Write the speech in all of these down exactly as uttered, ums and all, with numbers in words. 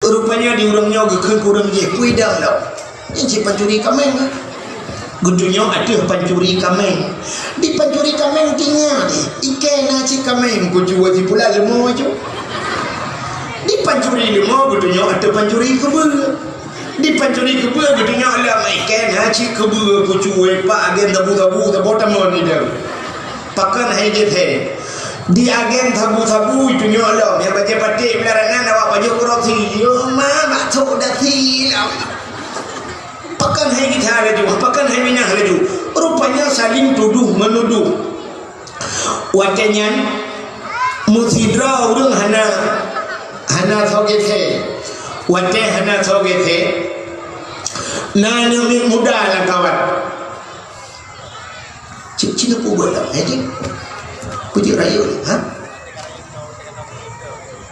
Rupanya di ureuëng nyoe geukheun keu ureuëng jih, "Peue idang lom? Nyan cit pancuri kaméng." Geutunyok ateueh pancuri kaméng. Di pancuri kaméng tinggai, "Ikei na cit kaméng kucue sipula leumo cu." Di pancuri leumo geutunyok ateueh pancuri keubeue. Di pancuri keubeue geutunyok lom, "Ikei na cit keubeue kucue, pak agen sabu-sabu saboh tamong idang." Pakon hai gét he. Di agen sabu-sabu itunyok lom, nyang bajée paték blah ranan awak pajoh korupsi. Yo ma, bak thok dasi lom. Pakon hai gét he laju, pakon hai minah laju. Rupanya saling tuduh menuduh. Watée nyan meusidroe ureuëng hana, hana soe gét he. Watée hana soe gét he, na aneuk miet muda lam kawan. Cit, cit neupeubuet lom, eh, cit. Peujeuet rayeuk, ha?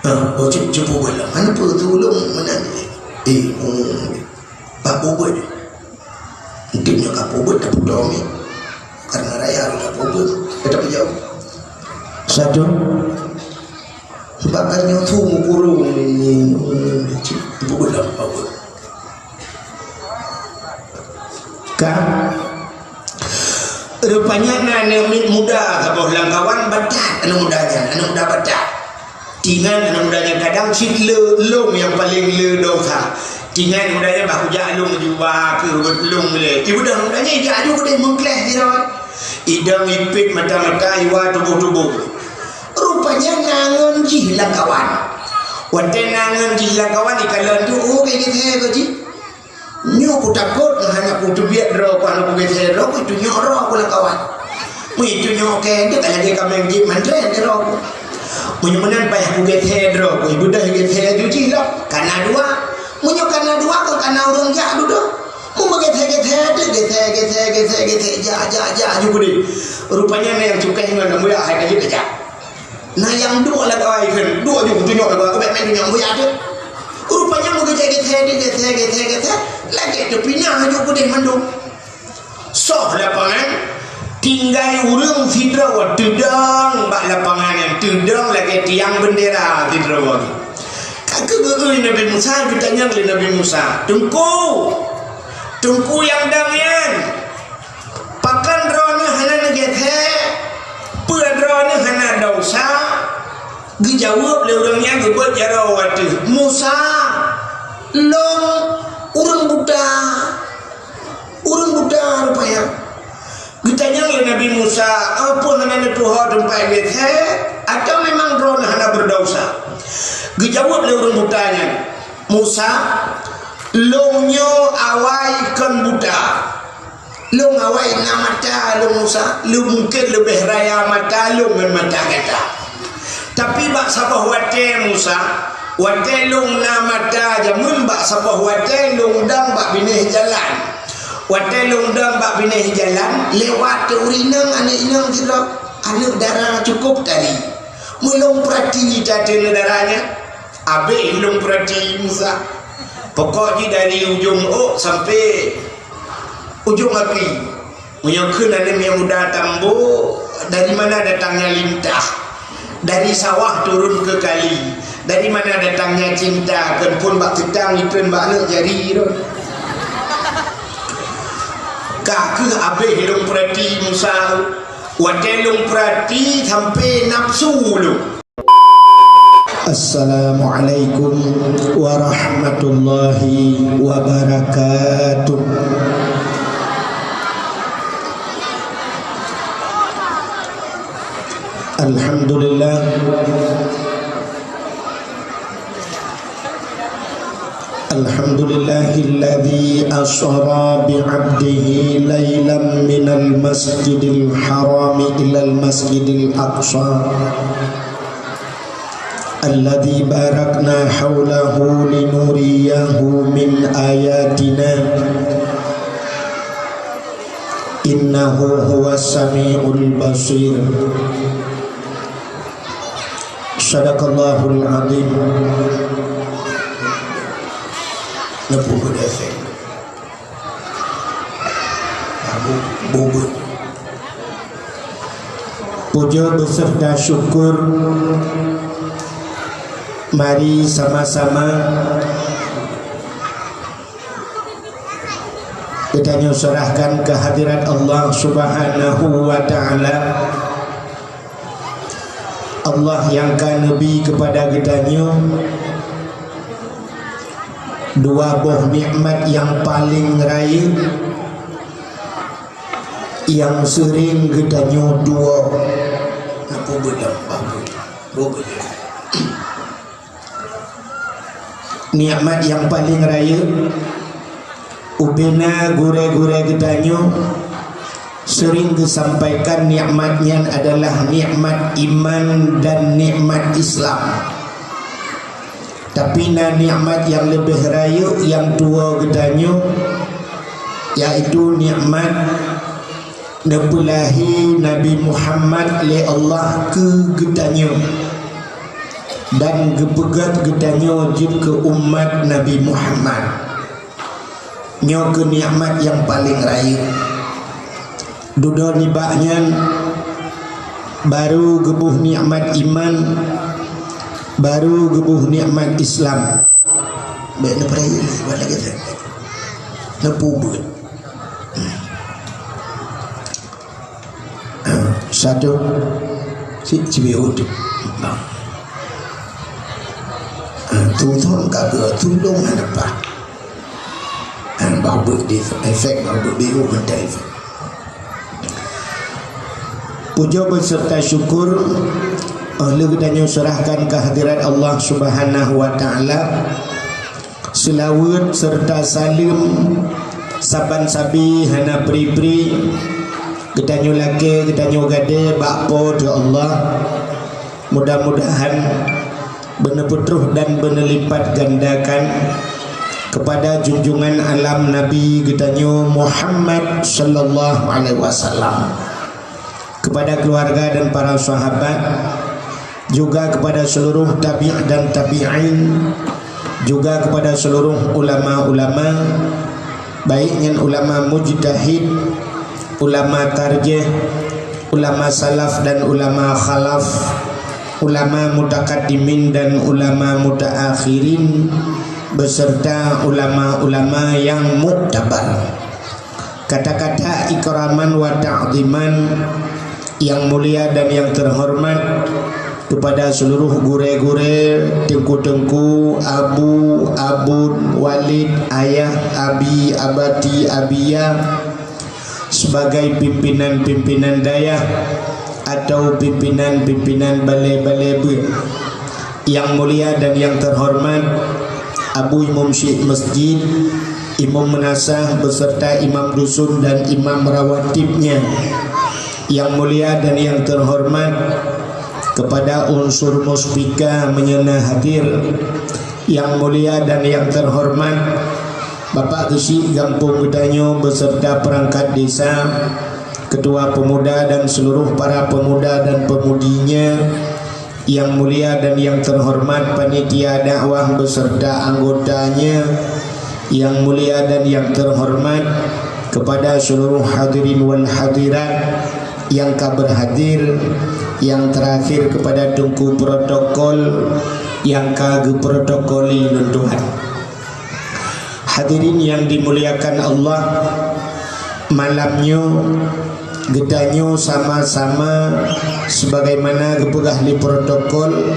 Ha, oh, cit, cit peubuet lom. Hana peue tulông meunan. Eh, oh, bak peubuet. Mungkin nyoe ka peubuet, tapeudomi. Karena raya ka peubuet. Ka tapeujaweueb. Sadon. Sebab kan nyoe su meukurong ni, cit, ibu beudang power. Kan? Rupanya na aneuk miet muda saboh lam kawan, batat aneuk muda nyan, aneuk muda batat. Tingan aneuk muda nyan kadang cit le, lông nyang paleng le dosa. Tingan aneuk muda nyan bah kujak lông juba keu lông le. Ibu dah muda nyan ijak aju keudeh meukleh sidroe. Idong ipit mata-mata, iwa tuboh-tuboh. Rupanya na ngon jih lam kawan. Watée na ngon jih lam kawan, ikalon tu, oh, geusée keu jih. Nyoe kutakot hana kuteubiet droe ku, hana kugeusée droe ku, itunyok droe ku lam kawan. Meunyo itunyok keu, dia tak lagée kaméng jih mandren droe ku. Meunyo meunan payah kugeusée droe ku, ibeudôh geusée tu jih lom. Kana dua. Meunyo kana dua, kon kana ureuëng jak dudoe. Meunyo geusée-geusée tu, geusée, geusée, geusée, geusée, jak, jak, jak, aju keudeh. Rupanya na nyang cukéh ngon lam muda hai ka jeuet tajak. Na nyang duek lam kawan kheun, duek ju tunyok lam kawan, ubek main tunyok buya tu. Rupanya meugeusée-geusée, geusée, geusée, geusée, lagée teupinah aju keudeh mandum. Soh lapangan, tinggai ureuëng sidroe teudong bak lapangan nyan, teudong lagée tiang beundera sidroe. Ka geugeue Nabi Musa, geutanyong lé Nabi Musa, "Teungku, Teungku nyang dong nyan, pakon droeneuh hana neugeusée? Peue droeneuh hana dosa?" Geujaweueb lé ureuëng nyan geubeuet jaroe ateueh, "Musa, lôn ureuëng buta." Ureuëng buta rupanya. Geutanyong lé Nabi Musa, "Peue hana neutuho teumpat geusée, atawa memang droeneuh hana beudosa?" Geujaweueb lé ureuëng buta nyan, "Musa, lôn nyoe awai kon buta. Lôn awai na mata lôn, Musa, lôn mungken leubeh raya mata lôn ngon mata gata. Tapi bak saboh watée, Musa, watée lôn na mata jameun, bak saboh watée lôn dong bak binéh jalan. Watée lôn dong bak binéh jalan, lewat teu ureuëng inong, aneuk inong sidroe, aneuk dara cukôp tari. Meulôn peurati that aneuk dara nyan, abéh lôn peurati, Musa. Pokok jih dari ujong ôk sampai ujong api." Meunyoe kheun aneuk miet muda tambô, dari mana datangnya lintah? Dari sawah turun ke kali. Dari mana datangnya cinta? Kheun phôn bak teutang, ikheun bak aneuk jari tu. Ka kheueh abéh lôn peurati Musa. Watée lôn peurati sampai nafsu lôn. Assalamualaikum warahmatullahi wabarakatuh. Alhamdulillah. Alhamdulillahilladzi asra bi'abdihi lailan minal masjidil harami ilal masjidil aqsa. Alladzi barakna haulahu linuriyahu min ayatina. Innahu huwas samiul basir. Sadaqallahul azim. Neupeubuet efek. Abu bubut. Puja beserta syukur, mari sama-sama Nyoe serahkan keu hadirat Allah Subhanahu wa Ta'ala. Allah nyang ka neubi keupada geutanyoe dua boh nikmat nyang paleng rayeuk, nyang seuring geutanyoe tuwo. Nikmat nyang paleng rayeuk, ubena gurée-gurée geutanyoe seuring geusampaikan nikmat nyan adalah nikmat iman dan nikmat Islam. Tapi na nikmat nyang leubeh rayeuk nyang tuwo geutanyoe, yaitu nikmat neupeulahé Nabi Muhammad lé Allah keu geutanyoe dan geupeugét geutanyoe jeuet keu umat Nabi Muhammad. Nyoe keuh nikmat nyang paleng rayeuk. Dudoe nibak nyan, baru geuboh nikmat iman, baru geuboh nikmat Islam. Bék neupeurayeuk lé, bak lagée nyan. Neupeubuet. Satu. Si, si bieu tu. Tuthon ka geu tulông hana pah. Bah beuet di efek, bah beuet biru mata efek. Pujoe beuseurta syukur, eh, lheueh geutanyoe seurahkan keu hadirat Allah Subhanahu wa Ta'ala. Seulaweuet seurta saleuem saban sabe hana pri-pri geutanyoe lakée, geutanyoe gadée bak Po teu Allah. Mudah-mudahan beuneupeutroh dan beuneulipatgandakan keupada junjungan alam Nabi geutanyoe Muhammad sallallahu alaihi wasallam, keupada keuluwarga dan para sahabat, juga keupada seuluruh tabi' dan tabi'in, juga keupada seuluruh ulama-ulama, baik nyan ulama mujtahid, ulama tarjih, ulama salaf dan ulama khalaf, ulama mutakaddimin dan ulama mutaakhirin, beserta ulama-ulama yang muktabar. Kata-kata ikraman wa ta'ziman yang mulia dan yang terhormat kepada seluruh gurée-gurée, teungku-teungku, abu, abon, walid, ayah, abi, abati, abiyah, sebagai pimpinan-pimpinan dayah atau pimpinan-pimpinan balée-balée beuet. Yang mulia dan yang terhormat Abu Imum Syik Masjid, Imum Meunasah beserta Imam Dusun dan Imam Rawatibnya. Yang mulia dan yang terhormat kepada unsur muspika meunyoe na hadir. Yang mulia dan yang terhormat Bapak Geuchik gampông geutanyoe beserta perangkat desa, ketua pemuda dan seluruh para pemuda dan pemudinya, yang mulia dan yang terhormat panitia dakwah beserta anggotanya, yang mulia dan yang terhormat kepada seluruh hadirin wal hadirat yang ka berhadir, yang terakhir kepada teungku protokol yang ka geuprotokoli lôn tuan. Hadirin yang dimuliakan Allah, malam nyoe geutanyoe sama-sama sebagaimana geupeugah lé protokol,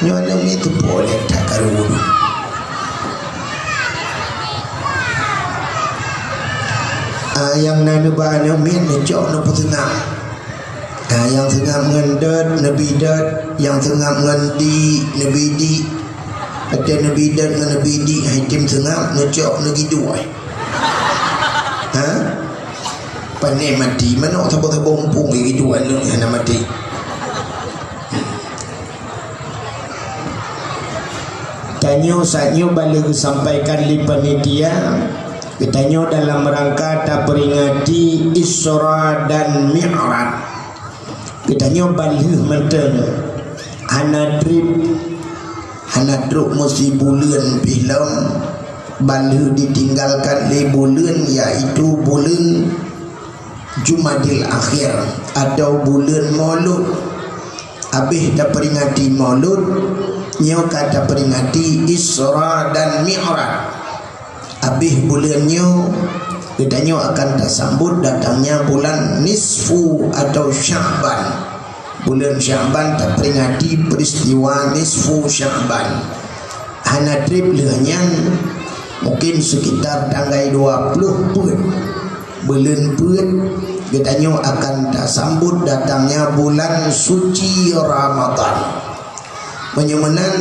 nyoe aneuk miet teupeue lé that karu wudhu. Ah, nyang na neuba aneuk miet neucok neupeuseungab. Nah, nyang seungab ngon dot, neubi dot, nyang seungab ngon di, neubi di. Watée neubi dot ngon neubi di, hai tem seungab, neucok neugiduek. Ha? Pane mati, manok saboh-saboh muphom giduek nyoe hana mati. Tanyoe saat nyoe ban lheueh geusampaikan lé panitia, geutanyoe dalam rangka taperingati Isra dan Mi'raj. Geutanyoe ban lheueh mantong hana treb, hana trok meusibuleuen pih lom, ban lheueh ditinggalkan lé buleuen, yaitu buleuen Jumadil Akhir atau buleuen Maulud. Abéh taperingati Maulud, nyoe ka taperingati Isra dan Mi'raj. Abéh buleuen nyoe, Geutanyoe akan tasambot datangnya bulan nisfu atau Sya'ban. Buleuen Sya'ban taperingati peristiwa nisfu Sya'ban. Hana treb lheueh nyan, mungkin sekitar tanggai dua ploh peuet, buleuen peuet, geutanyoe akan tasambot datangnya bulan suci Ramadan. Meunyoe meunan,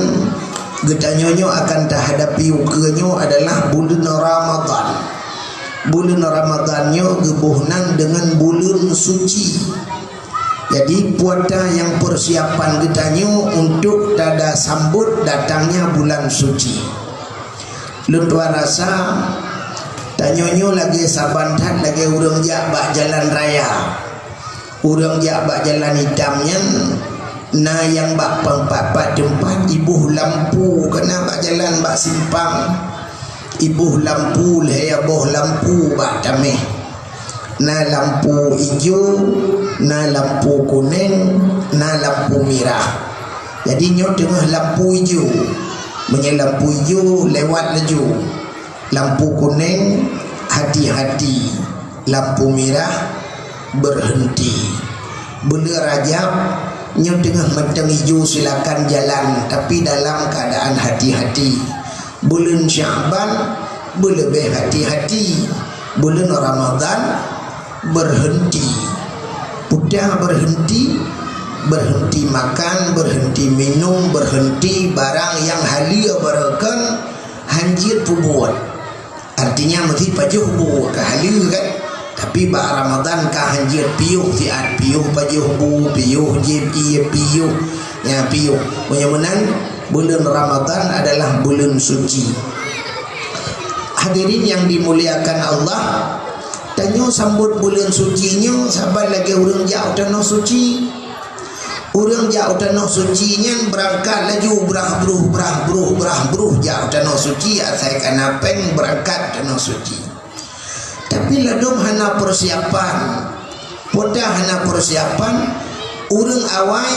geutanyoe nyoe akan tahadapi ukeue nyoe adalah buleuen Ramadan. Buleuen Ramadan nyoe geuboh nan deungon buleuen suci. Jadi, puata nyang persiapan geutanyoe untuk tada sambot datangnya bulan suci. Lôn tuan rasa, tanyoe nyoe lagée saban that lagée ureuëng jak bak jalan raya. Ureuëng jak bak jalan itam nyan, na nyang bak pat-pat teumpat iboh lampu, kana bak jalan bak simpang, iboh lampu, lhée boh lampu bak taméh. Na lampu ijo, na lampu kuneng, na lampu mirah. Jadi nyoe teungoh lampu ijo. Meunyoe lampu ijo, lewat laju. Lampu kuneng, hati-hati. Lampu mirah, berhenti. Buleuen Rajab, nyoe teungoh mantong ijo, silakan jalan, tapi dalam keadaan hati-hati. Buleuen Sya'ban, beuleubeh hati-hati. Buleuen Ramadan, berhenti. Peue berhenti? Berhenti makan, berhenti minum, berhenti barang nyang haleue baroekon, hanjeuet peubuet. Artinya, meusti pajoh bu ka haleue kan. Tapi bak Ramadan ka hanjeuet piôh siat, piôh pajoh bu, piôh jieb ié, piôh, ya, piôh. Meunyoe meunan, buleuen Ramadan adalah buleuen suci. Hadirin yang dimuliakan Allah, tanyoe sambot buleuen suci nyoe saban lagée ureuëng jak u tanoh suci. Ureuëng jak u tanoh suci nyan beurangkat laju brah bruh, brah bruh, brah bruh jak u tanoh suci, asai kana péng beurangkat u tanoh suci. Tapi ladôm hana persiapan. Peue hana persiapan, ureuëng awai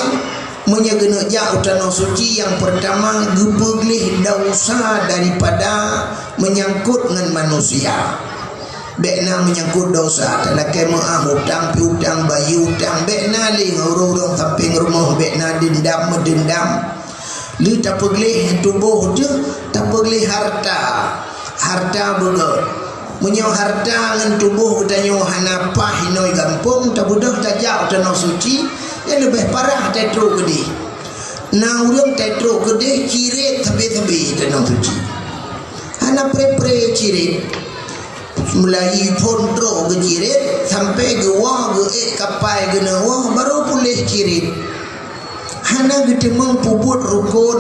meunyoe geuneuk jak u tanoh suci, nyang peurtama geupeugleh desya daripada meunyangkot ngon manusia. Bék na meunyangkot desya, talakée meuáh utang, piutang, bayeue utang, bék na lé ngon ureuëng-ureuëng sampéng rumoh, bék na deundam, meudeundam. Lheueh tapeugleh tuboh teuh, tapeugleh harta. Harta beugét. Meunyoe harta ngon tuboh geutanyoe hana paih inoe gampông, tabeudôh tajak u tanoh suci, nyan leubeh parah tatrok keudeh. Na ureuëng tatrok keudeh cirét sabe-sabe tanoh suci. Hana pre-pre cirét. Mulai phon trok geucirét, sampai geuwoe geuék kapai geuneuk woe, barô puléh cirét. Hana geuteumeung peubuet rukon,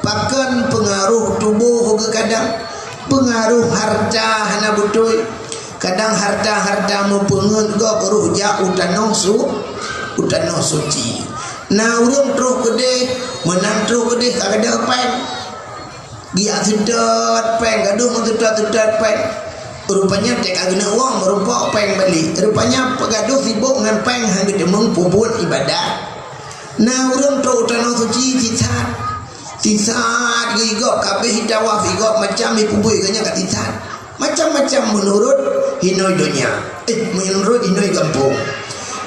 pakon peungaroh tuboh geuh kadang, peungaroh harta hana beutôi. Kadang harta-harta meupeungeut gob roh jak u tanoh su-, u tanoh suci. Na ureuëng troh keudeh, meunan troh keudeh ka gadôh péng. Geujak seutôt péng, gadôh meuseutôt-seutôt péng. Rupanya teuk ka geuneuk woe meurumpok péng balek. Rupanya peugadôh sibok ngon péng, hana geuteumeung peubuet ibadat. Na ureuëng troh u tanoh suci sisat. Sisat geuh, igob ka abéh tawaf, igob macam ipeubui geuh nyan ka sisat. Macam-macam meunurot hinoe donya. Eh, meunurot hinoe gampông.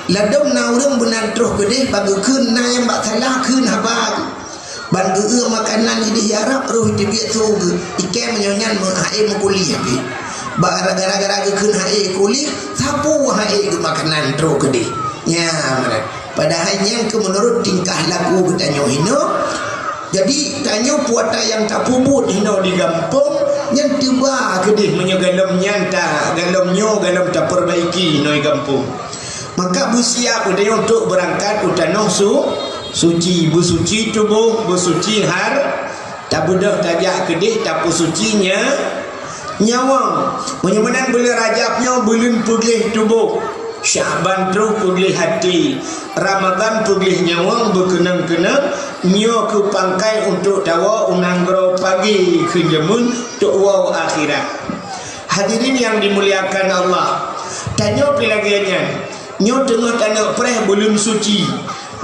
Ladôm na ureuëng meunan troh keudeh, bak geukheun na nyang bak salah kheun haba geuh. Ban geueu makanan ideh Arab, roh iteubiet su geuh. Ikée meunyoe nyan meu-, hase meukuliah pih. Bak gara-gara geukheun hase kuliah, sapeue hase geuh makanan troh keudeh. Nyan meunan. Padahai nyan keuh meunurot tingkah laku geutanyoe hinoe. Jadi, tanyoe puata nyang tapeubuet hinoe di gampông, nyan teuba keudeh meunyoe galom nyan ta-, galom nyoe galom tapeubaiki hinoe gampông. Maka beusiap geutanyoe untuk beurangkat u tanoh su-, suci, beusuci tuboh, beusuci har-, tabeudôh tajak keudeh tapeusuci nya-, nyawöng. Meunyoe meunan buleuen Rajab nyoe buleuen peugleh tuboh, Sya'ban troh peugleh até, Ramadan peugleh nyawöng beukeunong-keunong, nyoe keuh pangkai untuk tawoe u nanggroe pagée keu jameun tok woe akhirat. Hadirin yang dimuliakan Allah, tanyoe pih lagée nyan, nyoe teungoh taneuk preh buleuen suci.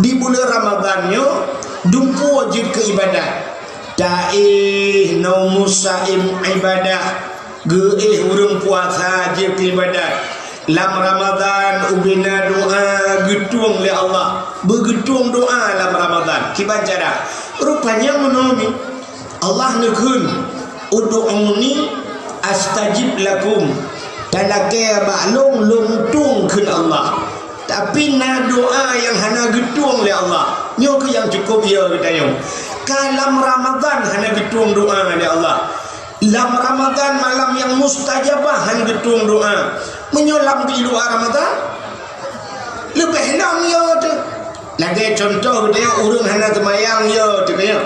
Di buleuen Ramadan nyoe, dumpeue jeuet keu ibadat. Taéh, noe musaim ibadah. Geuéh ureuëng puasa jeuet keu ibadat. Lam Ramadhan ubena doa geutueng lé Allah. Beugeutueng doa lam Ramadhan. Kiban cara? Rupanya meunoe nyoe. Allah neukheun, "Ud'uni astajib lakum." Talakée bak lôn, lôn tueng kheun Allah. Tapi na doa nyang hana geutueng lé Allah. Nyoe keuh nyang cukôp yo geutanyoe. Ka lam Ramadhan hana geutueng doa lé Allah. Lam Ramadhan malam nyang mustajabah hana geutueng doa. Meunyoe lam di luwa Ramadhan, leubeh lom yo teuh. Lagée cuntoh geutanyoe ureuëng hana seumayang yo teuh nyoe.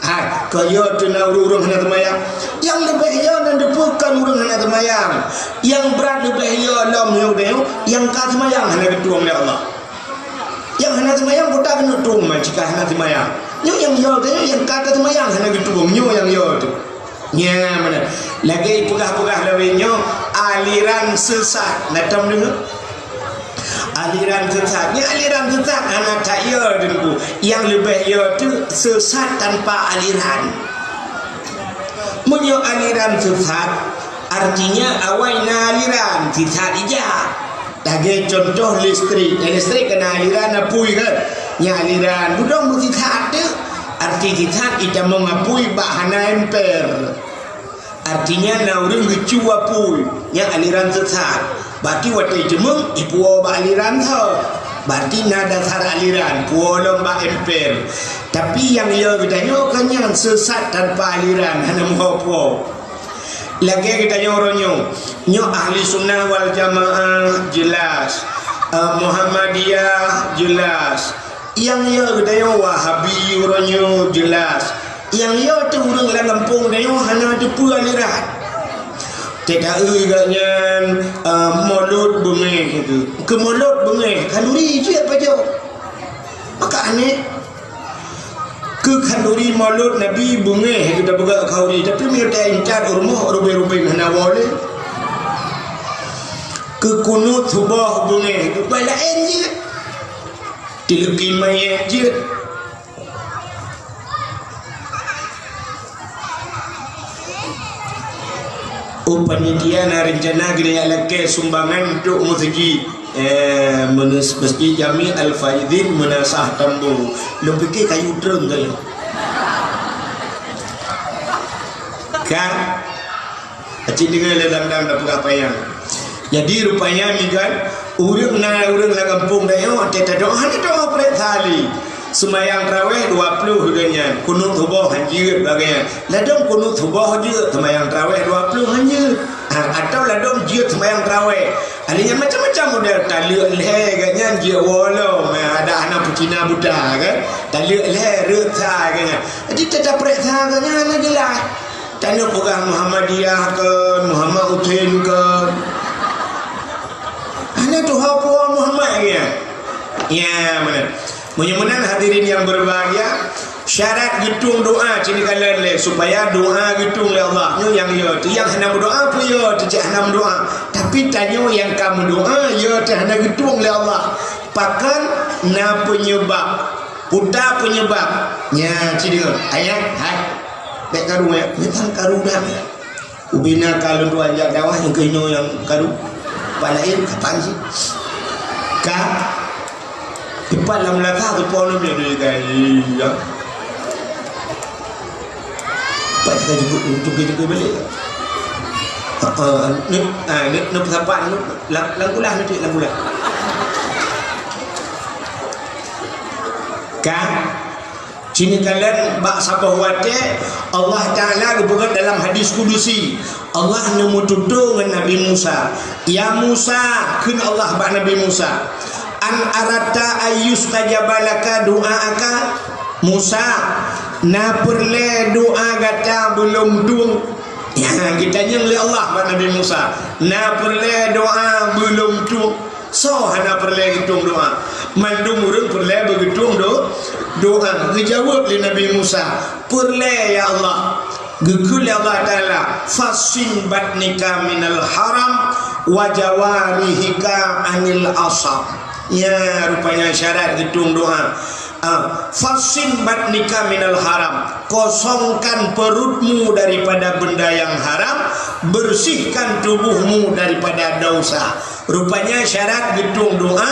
Hai, keu yo teuh na ureuëng-ureuëng hana seumayang. Nyang leubeh yo nan teupeue kon ureuëng hana seumayang. Nyang brat leubeh yo lom nyoe geutanyoe, nyang ka seumayang hana geutueng lé Allah. Nyang hana seumayang buta keuneuk tueng man cit ka hana seumayang. Nyoe nyang yo teuh, nyang ka seumayang hana geutueng, nyoe nyang yo teuh. Nyan meunan. Lagée peugah-peugah lawét nyoe aliran sesat. Na tom deungoe? Aliran sesat. Nyan aliran sesat hana that yo Teungku. Nyang leubeh yo teuh sesat tanpa aliran. Meunyoe aliran sesat, artinya awai na aliran, sesat ija. Lagée cuntoh listrik. Nyang listrik ka na aliran apui kan? Nyang aliran budong beusisat teuh. Arti sisat itamong apui bak hana emper. Artinya na ureuëng geucu apui, nyang aliran sesat. Berarti watée jeumeung ipuwoe bak aliran tho. Berarti na dasar aliran, puwoe lom bak emper. Tapi nyang yo geutanyoe kan nyan sesat tanpa aliran, hana meuho puwoe. Lagée geutanyoe uroe nyoe, nyoe ahli sunnah wal jamaah jelas, eh, Muhammadiyah jelas, nyang yo geutanyoe Wahabi uroe nyoe jelas, nyang yo teuh ureuëng lam gampông geutanyoe hana teupeue aliran. Teuka eu geuh nyan, eh, Maulud beungéh itu. Keu Maulud beungéh, khanduri jeuet pajoh. Maka aneh. Keu khanduri Maulud Nabi beungéh geuda peugah khanduri, tapi meunyoe ta intat u rumoh rubeng-rubeng hana woe lé. Keu kunut suboh beungéh, keu bai laén jeuet. Tileuki manyét jeuet. Oh, panitia na rencana geuneuk lakée sumbangan untuk meuseujid, eh, meunus-, Masjid Jami Al-Faizin Meunasah Tambo. Lôn pike kayu treun tadi. Kan? Acit deungoe lé dang-dang da peugah panyang. Jadi, rupanya, migan, ureuëng na ureuëng lam gampông tanyoe, watée tadoa, hana doa prek sali. Seumayang tarawéh dua ploh lagée nyan, kunut suboh hanjeuet lagée nyan. Ladom kunut suboh jeuet, seumayang tarawéh dua ploh hanjeuet. Ha, atawa ladom jeuet seumayang tarawéh. Ahli nyan macam-macam model, taleuek lhée geuh nyan jeuet woe lom, ada hana peucina buta kan. Taleuek lhée reuet sa geuh nyan. Jadi, teuta prek sa geuh nyan hana jeulaih. Tanyoe peugah Muhammadiyah kon, Muhammad Utsén kon. Hana tuha puwoe Muhammad lagée nyan. Ya, meunan. Meunyoe meunan hadirin yang berbahagia, syarat geutueng doa cit neukalon lé supaya doa geutueng lé Allah. Nyoe nyang yo teuh, nyang hana meudoa peue yo teuh cit hana meudoa. Tapi tanyoe nyang ka meudoa yo teuh hana geutueng lé Allah. Pakon na peunyeubab. Peue ta peunyeubab? Nyan cit deungoe. Ayah, hai. Bék karu ya. Nyan karu dah. Ubena ka lôn tuan jak dakwah nyang keunoe nyang karu. Pak laén kapan sih? Ka. Tepat lam laka tu pon dia dia gaya. Pat ka jemput untuk kita ke balik. Ha, ha, ni, ha, ni, ni pesawat ni, lang, langkulah nanti, langkulah. Ka. Cit neukalon bak saboh watée Allah Taala geupeugah dalam hadis kudusi, Allah neumeututoe ngon Nabi Musa. "Ya Musa," kheun Allah bak Nabi Musa, "an aratta ayyustajaba laka du'aaka?" Musa, na peureulée doa gata beulom tueng? Ya, geutanyong lé Allah bak Nabi Musa, na peureulée doa beulom tueng? Soe hana peureulée geutueng doa? Mandum ureuëng peureulée beugeutueng do-, doa. Geujaweueb lé Nabi Musa, "Peureulée, ya Allah." Geukheun lé Allah Taala, "Fassin batnika minal haram wa jawarihika anil asab." Ya, rupanya syarat geutueng doa. Ah, "Fassin batnika minal haram." Kosongkan perutmu daripada benda yang haram. Bersihkan tubuhmu daripada dosa. Rupanya syarat geutueng doa,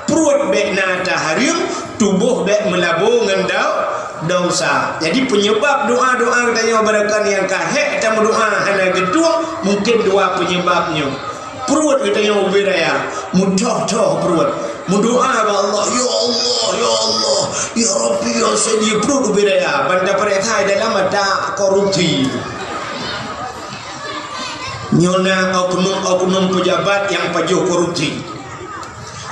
pruet bék na tahareuem, tuboh bék meulabô ngon do-, dosa. Jadi, penyebab doa-doa geutanyoe barangkali nyang ka hék tameudoa hana geutueng, mungkin dua penyebab nyoe. Pruet geutanyoe ubé raya, meutoh-toh pruet. Meudoa bak Allah, "Ya Allah, ya Allah, ya Rabbi, ya Sayyidi," pruet ubé raya. Ban tapareksa dalam ata korupsi. Nyoe na oknum-oknum pejabat nyang pajoh korupsi.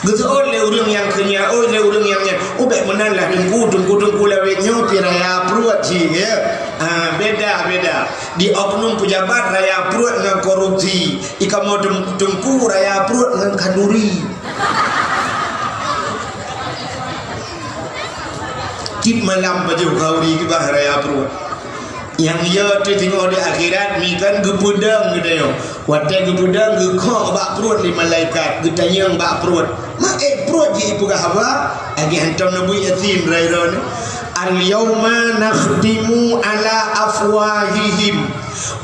Geuseuôt lé ureuëng nyang keu nyan, ôt lé ureuëng nyang nyan, "Oh, bék meunan lah, Teungku, Teungku, Teungku lawét nyoe pi raya pruet cit, ya." Ah, beda, beda. Di oknum pejabat raya pruet ngon korupsi. Di kamoe Teung-, Teungku raya pruet ngon khanduri. Tiep malam pajoh khanduri kiban raya pruet. Nyang yo teuh teungoh di akhirat, mi kan geupeudong geutanyoe. Watée geupeudong, geukhok bak pruet lé malaikat, geutanyong bak pruet. "Ma ék pruet jipeugah haba?" Lagée hantom Nabi Yasin rayeuk nyoe, "Al-yauma nakhtimu ala afwahihim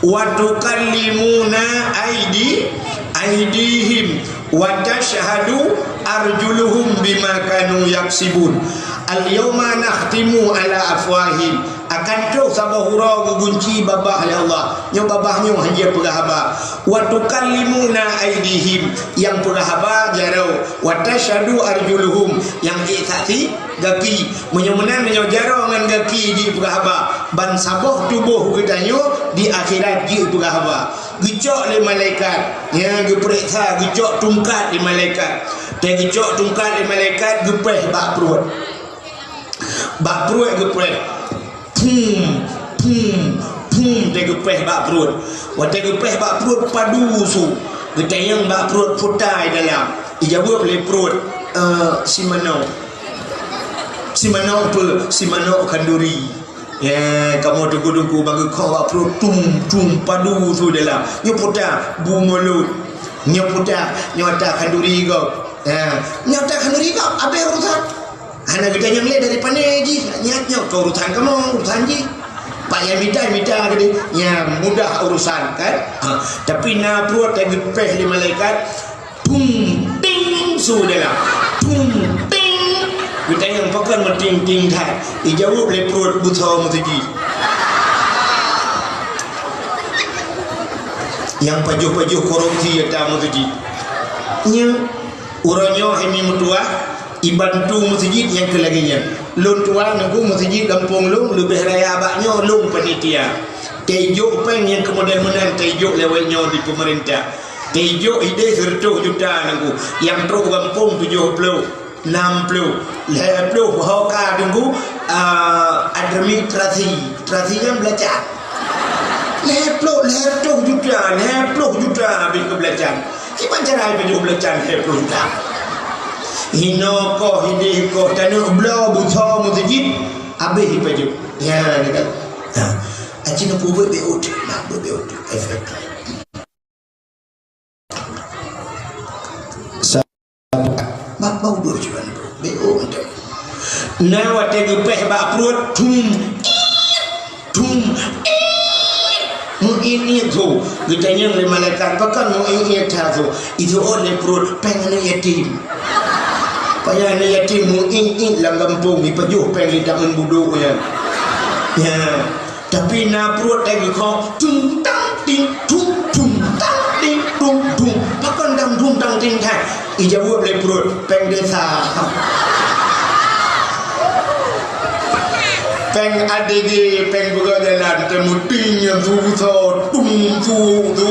wa tukallimuna aidi-, aidihim wa tasyhadu arjuluhum bima kanu yaksibun." "Al-yauma nakhtimu ala afwahihim." Akan troh saboh uroe geugunci babah lé Allah. Nyoe babah nyoe hana peugah haba. "Wa tukallimuna aidihim," nyang peugah haba jaroe. "Wa tasyhadu arjuluhum," nyang ék saksi gaki. Meunyoe meunan, meunyoe jaroe ngon gaki jipeugah haba, ban saboh tuboh geutanyoe di akhirat jipeugah haba. Geucok lé malaikat, ya, geupeuriksa, geucok tungkat lé malaikat. Teuh geucok tungkat lé malaikat, geupéh bak pruet. Bak pruet geupéh. Phum, phum, phum, teuh geupéh bak pruet. Watée geupéh bak pruet, padu su. Geutanyong bak pruet, "Peue ta dalam?" Ijaweueb lé pruet, "Eh, si manok." "Si manok peue?" "Si manok khanduri." Ya, kamoe Teungku-teungku bak geukhok bak pruet, tum, tum, padu su dalam. "Nyoe peue ta?" "Bu mulod." "Nyoe peue ta?" "Nyoe ata khanduri gob." Ya. "Nyoe ata khanduri gob, abéh urusan." Hana geutanyong lé dari pané jih, nyan nyoe keu urusan kamoe, urusan jih. Pak nyang mita, mita keudeh, nyan mudah urusan, kan? Ha, tapi na pruet nyang geupéh lé malaikat, tung, ting, su dalam. Tung, ting. Geutanyong pakon meuting-ting that. Ijaweueb lé pruet, "Beusoe meuseujid." Nyang pajoh-pajoh korupsi ata meuseujid. Nyan, uroe nyoe hai mi meutuwah, ibantu meuseujid nyang keu lagée nyan. Lôn tuan Teungku, meuseujid gampông lôn leubeh raya bak nyoe, lôn panitia. Teuh ijok péng nyang keu model meunan, teuh ijok lé awak nyoe di peumeurintah. Teuh ijok ideh sireutôh juta Teungku, nyang trok gampông tujoh ploh, nam ploh, lhée ploh ho ka Teungku, ah, adremi terasi, terasi nyan beulacan. Lhée ploh, lhée reutôh juta, lhée ploh juta habéh keu beulacan. Kiban cara ipajoh beulacan lhée ploh juta? Hinoe koh, hideh koh, taneuk bloe beusoe meuseujid, habéh ipajoh. Ya, ni kan? Ha. Aci na peubuet B O T, na peubuet B O T, efek. Sa-, bak bau dua cuman, B O T. Na watée geupéh bak pruet, thum, Thum, iet, meuiet-iet su. Geutanyong lé malaikat, "Pakon meuiet-iet that su?" Ijaweueb lé pruet, "Péng aneuk yatim." Payah aneuk yatim meuiet-iet lam gampông, ipajoh péng lé tangan budok nyan. Ya. Tapi na pruet lagée kok, tung tang ting, tung, tung tang ting, tung, tung. "Pakon dang tung tang ting that?" Ijaweueb lé pruet, "Péng desa." Péng A D G, péng buka jalan, teumuting nyang susah, tung, su, su,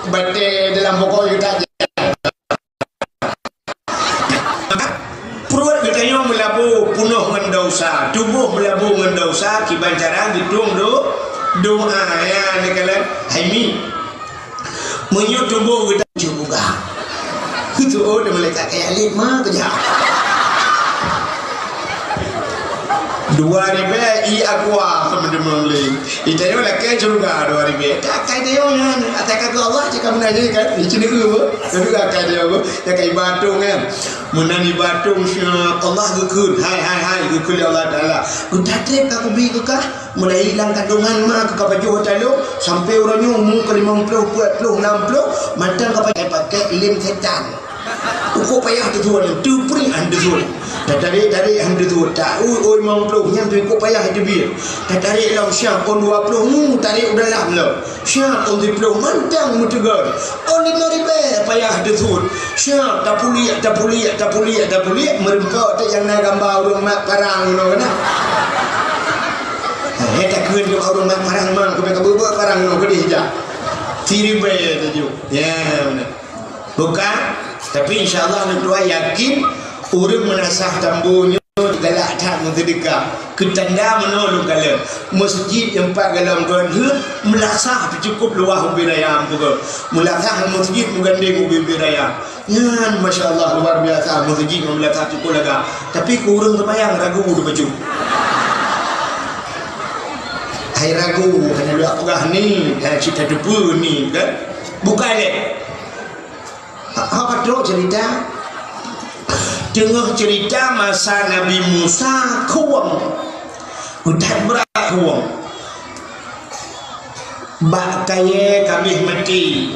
batée dalam pokok yuta. Pruet geutanyoe meulabô peunoh ngon desya, tuboh meulabô ngon desya, kiban cara geutueng do-, doa, ya, neukalon, hai mi. Meunyoe tuboh geutanyoe buka. Keutu'oh di malaikat kaya lét ma keujak. Dua ribèe ié aqua, sama deungon lé. Itanyoe lakèe syeuruga dua ribèe. Ka akai tanyoe nyan, atai ka keu Allah cit ka meunan nyan kan. Ici neu eu, neu akai tanyoe. Nyan ka iba atong nyan. Meunan iba atong siat Allah geukheun. Hai, hai, hai, geukheun lé Allah Taala. Geutanyoe ka kubi keu kah. Mulai lam kandongan ma keu ka pajoh taloe, sampoe uroe nyoe umu ka limong ploh, peuet ploh, nam ploh, mantong ka pakai, pakai lem setan. Uko payah teusuet, teupri han teusuet. Tatarek-tarek han teusuet. Tak, ui, ui, limong ploh, nyan teuh uko payah teubiet. Tatarek lom siap, kon dua ploh, mu tarek u dalam lom. Siap, kon siploh, mantong meuteugor. Kon lima ribèe payah teusuet. Siap, tapuliek, tapuliek, tapuliek, tapuliek, meureumpok teuk nyang na gamba ureueng mat parang nyoe na. Eh, takheun keu ureueng mat parang ma, keubiet ka beuet parang nyoe keudeh jak. Siribèe teuh. Ya, beuna. Bukan, tapi insya Allah lôn tuan yakin ureueng meunasah tambo nyoe galak that meuseudeukah. Keu tanda meunoe lôn kalon, meuseujid nyang pat galom droe lheueh meulasah teuh cukôp luwah ubé raya, peugah meulasah meuseujid meugandeng ubé-ubé raya. Nyan masya Allah luar biasa meuseujid ngon meulasah cukôp lagak. Tapi keu ureueng seumayang ragu teuh bacut. Hai ragu, hana lôn peugah ni, hai cit tateupeue ni kan. Bukai lé. Ha, ha, ka trok cerita. Teungoh cerita masa Nabi Musa khueng. That brat khueng. Bak kayèe ka abéh maté.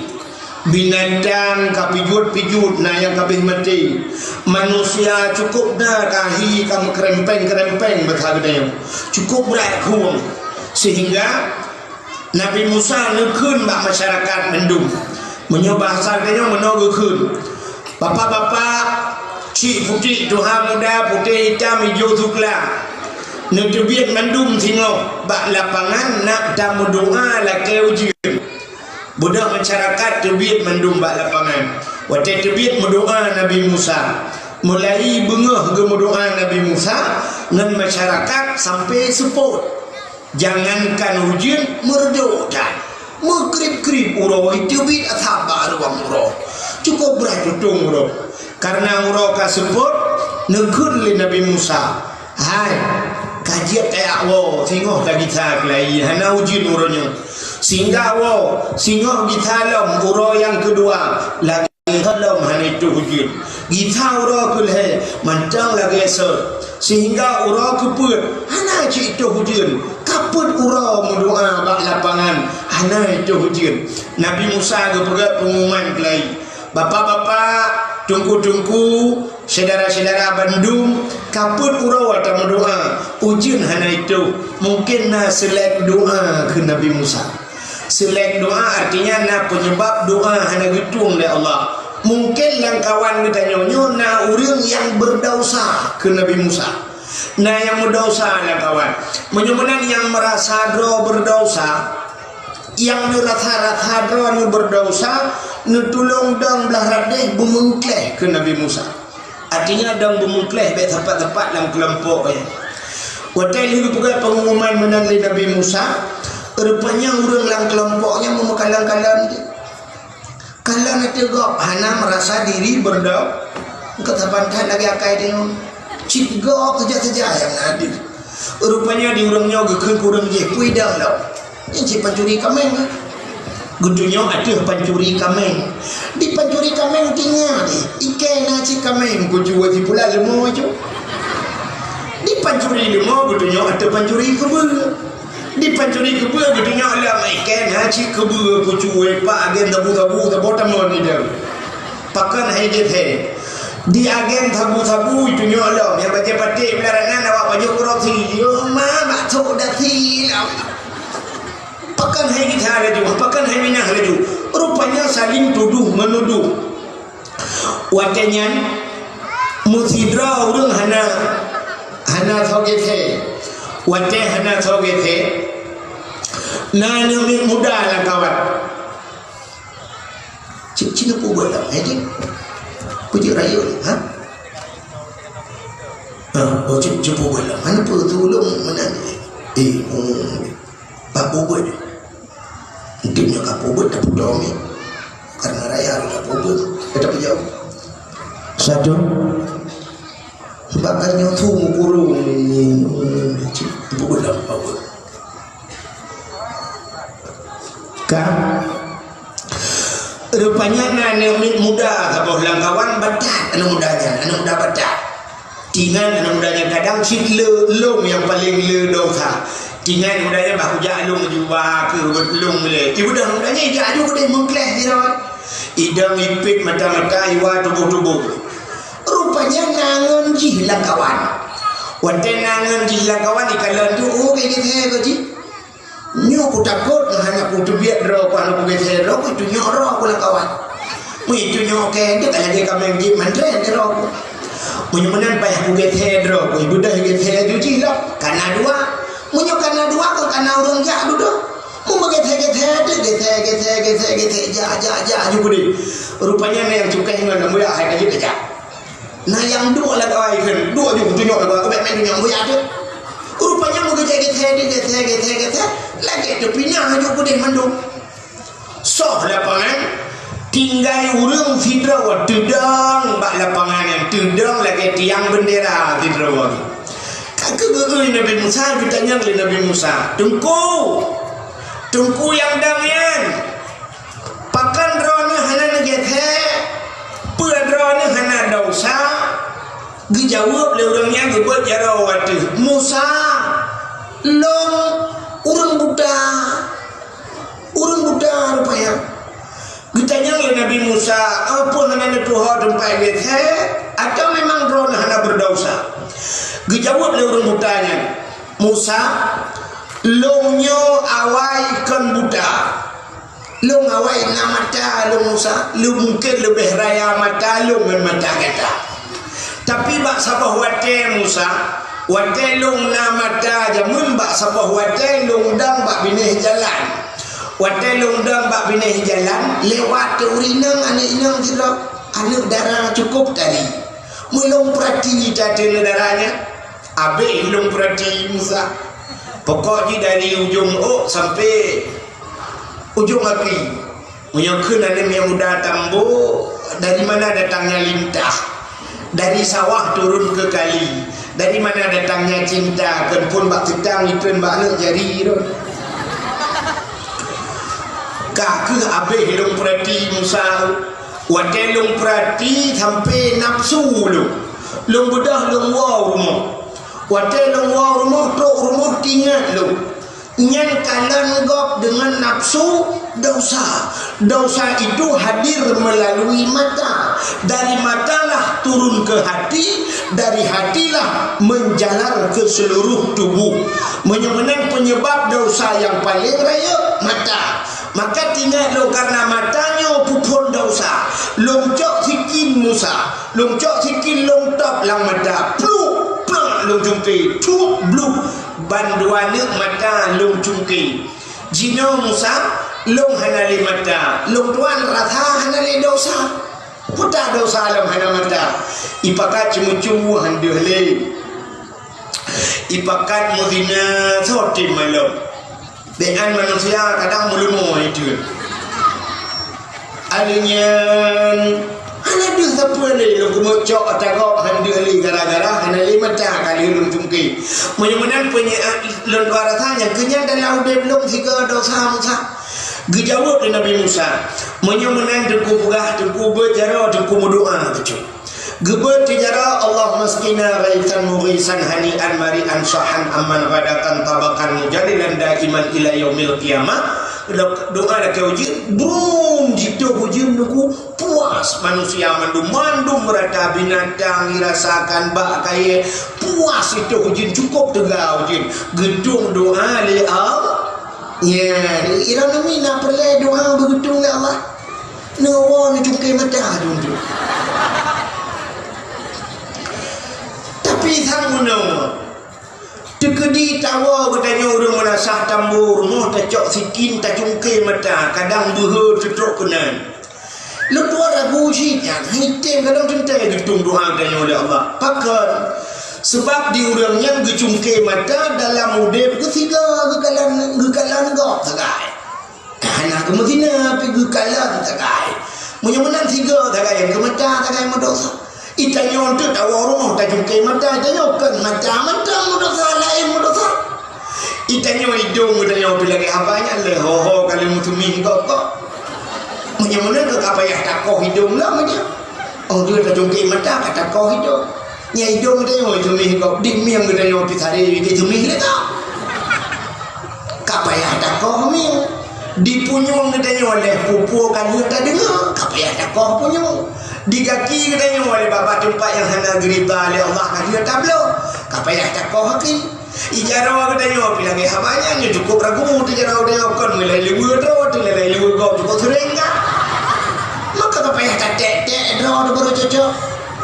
Binatang ka pijuet-pijuet na nyang ka abéh maté. Manusia cukôp na ka hi ka meukeurempeng-keurempeng bak geutanyoe. Cukôp brat khueng. Sehingga Nabi Musa neukheun bak masyarakat mandum. Meunyoe bahasa geutanyoe meunoe geukheun, "Bapak-bapak, chik putik, tuha muda, putéh itam, ijo sukla, neuteubiet mandum singoh bak lapangan nak tameudoa lakèe ujeuen." Beudôh masyarakat teubiet mandum bak lapangan. Watèe teubiet meudoa Nabi Musa. Mulai beungoh geumeudoa Nabi Musa ngon masyarakat sampoe seupôt. Jangankan ujeuen, meureudôk that. Meukrib-krib uroe, teubiet asab bak ruwang uroe. Cukôp brat tutông uroe. Kareuna uroe ka seupôt, neukheun lé Nabi Musa, "Hai, ka jeuet tajak woe, singoh tagisa keulayi, hana ujeuen uroe nyoe. Sehingga woe, singoh gisa lom uroe nyang keudua, lagèe Lom hana itôh ujeuen. Gisa uroe keu lhèe, mantong lagèe sot. Sehingga uroe keu peuet, hana cit itôh ujeuen. Ka peuet uroe meudoa bak lapangan, hana itôh ujeuen." Nabi Musa geupeugah peungumuman keulayi, "Bapak-bapak, teungku-teungku, syedara-syedara bandum, ka peuet uroe tameudoa, ujeuen hana itôh. Mungken na seulek doa," kheun Nabi Musa. Seulek doa artinya na penyebab doa hana geutueng lé Allah. Mungken lamkawan geutanyoe nyoe na ureueng nyang beudesya keu Nabi Musa. Na nyang meudesya lamkawan. Meunyoe meunan nyang meurasa droe beudesya, nyang neurasa-rasa droe nyoe beudesya, neutulông dong blah radeh beumeukleh keu Nabi Musa. Artinya dong beumeukleh bèk sapat-sapat lam keulompok nyan. Watèe lheueh geupeugah peungumuman meunan lé Nabi Musa, rupanya ureueng lam keulompok nyan meumeukalon-kalon. Kalon ateueh gob hana meurasa diri beudesya. Engkau saban that lagèe akai deungon. Cit gob saja-saja nyang hadir. Rupanya di ureueng nyoe geukheun keu ureueng jih, "Peue idong lom? Nyan cit pancuri kaméng." Geutunyok ateueh pancuri kaméng. Di pancuri kaméng tinggai deh. Ikèe na cit kaméng, kucue sipula leumô aju. Di pancuri leumô geutunyok ateueh pancuri keubeue. Di pancuri keubeue geutunyok lom ikèe na cit keubeue, kucue pak agen sabu-sabu saboh tamon idong. Pakon hai jeuet he. Di agen sabu-sabu itunyok lom, nyang bajèe paték blah ranan awak pajoh keu rosi. Yo ma, mak cok dasi lom. Pakon hai gisa laju, pakon hai minah laju. Rupanya saling tuduh menuduh. Watèe nyan meusidroe ureueng hana, hana soe geuthèe. Watèe hana soe geuthèe, na aneuk miet muda lam kawan. Cit, cit neupeubuet lom, eh, cit. Peujeuet rayeuk, ha? Ha, oh, cit, cit peubuet lom. Hana peue, tulông meunan. Eh, oh, bak peubuet. Enteuk nyoe ka peubuet, ka peudomi. Karena raya ka peubuet, ka peujaweueb. Satu. Sebab ka nyoe su meukurong. Bukan apa-apa. Ka. Rupanya na aneuk miet muda saboh lam kawan batat, aneuk muda nyan, aneuk muda batat. Tingat aneuk muda nyan kadang cit le lôn nyang paleng le dosa. Tingat aneuk muda nyan bah kujak lôn juba keu lôn le. Ibudah aneuk muda nyan ijak aju keudeh meukleh sidroe. Idong ipit mata-mata iwa tuboh-tuboh. Rupanya na ngon jih lam kawan. Watèe na ngon jih lam kawan ikalon tu, oh, keu jih, keu jih. Nyoe kutakot ngon hana kuteubiet droe ku, hana kugeusé droe ku, itunyok droe ku lam kawan. Meunyoe itunyok kèe, deuh ka lagèe kaméng jih mandrén droe ku. Meunyoe meunan payah kugeusé droe ku, ibeudôh geusé ju jih lom. Kana dua. Meunyoe kana dua, kon kana ureueng jak dudoe. Meunyoe geusé-geusé, deuh geusé, geusé, geusé, geusé, jak, jak, jak, ju keudeh. Rupanya na nyang cukéh ngon lam buya hai ka jeuet jak. Na nyang duek lam kawan kheun, duek ju tunyok lam kawan, bèk main tunyok buya teuh. Rupanya meugeujak geusé, geusé, geusé, geusé, lagèe teupinah ju keudeh mandum. Soh lapangan, tinggai ureueng sidroe teudong bak lapangan nyan, teudong lagèe tiang beundera sidroe. Ka geugeue Nabi Musa, geutanyong lé Nabi Musa, "Teungku, Teungku nyang dong nyan, pakon droeneuh hana neugeusé? Peue droeneuh hana desya?" Geujaweueb lé ureueng nyan geubeuet jaroe u ateueh, "Musa, lôn ureueng buta." Ureueng buta rupanya. Geutanyong lé Nabi Musa, "Peue hana neutuho teumpat geusé, atawa memang droeneuh hana beudesya?" Geujaweueb lé ureueng buta nyan, "Musa, lôn nyoe awai kon buta. Lôn awai na mata lôn, Musa, lôn mungken leubeh raya mata lôn ngon mata gata. Tapi bak saboh watèe, Musa, watèe lôn na mata jameun, bak saboh watèe lôn dong bak binéh jalan. Watèe lôn dong bak binéh jalan, lewat ureueng inong, aneuk inong sidroe, aneuk dara cukôp tari. Meulôn peurati that aneuk dara nyan, abéh lôn peurati, Musa. Pokok jih dari ujong ôk sampai ujong api. Meunyoe kheun aneuk muda tambô, dari mana datangnya lintah? Dari sawah turun ke kali. Dari mana datangnya cinta? Kon phôn bak teutang, itreun bak aneuk jari tu. Ka keuh abéh lôn peurati, Musa. Watèe lôn peurati sampai nafsu lôn. Lôn beudôh lôn woe rumoh. Watèe lôn woe rumoh, trok rumoh teuingat lôn. Nyan kalon gob deungon nafsu desya. Desya itu hadir melalui mata. Dari matalah turun ke hati, dari hatilah menjalar ke seluruh tubuh. Meunyoe meunan penyebab desya nyang paleng rayeuk, mata. Maka teuingat lôn, karena mata nyoe peuphôn desya. Lôn cok sikin, Musa. Lôn cok sikin lôn top lam mata. Pluk, plak lôn cungké. Cuk, bluk. Ban dua neuk mata lôn cungké. Jinoe Musa, lôn hana lé mata. Lôn tuan rasa hana lé desya. Peue ta desya lôn hana mata? Ipakat ceumeucue han deuh lé. Ipakat meuzina soe tem malom. Bèk an manusia kadang meuleumo itu. Alèh nyan, hana deuh sapeue lé lôn keumeuk cok ata gob han deuh lé gara-gara hana lé mata ka lheueh lôn cungké. Meunyoe meunan peue nyang lôn dua rasa nyan keu nyan dalam udép lôn sigoe desya, Musa. Geujaweueb lé Nabi Musa, "Meunyoe meunan Teungku peugah, Teungku beuet jaroe, Teungku meudoa bacut." Geubeuet keu jaroe, "Allahumma asqina ghaitsan mughisan hani'an mari'an syahan amman ghadaqan tabaqan mujalilan daiman ila yaumil qiyamah." Doa lakèe ujeuen, brum, jitoh ujeuen Teungku, puas manusia mandum, mandum rata binatang jirasakan bak kayèe, puas jitoh ujeuen, cukôp teuga ujeuen. Geutueng doa lé Allah. Nyan, ironomi na peureulèe doa beugeutueng lé Allah. Neuwoe neucungké mata dum tu. Tapi sang bunoe, teukeudi tawoe geutanyoe ureueng meunasah tambô rumoh, tacok sikin, tacungké mata, kadang beuhe teutrok keunan. Lôn tuan ragu cit nyan, hana item kadang teuntèe geutueng doa geutanyoe lé Allah. Pakon? Seubab di ureueng nyan geucungké mata dalam udép geusigoe geukalon, geukalon gob sagai. Hana geumeuzina, tapi geukalon sagai. Meunyoe meunan sigoe sagai nyang geumata sagai meudosa. Itanyoe teuk tawoe rumoh tacungké mata, itanyoe kon mata mantong meudosa, laén meudosa. Itanyoe idong geutanyoe pih lagèe haba nyan lé ho-ho ka lheueh meuteumé gob-gob. Meunyoe meunan ka payah takoh idong lom nyan. Oh, dia tacungkek mata ka takoh idong. Nyan idong geutanyoe teumé gob, di mieng geutanyoe pih saré jiteumé lé gob. Ka payah takoh mieng. Di punyueng geutanyoe lé peue-peue ka lheueh tadeungoe, ka payah takoh punyueng. Di gaki geutanyoe lé babah teumpat nyang hana geurida lé Allah ka lheueh tabloe, ka payah takoh gaki. Ijaroe geutanyoe pih lagèe haba nyan, nyoe cukôp ragu teujaroe geutanyoe kon meulai luweue droe, teulai luweue gob cukôp seuréng ka. Maka ka payah taték-ték droe teuh baru cocok.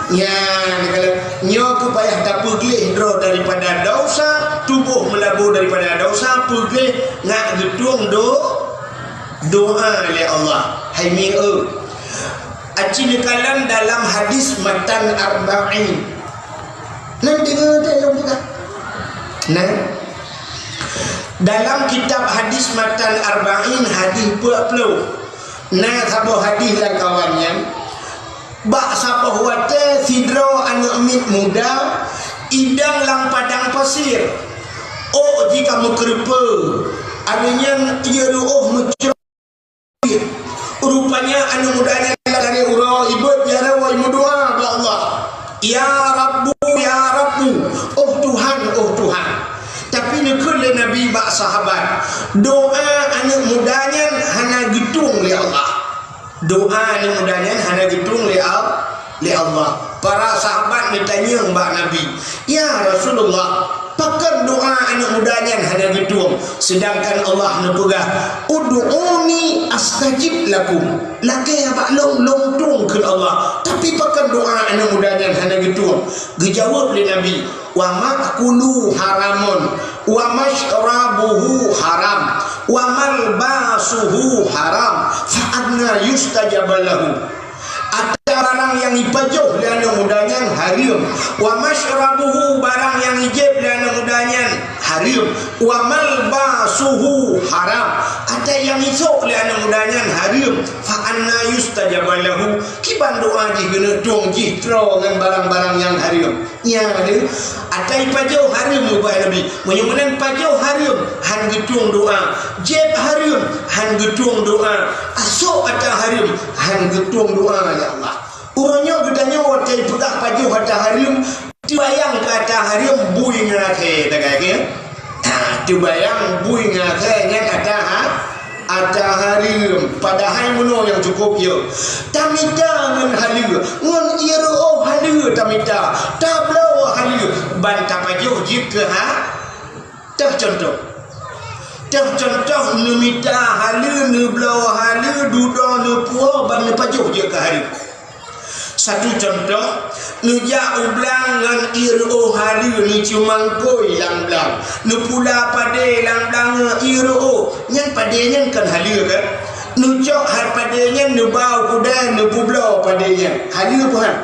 Nyan, kalau nyoe keu payah tapeugleh droe daripada dosa, tuboh meulaboh daripada dosa, peugleh ngat geutueng do-, doa lé Allah. Hai mieng eu. Aci neukalon dalam hadis matan Arba'in. Nan deungoe teuh lôn peugah. Nah. Dalam kitab hadis matan Arba'in, hadis peuet ploh. Na saboh hadis lam kawan nyan, bak saboh watèe sidroe aneuk miet muda idong lam padang pasir. Ôk jih ka meukeureupeue, aneuk nyan ié reuôh meucok. Rupanya aneuk muda nyan lam uroe ibeuet jaroe imeudoa bak Allah, "Ya Rabbu, ya Rabbu, oh Tuhan, oh Tuhan." Tapi neukheun lé Nabi bak sahabat, doa aneuk muda nyan hana geutueng lé Allah. Doa aneuk muda nyan hana geutueng lé Al-, lé Allah. Para sahabat neutanyong bak Nabi, "Ya Rasulullah, pakon doa aneuk muda nyan hana geutueng, seudangkan Allah neupeugah, 'Ud'uni astajib lakum'? Lakèe bak lôn, lôn tueng kheun Allah. Tapi pakon doa aneuk muda nyan hana geutueng?" Geujaweueb lé Nabi, "Wa ma'kuluhu haramun, wa masyrabuhu haram, wa malbasuhu haram, fa anna yustajabu lahu?" Ata barang nyang ipajoh lé aneuk muda nyan hareuem, wa masyrabuhu, barang nyang ijieb lé aneuk muda nyan hareuem, wa malbasuhu haram, ata nyang isôk lé aneuk muda nyan hareuem, fa anna yustajabu lahu? Kiban doa jih geuneuk tueng jih troe ngon barang-barang nyang hareuem? Nyan lé, ata ipajoh hareuem ubak Nabi. Meunyoe meunan pajoh hareuem, han geutueng doa. Jieb hareuem, han geutueng doa. Asôk ata hareuem, han geutueng doa, ya Allah. Uroe nyoe geutanyoe watèe ipeugah pajoh ata hareuem, teubayang keu ata hareuem bui ngon akhé, tagai keu? Ha, teubayang bui ngon akhé nyan ata ha-, ata hareuem, padahai bunoe nyang cukôp yôh. Tamita ngon haleue, ngon ié reuôh haleue tamita, tabloe haleue, ban tapajoh jeuet keu ha-, teuh cuntoh. Teuh cuntoh, neumita haleue, neubloe haleue, dudoe neupuwoe, ban neupajoh jeuet keu hareuem. Satu cuntoh, neujak u blang ngon ié reuôh haleue, neucumangkôi lam blang, neupula padé lam blang ngon ié reuôh, nyan padé nyan kon haleue kan? Neucok ha-, padé nyan neuba u keudè, neupeubloe padé nyan. Haleue peue han?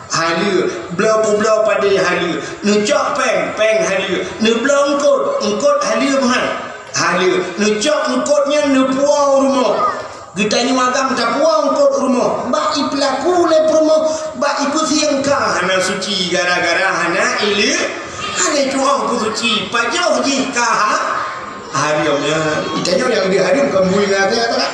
Haleue. Bloe peubloe padé haleue. Neucok péng, péng haleue. Neubloe eungkôt, eungkôt haleue peue han? Haleue. Neucok eungkôt nyan neupuwoe u rumoh. Geutanyoe agam tapuwoe eungkôt u rumoh, bak ipeulaku lé peurumoh, bak ipeusieng ka hana suci gara-gara hana ileu-, hana tu'oh peusuci, pajoh jih ka ha-, hareuem nyan. Itanyoe nyang di hareuem kon bui ngon akhé ata.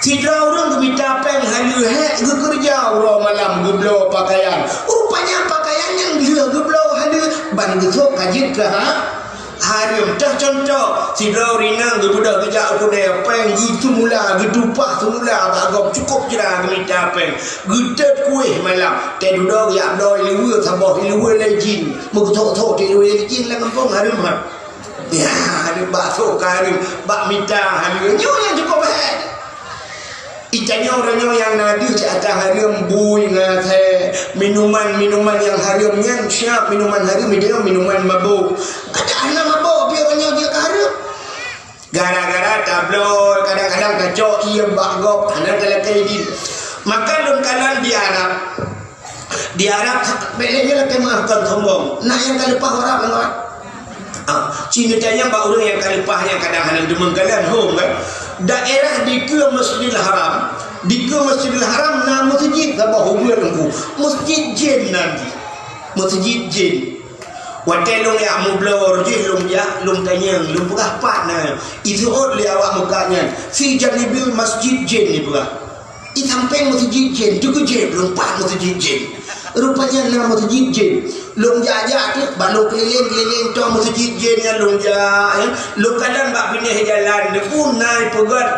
Sidroe ureueng geumita péng haleue hék geukeureuja uroe malam geubloe pakaian. Rupanya pakaian nyan lheueh geubloe haleue ban geusôk ka jeuet keu ha-, hareuem. Teuh cuntoh, sidroe ureueng inong geubeudôh geujak u keudè, péng geuteumula, geutumpah teumula bak gob, cukôp jra geumita péng. Geuteuet kueh malam, teuh dudoe geujak bloe iluweue saboh, iluweue lé jin. Meugeusôk-sôk teuh iluweue lé jin lam gampông, hareuem han. Ya, hareuem bak sôk ka hareuem, bak mita haleue. Nyoe nyang cukôp hék. Itanyoe uroe nyoe nyang na deuh cit ata hareuem, bui ngon akhé, minuman-minuman nyang hareuem nyan, siap minuman hareuem, itanyoe minuman mabôk. Kada hana mabôk, pih uroe nyoe jeuet keu hareuem. Gara-gara tabloe, kadang-kadang tacok ié bak gob, hana talakèe idin. Maka lôn kalon di Arab. Di Arab, bèk lé nyoe lakèe meu'ah kon sombong. Na nyang ka leupah u Arab ngon Arab. Ah, ci neutanyong bak ureueng nyang ka leupah nyan kadang hana deungon kalon hom kan. Daerah dikeue Masjidil Haram, dikeue Masjidil Haram na meuseujid saboh ubeut teungku. Meuseujid jén nan jih. Meuseujid jén. Watèe lôn jak mubloe jih, lôn jak, lôn tanyong, lôn peugah pat na. Iseuôt lé awak meukat nyan, "Fi janibil masjid jin," ipeugah. "I sampéng meuseujid jin, teukeujeuet lôn pat meuseujid jin." Rupanya na meuseujid jin. Lôn jak-jak teuk, bak lôn keulileng-keulileng tô meuseujid jin nyan lôn jak, ya. Lôn kalon bak binéh jalan, di u na ipeugöt,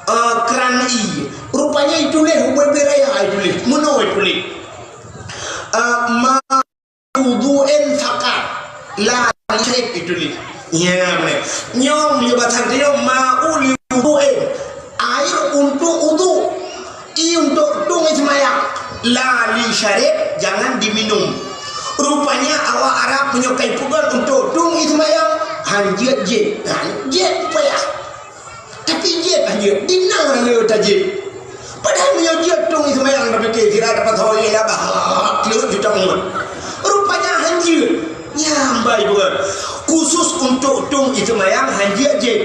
eh, kran ie. Rupanya ituléh ubé-ubé raya ituléh. Meunoe ituléh. Eh, ma wudu'in faqat, la li syarib ituléh. Ya, beuna. Nyoe, nyoe bahasa Indonesia, ma'u li wudu'in. Air untuk wudu. Ie untuk tueng ie seumayang. La li syarib, jangan diminum. Rupanya awak Arab meunyoe ka ipeugöt untuk tueng ie seumayang, han jeuet jieb. Han jeuet payah. Tapi jieb han jeuet, di na le tajieb. Padahai meunyoe jieb tueng ie seumayang, tapike sira dapat ho ie labah, kleuet juta umat. Rupanya han jeuet. Nyang bai bukan. Khusus untuk tueng ie seumayang han jeuet jieb.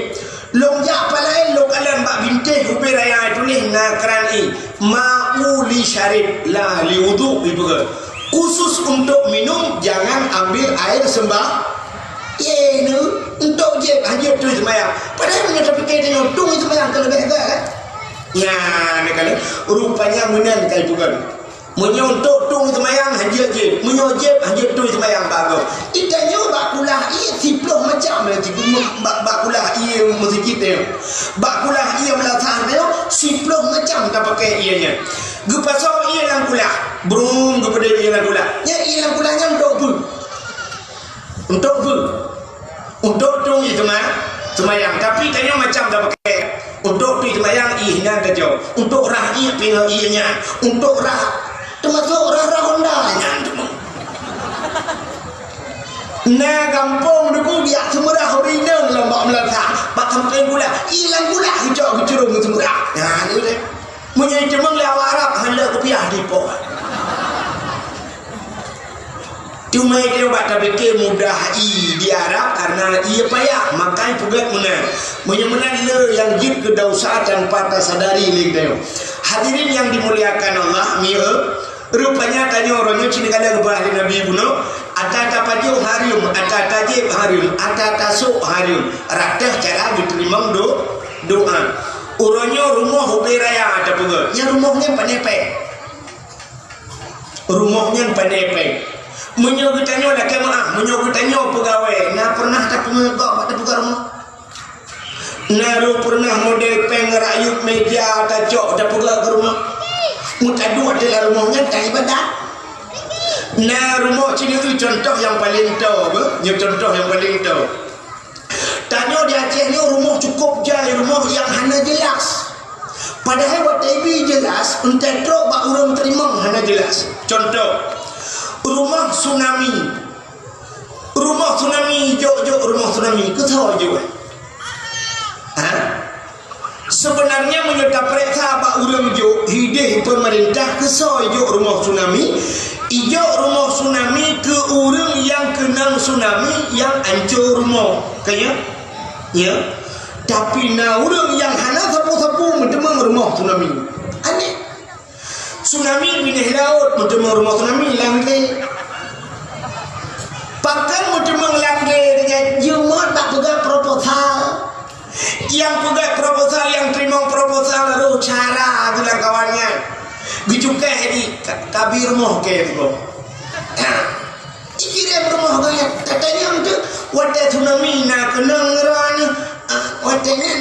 Lôn jak pat laén, lôn kalon bak bintéh ubé raya tuléh na kran ie, "Ma'u li syarib, la li wudu," ipeugah. Khusus untuk minum, jangan ambil air sembah-, ye, nu, untuk jieb, han jeuet tueng ie seumayang. Padahai meunyoe tapike tanyoe tueng ie seumayang ka leubeh agak, kan? Nyan, kan? Rupanya meunan ka ipeugah. Meunyoe untuk tueng ie seumayang, han jeuet jieb. Meunyoe jieb, han jeuet tueng ie seumayang, bagoe. Itanyoe bak kulah ie siploh macam, bak, bak kulah ie meuseujid nyoe. Bak kulah ie meulasah nyoe, siploh macam tapake ie nyan. Geupasoe ie lam kulah. Brung, geupeudeh ie lam kulah. Nyan ie lam kulah nyan untuk peue? Untuk peue? Untuk tueng ie seuma-, seumayang. Tapi tanyoe macam tapake. Untuk tueng ie seumayang, ie nyan tajoe. Untuk rhah ie, pingoh ie nyan. Untuk rhah, teumasok rhah-rhah honda nyan teuma. Na gampông Teungku geujak seumeurah ureueng inong lam bak meulasah, bak sampéng kulah, ie lam kulah geucok geucurông seumeurah. Nyan, ni deh. Meunyoe iteumeung lé awak Arab, hana kupiah dipoh. Teuma itu bak tapike mudah ie di Arab karena ie payah, maka ipeugöt meunan. Meunyoe meunan le nyang jeuet keu desya tanpa tasadari lé geutanyoe. Hadirin yang dimuliakan Allah, mieu, rupanya tanyoe uroe nyoe cit ka lheueh geupeugah lé Nabi bunoe, ata tapajoh hareuem, ata tajieb hareuem, ata tasok hareuem, rata cara geuteurimong do-, doa. Uroe nyoe rumoh ubé raya tapeugöt, nyan rumoh nyan pane péng. Rumoh nyan pane péng. Meunyoe geutanyoe lakèe meu'ah, meunyoe geutanyoe peugawée, na peureunah tapeungeut gob bak tapeugöt rumoh? Na rôh peureunah model péng rakyueb meja tacok tapeugöt keu rumoh? Meutaduek ateueh lam rumoh nyan ka ibadat. Na rumoh cit nyoe contoh nyang paleng toe, beuh, nyoe contoh nyang paleng toe. Tanyoe di Aceh nyoe rumoh cukôp jai, rumoh nyang hana jelas. Padahai watèe ibi jelas, entah trok bak ureueng teurimong hana jelas. Contoh, rumoh tsunami. Rumoh tsunami, jok-jok rumoh tsunami, keu soe jok? Ha? Sebenarnya meunyoe tapeuriksa bak ureueng jok, hideh peumeurintah keu soe ijok rumoh tsunami, ijok rumoh tsunami keu ureueng nyang keunong tsunami nyang ancô rumoh. Ka nyo? Nyo. Tapi na ureueng nyang hana sapeue-sapeue meuteumeung rumoh tsunami. Aneh. Tsunami binéh laôt, meuteumeung rumoh tsunami lam glé. Pakon meuteumeung lam glé, nyan jimuat bak peugah proposal. Nyang peugah proposal, nyang teurimong proposal, roh cara geulang kawan nyan. Geucukéh di ka-, kabi rumoh kèe rumoh. Nah, jikirém rumoh geuh nyan. Katanyong teuh, watèe tsunami na keunong ngon droeneuh, ah, watèe nyan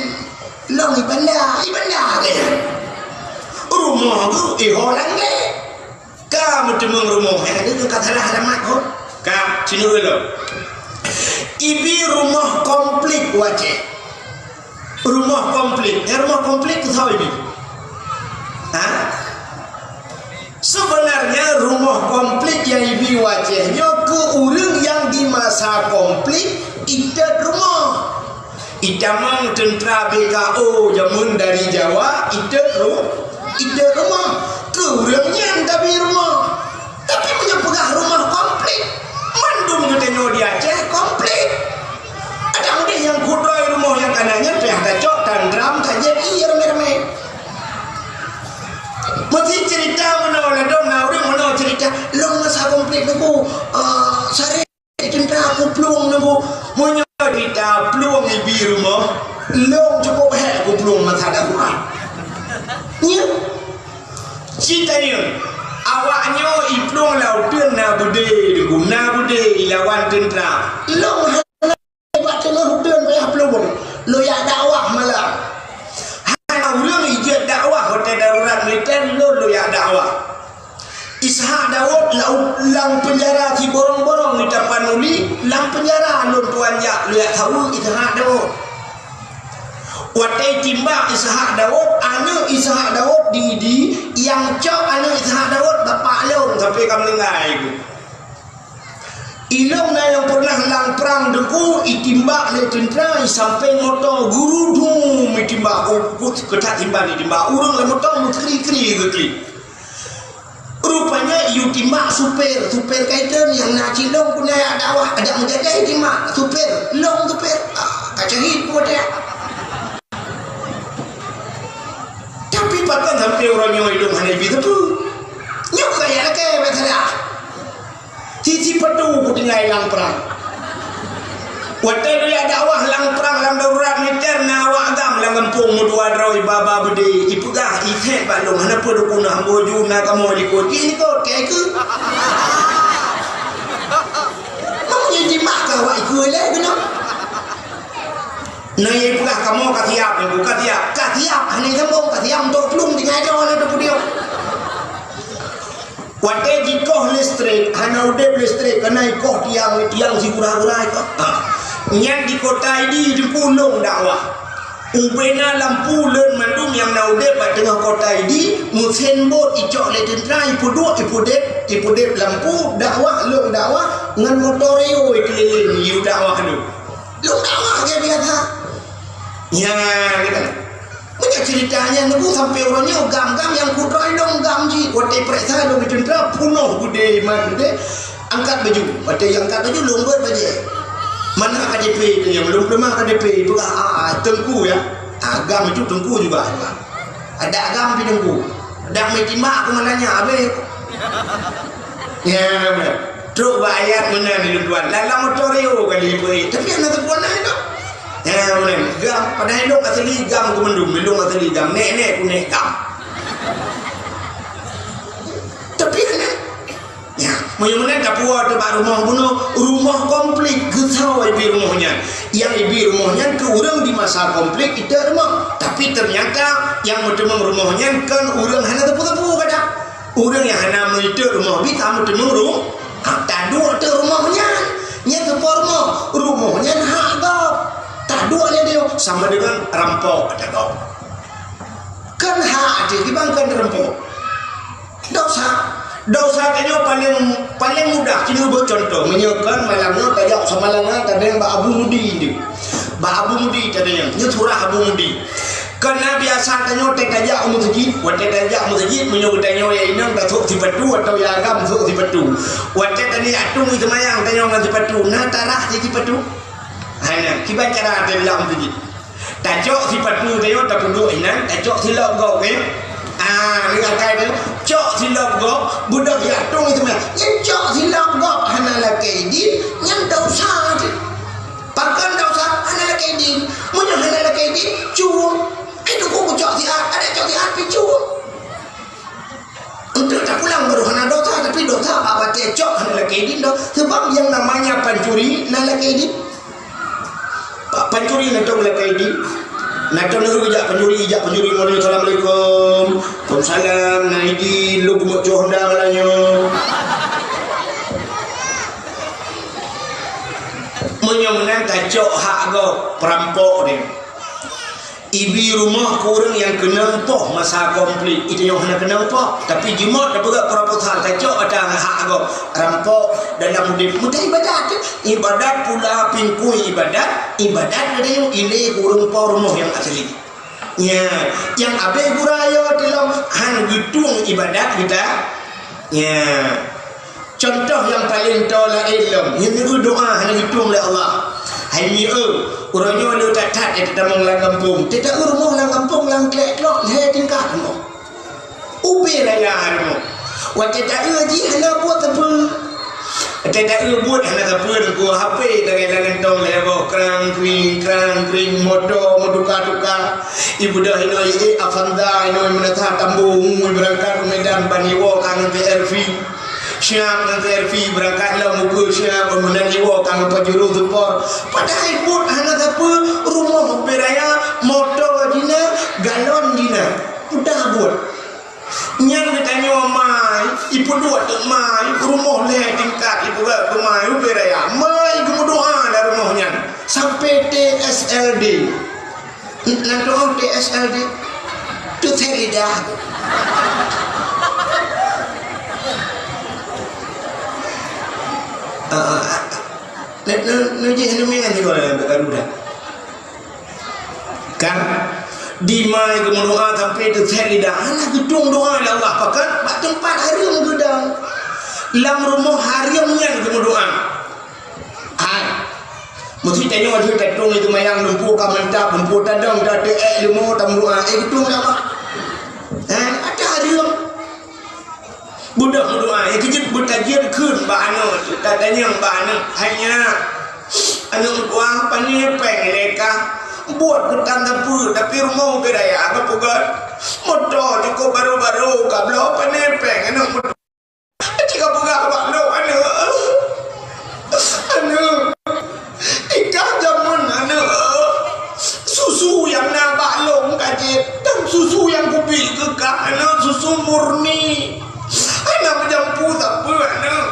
lôn i banda, i banda geuh nyan. Rumoh geuh, eh, ho lam glé. Ka meuteumeung rumoh, eh, ka salah alamat ho. Ka, sinoe lom. Ibi rumoh konflik u Aceh. Rumoh konflik. Nyang rumoh konflik keu soe ibi? Ha? Sebenarnya rumoh konflik nyang ibi u Aceh nyoe keu ureueng nyang di masa konflik itot rumoh. Itamong teuntra B K O jameun dari Jawa, itot ru-, itot rumoh. Keu ureueng nyan tabi rumoh. Tapi meunyoe peugah rumoh konflik, mandum geutanyoe di Aceh konflik. Adak udeh nyang kudroe rumoh nyang kana nyan payah tacok, tandram, tajieb ie ramé-ramé. Meusti cerita meunoe ladôm na ureueng meunoe cerita, lôn masa konflik nyoe, eh, saré Meunyoe cerita plueng ibi rumoh, lôn cukup hék kuplueng masa darurat. Nyoe, cit tanyoe, awaknyoe iplueng lam uteuen na beudé, Teungku, na beudé ilawan teuntra. Lôn hana bak teungoh uteuen payah plueng, lôn jak dakwah malam. Hana ureueng ijeuet dakwah watèe darurat militer, lôn, lôn jak dakwah. Ishak Daud lau-, lam peunjara siborong-borong di Tapanuli, lam peunjara lôn tuan jak, lôn jak saweue Ishak Daud. Watèe timbak Ishak Daud, aneuk Ishak Daud di Idi, nyang cok aneuk Ishak Daud bapak lôn sampai ka meuninggai. Ilôn na nyang pernah lam prang Teungku, itimbak lé teuntra, isampéng moto guru dum itimbak, oh, keutat simban itimbak. Ureueng lam moto meukri-kri geuklik. Rupanya iyue timbak supir, supir kaiton nyang na cilong pun jak dakwah, adak meujadeh timbak supir, lôn supir, ah, ka syahid pun watèe. Tapi pakon sampai uroe nyoe ilôn hana ibi teupeu. Nyoe kaya lakèe masalah. Sisi padu kutinggai lam prang. Watèe lôn jak dakwah lam prang, lam darurat militer, na awak agam lam gampông meudua droe iba-ba beudé, ipeugah, "Isét bak lôn, hana peue dukun, hamba ju na kamoe likot." Jih likot, kèe keuh. Meunyoe jimak keu awak ikheun lé keunoe. Na ipeugah, "Kamoe ka siap, Teungku, ka siap." Ka siap, hana sambông, ka siap untuk plueng tinggai droe na teupeudiyong. Watèe jikoh listrik, hana udép listrik, keunan ikoh tiang, tiang sigura-gura ikoh. Ha. Nyan di kota Idi Teungku lôn dakwah. Ubena lampu lôn mandum nyang na udép bak teungoh kota Idi, meusén bot icok lé teuntra, ipeuduek, ipeudép, ipeudép lampu, dakwah, lôn dakwah, ngon moto Rio ikeulileng, iyue dakwah lôn. Lôn dakwah lagèe biasa. Nyan, gitu. Meunyoe ceurita nyan Teungku sampai uroe nyoe gam-gam nyang kudroe lôn gam jih, watèe peuriksa lôn di teuntra punoh beudé, mat beudé, angkat baju. Watèe angkat baju lôn beuet bajèe. Mana K T P teuh nyang lôn peuleumah K T P, peugah, "Ah, ah, Teungku ya." Ah, gam itu Teungku juga. Adak gam pih Teungku. Dak meutimba aku mana nyan habéh. Ya, betul. Trok bak ayat meunan di luwan. Dalam motor yo kali ibu. Tapi anak tu pun ada. Ya, meunan. Gam, padahai lôn asli gam ku mandum, lôn asli gam. Nek-nek ku nek gam. Tapi anak, ya, meunyoe meunan tapuwoe teuh bak rumoh bunoe, rumoh konflik geusawa ibi rumoh nyan. Nyang ibi rumoh nyan keu ureueng di masa konflik iteuk rumoh. Tapi ternyata nyang meuteumeung rumoh nyan kon ureueng hana teupeu-teupeu kadang. Ureueng nyang hana meuiteuk rumoh bi ka meuteumeung ru-, ha, taduek teuk rumoh nyan. Nyan teupeu rumoh, rumoh nyan hak gob. Taduek lé dia sama dengan rampok ata gob. Kan hak jih, kiban kan rampok. Dosa. Dosa tanyoe paling, paling mudah. Sinoe beuet contoh. Meunyoe kan malam nyoe tajak Samalanga, tadeng bak Abu Mudi nyoe. Bak Abu Mudi tadeng. Nyoe surah Abu Mudi. Kan na biasa tanyoe teuka tajak u meuseujid. Watèe tajak u meuseujid, meunyoe geutanyoe ya inong tasok sipatu atau ya agam sok sipatu. Watèe tani atong i seumayang tanyoe ngon sipatu. Na tarah di sipatu. Hai na, kiban cara tajak u meuseujid. Tacok sipatu tanyoe tapeuduek inan, tacok silop gob, eh? Ah, ni akai tu. Cok silop gob, beudôh ya tong itu meh. Nyan cok silop gob hana lakèe idin, nyan dosa tu. Pakon dosa hana lakèe idin? Meunyoe hana lakèe idin, cuwong. Eh, tu ku cok siat, ada cok siat pi cuwong. Untuk tapulang baru hana dosa, tapi dosa bak watèe cok hana lakèe idin doh. Sebab yang namanya pancuri na lakèe idin. Pak pancuri na tong lakèe idin. Na tong nyoe jak pancuri, jak pancuri, "Assalamualaikum." "Waalaikumsalam." "Na idin, lôn keumeuk cok Honda malam nyoe." Meunyoe meunan tacok hak gob, peurampok nyan. Ibi rumoh keu ureueng nyang keunong poh masa konflik, itu nyang hana keunong poh. Tapi jimat tapeugah proposal, tacok ata hak gob, rampok dalam udép. Meutai ibadat, ibadat pula pingkui ibadat, ibadat geutanyoe ilèe keu ureueng po rumoh nyang asli. Nya, nyang abéh gura yo teulom han geutueng ibadat geuta. Nya. Contoh nyang paleng toe laén lom, nyan neu doa hana geutueng lé Allah. Hai mi eu, uroe nyoe le that-that teutamong lam gampông. Teuta eu rumoh lam gampông lam klek klok lhèe tingkat rumoh. Ubé raya rumoh. Watèe ta eu jih hana buet teupeu. Teuta eu buet hana sapeue Teungku, H P lagèe lam gantong lhèe boh, krang kring, krang kring, moto meutuka-tuka. Ibeudôh inoe ié Avanza, inoe meunasah Tambo, ngui beurangkat u Medan ban iwoe ka ngon T R V. Siap ngon T R V beurangkat lom ukeue siap, meunan iwoe ka ngon Pajero Sport. Padahai buet hana sapeue, rumoh ubé raya, moto jina, galon jina. Mudah buet. Nyan geutanyoe mai, ipeuduek teuk mai, rumoh lhèe tingkat ipeugöt keu mai ubé raya. Mai geumeudoa lam rumoh nyan sampai T S L D. Nan doa T S L D. Teuthèe lidah. Ah, ah, ah. Neu-, neu-, neujih neumien sigoe lam Garuda. Kan? Dimai geumeudoa sampai teuthèe lidah, hana geutueng doa lé Allah, pakon bak teumpat hareuem geudong. Lam rumoh hareuem nyan geumeudoa. Hai. Meusti tanyoe lheueh tatueng itu mayang lumpur ka mantap, lumpur tadong, tateuék leumo tameudoa, eh, geutueng lé Allah. Hai, ata hareuem. Beudôh meudoa, nyang keujeuet beutajiet kheun bak aneuk, tatanyong bak aneuk, "Hai nyak, aneuk meutuah, pane péng lé kah? Buet keutan sapeue, tapi rumoh ubé raya kapeugöt. Moto cukôp barô-barô kabloe, pane péng aneuk meutuah?" Cit kapeugah bak lôn, "Aneuk, aneuk, ikah jameun aneuk, susu nyang na bak lôn ka jép, dan susu nyang kubi keu kah aneuk susu murni. Hana meujampu sapeue aneuk.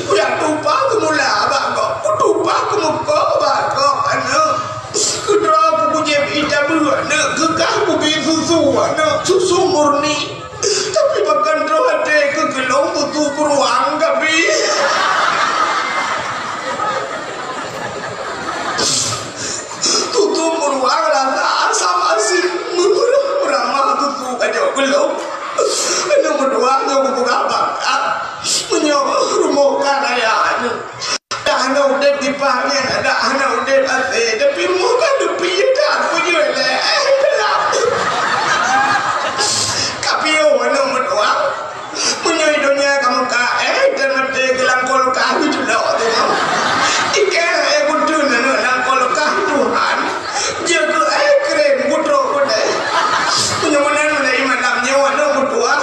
Kujak tupa keumula bak gob, kutupa keumeukoh bak gob aneuk. Keudroe kujép ie tabeue aneuk, keu kah kubi susu aneuk, susu murni." Tapi pakon troh até keu keulôn tutoe peuruang kabi. Tutoe peuruang rasa asam asin meurah-meurah tutoe kajok keulôn. Aneuk meutuah nyoe kupeugah bak kah. Meunyoe rumoh kah raya nyoe. Dak hana udép dipat nyan, dak hana udép asée, tapi rumoh ka leupie that peujeuet lé, eh, gelap. Ka piôh aneuk meutuah. Meunyoe donya ka meuka, eh, dan maté geulangkol kah geuculok teuh. Ikeu, eh, geuteun aneuk langkol kah Tuhan. Jeuet keu, eh, kren geutrok keudeh. Meunyoe meunan mulai malam nyoe aneuk meutuah.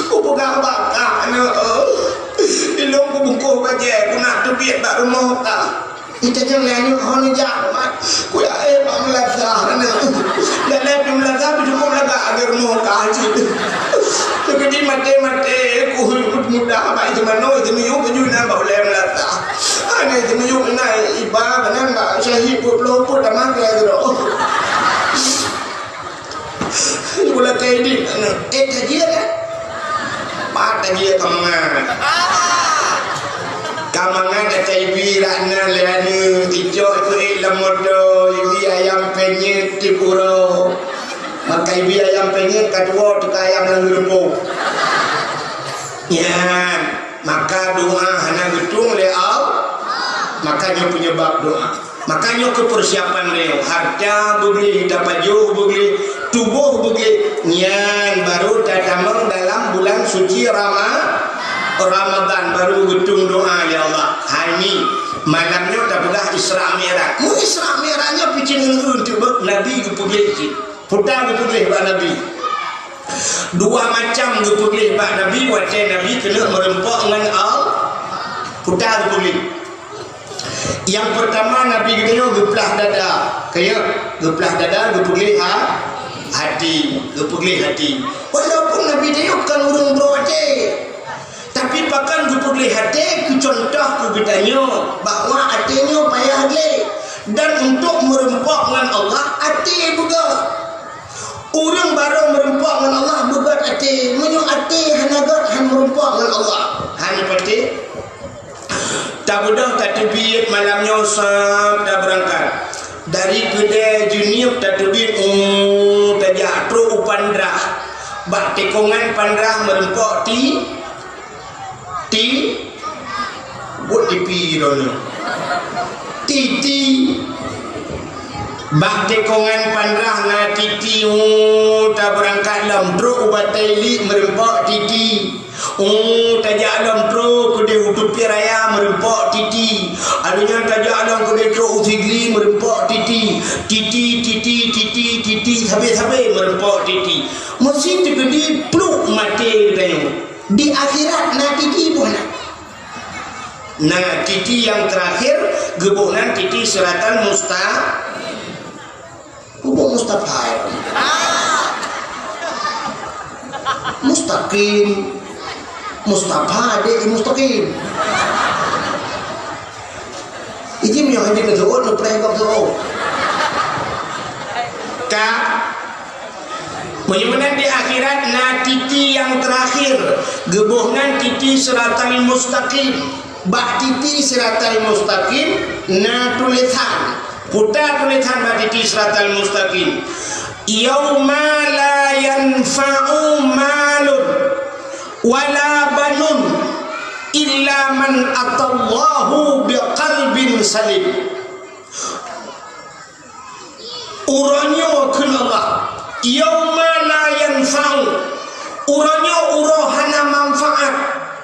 Kupeugah bak kah aneuk, eh. Ilôn kubungkôh bajée, kunak teubiet bak rumoh kah. Itanyong lé aneuk, "Hon jak mat?" Kuyak, "Eh, bak meulasah aneuk." Dan lé pih meulasah pih cukôp lagak lagée rumoh kah cit. Teukeudi maté-maté, kuhôi mudah bak ijeumanoe, ijeumiyueb baju na bak ulée meulasah. Aneuk ijeumiyueb na iba, kanan bak syahid peuet ploh peuet tamah keu droe. Gula teh di, eh, tajia kan? Pat tajia ka mangat. Ka mangat dah cai bi rak na lé anu, icok tu eh lam moto, ibi ayam penyet di pura. Maka ibi ayam penyet ka tuwo teuka ayam lam geureumpok. Nyan. Maka doa hana geutueng lé Allah. Maka nyoe penyebab doa. Maka nyoe keu persiapan lé nyoe. Harta beugleh, tapajoh beugleh, tuboh beugleh. Nyan baru tatamong dalam bulan suci Rama-, Ramadan, baru geutueng doa lé Allah. Hai ni, malam nyoe tapeugah Isra Mi'raj. Mun Isra Mi'raj nyoe picing ngeun teubeuet Nabi geupeugah cit. Peue geupeugah bak Nabi. Dua macam geupeugah bak Nabi watée Nabi keuneuk meureumpok ngon Allah. Peue geupeugah. Nyang peurtama Nabi geutanyoe geuplah dada. Kayeuh, geuplah dada geupeugah ha-, hati, geupeugah hati. Walaupun Nabi tanyoe kon ureuëng broe até. Tapi pakon geupeugah até keu cuntoh keu geutanyoe bahwa até nyoe payah gleh dan untuk meureumpok ngon Allah até beugöt. Ureuëng barô meureumpok ngon Allah beugöt até, meunyoe até hana göt han meureumpok ngon Allah. Hana patéh. Tabeudôh tateubiet malam nyoe sab tabeurangkat. Dari keudée Jeunieb tateubiet, uh, tajak trok u Pandrah. Bak tikongan Pandrah meureumpok ti Ti, buet tipi droeneuh. Titi. Bak tikongan Pandrah na titi, uh, tabeurangkat lom trok u Batée Iliek meureumpok titi. Oh, tajak lom trok keudeh u Teupie Raya meureumpok Titi. Alheuh nyan tajak lom keudeh trok u Sigli meureumpok Titi. Titi, Titi, Titi, Titi, sabe-sabe meureumpok Titi. Meusi teukeudi pluek maté geutanyoe. Di akhirat na Titi boh na. Na Titi nyang teurakhir, geuboh nan Titi Siratal Musta-, geuboh Mustafa. Mustaqim. Mustafa dek Mustaqim. Iji meunyoe hana jeuet neusu'ot, neupreh gob su'ot. Ka. Meunyoe meunan di akhirat na Titi nyang teurakhir, geuboh nan Titi Siratal Mustaqim. Bak Titi Siratal Mustaqim na tulésan. Puta tulésan bak Titi Siratal Mustaqim. Yauma la yanfa'u malun wala banun illa man atallahu biqalbin salim. Uroe nyoe kheun Allah, yauma la yanfa'u, uroe nyoe uroe hana manfaat,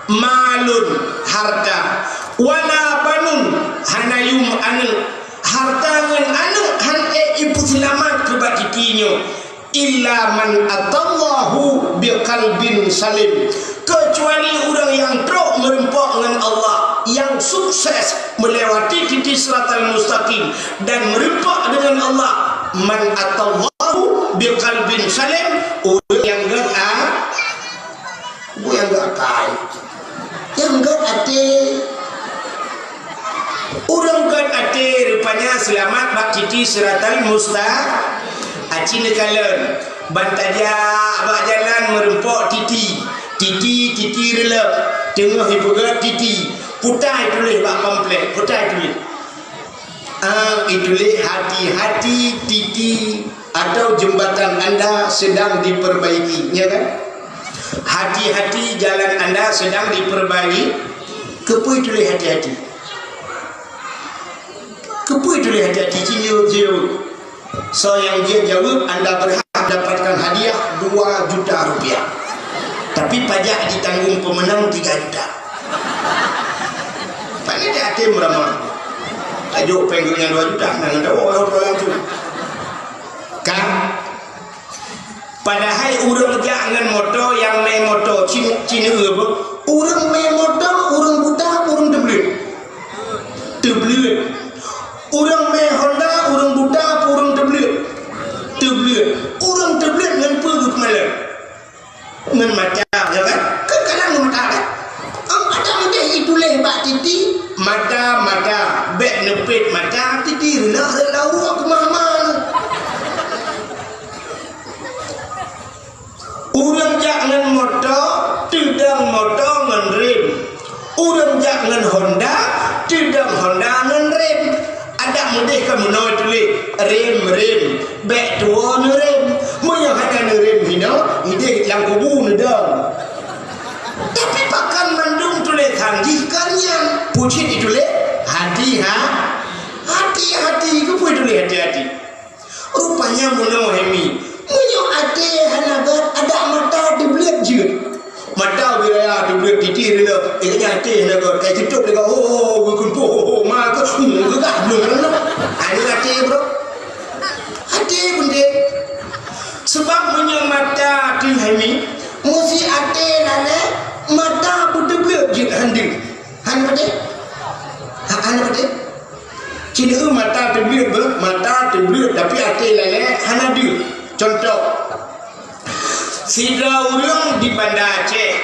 malun, harta, wala banun, hana yum aneuëk, harta ngon aneuëk han ék jipeuseulamat keu bak Titi nyoe, illa man atallahu biqalbin salim, keucuali ureuëng nyang trok meureumpok ngon Allah, nyang sukses meulewati Titi Siratal Mustaqim dan meureumpok deungon Allah. Man atallahu biqalbin salim, ureuëng nyang gét a-, ureuëng nyang gét akai. Nyang gét até. Ureuëng gét até rupanya seulamat bak Titi Siratal Musta-, aci neukalon. Ban tajak bak jalan meureumpok Titi. Titi, Titi reulok. Teungoh jipeugét Titi. Puta ituléh bak pamflet. Puta ituléh. Ah, ituléh hati-hati Titi. Atau jembatan anda sedang diperbaiki, ya kan? Hati-hati jalan anda sedang diperbaiki. Keupeue tuléh hati-hati? Keupeue tuléh hati-hati? Ci jaweueb, ci jaweueb. Soe nyang jeuet jaweueb, anda berhak mendapatkan hadiah dua juta rupiah. Tapi pajak ditanggung pemenang tiga juta. Pane di até meuramah. Tajok péng geuh nyang dua juta, nah, ngon dawa, dawa, dawa, dawa. Kan? Padahai ureuëng jak ngon moto, nyang mé moto, cin-, cin eu beuh. Ureuëng mé moto, ureuëng buta, ureuëng teubleuet. Teubleuet. Ureuëng mé Honda, ureuëng buta, ureuëng teubleuet. Teubleuet. Ureuëng teubleuet ngon peue geuh malée? Ngon mata, ya kan? Kan kadang ngon mata, kan? Am, ada mudeh ituléh bak Titi, mata, mata, bék neupet mata, Titi reulah reulah uroe keumaman. Ureuëng jak ngon moto, teudong moto ngon rem. Ureuëng jak ngon Honda, teudong Honda ngon rem. Adak meudeh ka meunoe tuléh, rem, rem, bék tuwoe neurem. Meunyoe hana neurem hinoe, ideh lam kubu neudong. Tapi pakon mandum tulésan jih kon nyan? Peue cit ituléh? Hati, ha? Hati-hati, keupeue ituléh hati-hati? Rupanya meunoe Hemi. Meunyoe até hana gét, adak mata teubleuet jeuet. Mata ubé raya teubleuet titie lé, eh, nyan até hana gét. Kai teutôp lé gét, ho, ho, ho, geukeumpoh, ho, ho, ma keu, hmm, geugah bleuet. Aneuk até, bro. Até peunteng. Seubab meunyoe mata teuh Hemi, meusi até lalé, mata beuteubleuet jeuet handeuh. Hana patéh? Ha, hana patéh? Ci deuh mata teubleuet beuh, mata teubleuet, tapi até lalé hana deuh. Cuntoh, sidroe ureuëng di Banda Aceh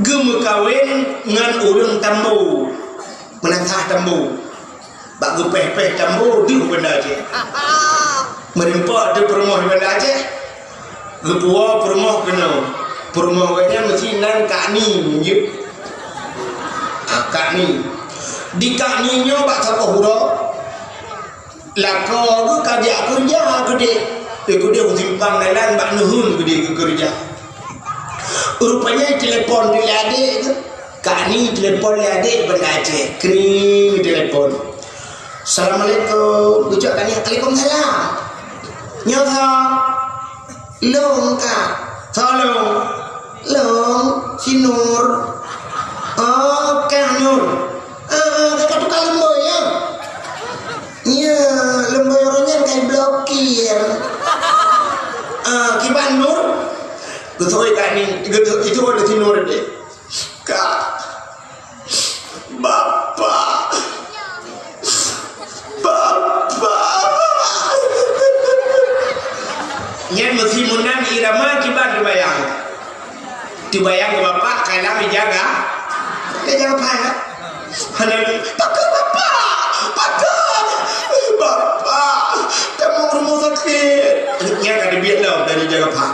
geumeukawen ngon ureuëng Tambo, meunasah Tambo. Bak geupéh-péh Tambo deuh Banda Aceh. Meurimpok teuh peurumoh di Banda Aceh. Geupuwoe peurumoh keunoe. Peurumoh gobnyan meusti nan Kak Ni, jeuet. Ah, Kak Ni. Di Kak Ni nyoe bak saboh uroe, lakoe geuh ka jak keureuja keudeh. Eh, keudeh u simpang dalan bak neuheun keudeh geukeureuja. Rupanya telepon lé adék geuh. Kak Ni telepon lé adék Banda Aceh. Kring, telepon. "Assalamualaikum." Geucok Kak Ni, "Waalaikumsalam." "Nyoe soe?" "Lôn, Kak." "Soe lôn?" "Lôn." Nur. Oh, Kang Nur. Ah, ka tukang leumbôi, ya? Ya, leumbôi ureueng nyan ka iblokir. Ah, kiban Nur? Geutôi ka ni, geutôi, itu ada si Nur deh. Kak. Bapak. Bapak. Nyan meusi meunan irama kiban teubayang. Teubayang keu bapak ka lam ija gaphan. Ija gaphan, ya? Hana lé, "Pakon bapak? Pakon? Bapak, tamong rumoh sakét." Nyan ka teubiet lom dari ija gaphan.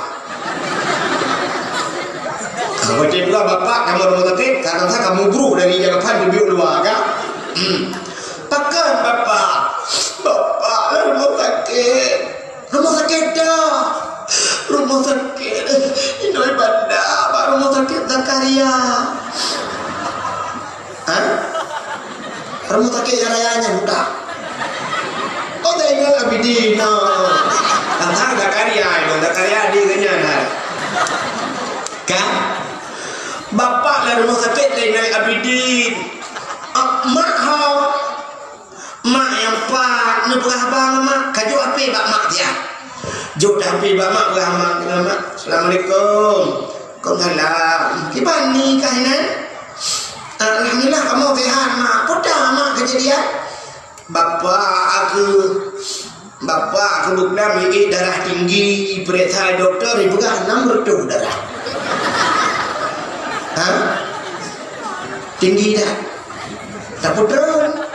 Watèe peugah bapak tamong rumoh sakét, kadang sa ka mubrok dari ija gaphan teubiet luwa, kan? Hmm. "Pakon bapak? Bapak lam rumoh sakét." Rumoh sakét dah. Rumoh sakét. Inong Ibanda bak rumoh sakét Zakaria. Ha? Rumoh sakét nyang raya nyan bukan? Oh, Zainal Abidin. No. Tang Zakaria, Imam Zakaria di geuh nyan, ha. Kan? Bapak lam rumoh sakét Zainal Abidin. Ah, mak ho. Mak nyang pat neupeugah haba ngon mak, ka jok H P bak mak siat. Jok H P bak mak, peugah mak, "Mak, assalamualaikum." "Waalaikumsalam. Kiban ni kah inan?" "Alhamdulillah, kamoe sehat, Mak." "Peue mak keujadian?" "Bapak aku, bapak aku beuklam iék darah tinggi, ipeuriksa dokto, ipeugah enam reutôh darah." Ha? Tinggi dah. Tapeutron.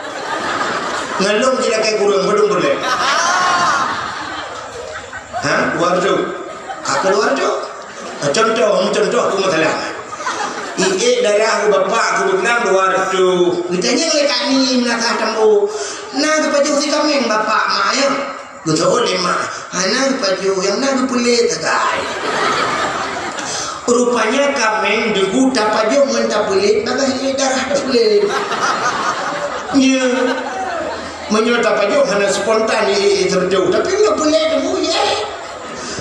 Ngon lôn jilakèe kureueng, padum buleuen? Ha? Dua reutôh. Ka keu dua reutôh. Contoh, contoh peue masalah. Iék darah bapak keu beuklam dua reutôh. Geutanyong lé Kak Ni meunasah tambo. Na geupajoh si kaméng bapak mak, ya? Geuteu'ôt lé mak, hana geupajoh, nyang na geupeulét sagai. Rupanya kaméng deungon tapajoh ngon tapeulét, bagaih lé darah tapeulét. Nyo. Meunyoe tapajoh hana spontan, i, i, terjauh. Tapi meunyoe peulét, oh, ye.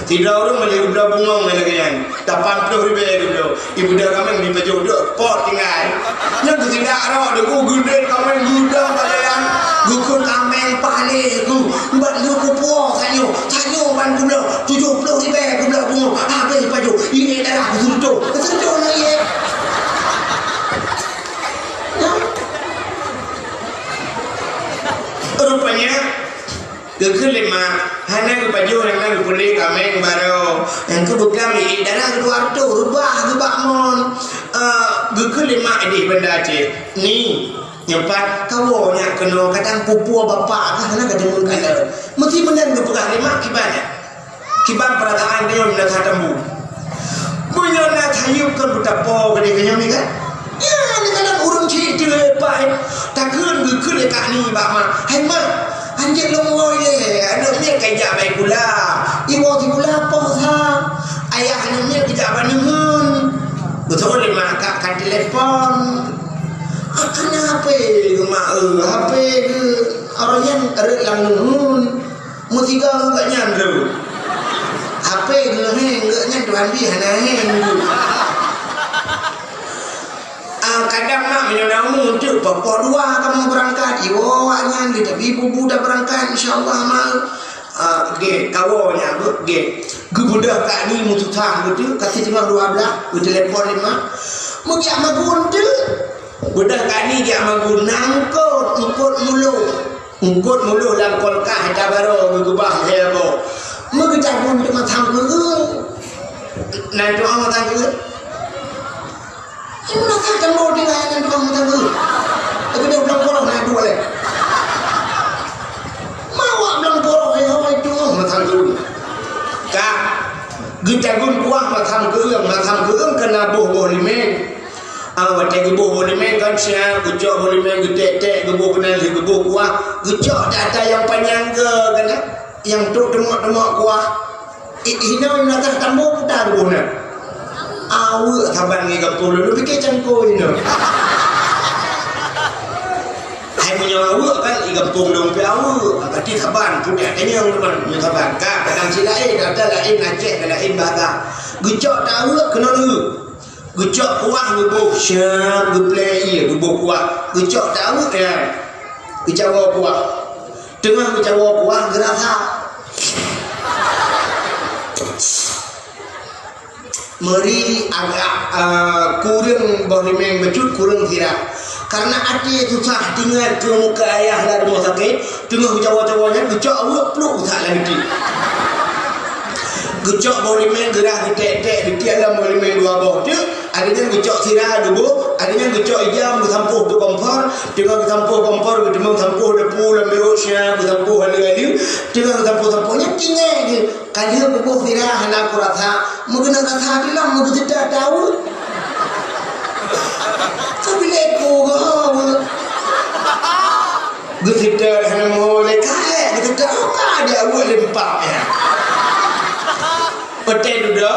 Sidroe ureueng meuleuh geubloe bungong lagèe nyan. Lapan ploh ribèe geubloe. Ibu dah kaméng dipajoh dok pot tinggai. Nyan geutindak rot deungon geundét kaméng geudah bak jalan. Geukheun kaméng paléh geuh. Ubat lheueh kupuwoe tanyoe. Tanyoe ban geubloe tujoh ploh ribèe geubloe bungong. Habéh pajoh. Iék darah geuseureutoh. Geuseureutoh na iék. Rupanya Geukheun lé mak, hana geupajoh nyang na geupeulét kaméng baroe. Nyang keu beuklam iék darah dua reutôh, reubah geubak mon. Eh, geukheun lé mak idéh Banda Aceh. Ni, nyoe pat kawoe nyak keunoe kadang pupuwoe bapak ka hana ka deungon kalon. Meusti meunan geupeugah lé mak kiban nyak. Kiban peurasaan tanyoe meunasah tambu. Meunyoe na sayeuep kon beutapo keudéh tanyoe ni kan? Nyan kadang ureueng cit teuh leupah, takheun geukheun lé Kak Ni bak mak, "Hai mak, hanjeuet lôn woe ilèe, aneuk miet ka ijak bak sikula." Iwoe sikula poh sa, ayah aneuk miet geujak bak neuheun. Geuteu'ôt lé mak ka, ka telepon. "Ah, kana HP geuh mak, eh, HP geuh." Awak nyan rhot lam neuheun. Meusigoe geuh nyan lom. HP geuh héng, geuh nyan tuan bih hana héng lom. Ah, kadang mak meunyoe na umu teuk poh dua kamoe beurangkat, iwoe awak nyan, geutabi bubu tabeurangkat, insya Allah, mak. Ah, gét, kawoe nyan, gét. Geubeudôh Kak Ni meususah geuh teuk, ka siteungoh dua blah, geutelepon lé mak. Meugiak magun teuk. Beudôh Kak Ni giak magun, na eungkôt, eungkôt muloh. Eungkôt muloh lam kulkas, ita baroe geukeubah lhèe boh. Meugeucabun teuk mantong keueung. Nan tuha mantong keueung. Nyang mantong keueung tinggai nan tuha mantong keueung. Tapi dia blang poroh na duek lé. Mawak blang poroh, eh, hoi tuha mantong keueung. Ka geucabun kuah mantong keueung, mantong keueung keunan boh boh limeng. Ah, watèe geuboh boh limeng kan siap, geucok boh limeng geutek-tek, geuboh keunan lheueh geuboh kuah, geucok ata-ata nyang panyang geuh keunan, nyang trok teumok-teumok kuah. I, inoe meunasah tambo puta geuboh na. Aweuek saban ngon gampông lôn, lôn pike cangkôi nyoe. Hai meunyoe aweuek kan, i gampông lôn pih aweuek, berarti saban puta tanyong teuma nyoe saban. Ka kadang cit laén, ata laén Aceh, laén bahasa. Geucok ta aweuek keunoe lheueh. Geucok kuah geuboh, syang geuplè ié geuboh kuah. Geucok taweuk nyan. Geucawoe kuah. Teungoh geucawoe kuah geurasa. Meuri agak, eh, kureueng boh limeng bacut, kureueng sira. Karena até susah teuingat keu muka ayah lam rumoh sakét, teungoh geucawoe-cawoe nyan geucok aweuek pluek geusak lam geuti. Geucok boh limeng geurah geutek-tek geuti lam boh limeng dua boh teuk, akhé nyan geucok sira geuboh, akhé nyan geucok ijam geusampôh keu kompor, teungoh geusampôh kompor geuteumeung sampôh depu lam biru sia geusampôh aleue-aleue, teungoh geusampôh-sampôh nyan tinggai geuh. Ka lheueh geuboh sira hana kurasa, meugeunong rasa dilam meugeuseudah taweuk. Ka bilek ku geuh. Geuseudah hana meuho lé kalek, geuseudah ka di aweuek lé empat nyan. Watèe dudoe,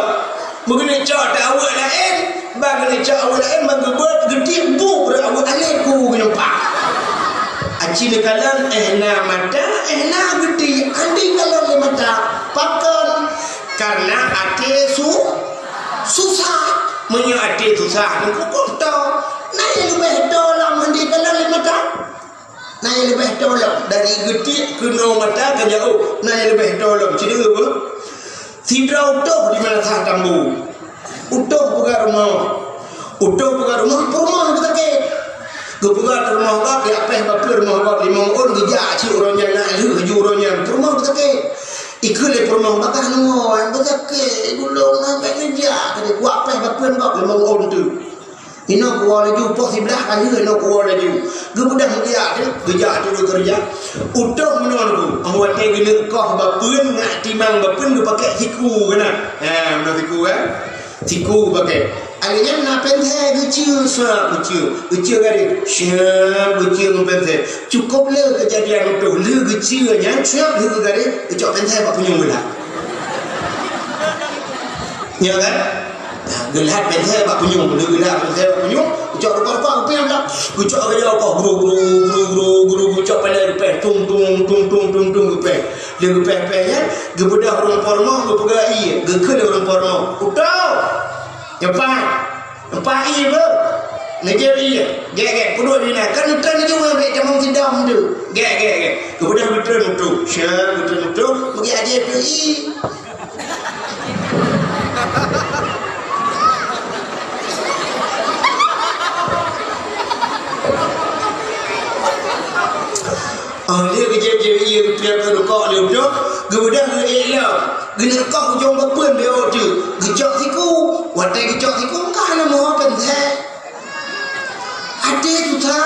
meugeunong cok taweuk laén, ban geunong cok aweuek laén, ban geubeuet geutiek bu rot aweuek alèh ku geunyoe pah. Aci neukalon, eh na mata, eh na geuti, andi kalon lé mata. Pakon? Karena até su-, susah. Meunyoe até susah, neukukôh tô. Na nyang leubeh tô lom handi kalon lé mata? Na nyang leubeh tô lom? Dari geutiek keunoe mata ka jauh. Na nyang leubeh tô lom? Ci deungoe beuh. Sidroe utôh di Meunasah Tambu. Utôh peugah rumoh. Utôh peugah rumoh, peurumoh beusakét. Geupeugah rumoh gob, jak péh bapeue rumoh gob limong ôn, geujak cit uroe nyan, na lheueh laju uroe nyan, peurumoh beusakét. Ikheun lé peurumoh, "Bagaih nyoe, beusakét, gulong, na bèk neujak," kheun, "jak péh bapeue gob limong ôn teuk." Inoe kuwoe laju, poh siblaih ka lheueh inoe kuwoe laju. Geubeudôh geujak, geujak tu geukeureuja. Utôh meunoe Teungku, 'oh watèe geuneuk koh bapeuen, ngat timang bapeuen geupakèk siku keunan. Ha, meunoe siku kan? Siku geupakèk. Akhé nyan na pensé geucue, swab geucue. Geucue garéh, swab geucue ngon pensé. Cukôp le keujadian utôh, le geucue nyan, swab lheueh geugaréh, geucok pensé bak punyueng beulah. Nyo kan? Nah, geulhat pensé bak punyueng, le geulhat pensé bak punyueng, geucok rupa-rupa geupiôh dah. Geucok geucok koh gru gru gru gru gru, geucok palèe geupéh tung tung tung tung tung tung geupéh. Lheueh geupéh-péh nyan, geubeudôh ureueng po rumoh, geupeugah ié, geukheun lé ureueng po rumoh, "Utôh! Nyoe pat! Nyoe pat ié beuh! Neujép ié! Gèt, gèt, peuduek di na! Kan neutreun laju ngon bèk tamong sidom tu! Gèt, gèt, gèt!" Geubeudôh geutreun utôh. Syeh geutreun utôh, meugiak jép ié. Ah, lheueh geujép-jép ié geupiep keu rukok lé udôh, geubeudôh geuék lom. Geuneuk koh ujong bapeuen lé ôk teuk. Geucok siku. Watèe geucok siku, ka hana meuho pensé. Até susah.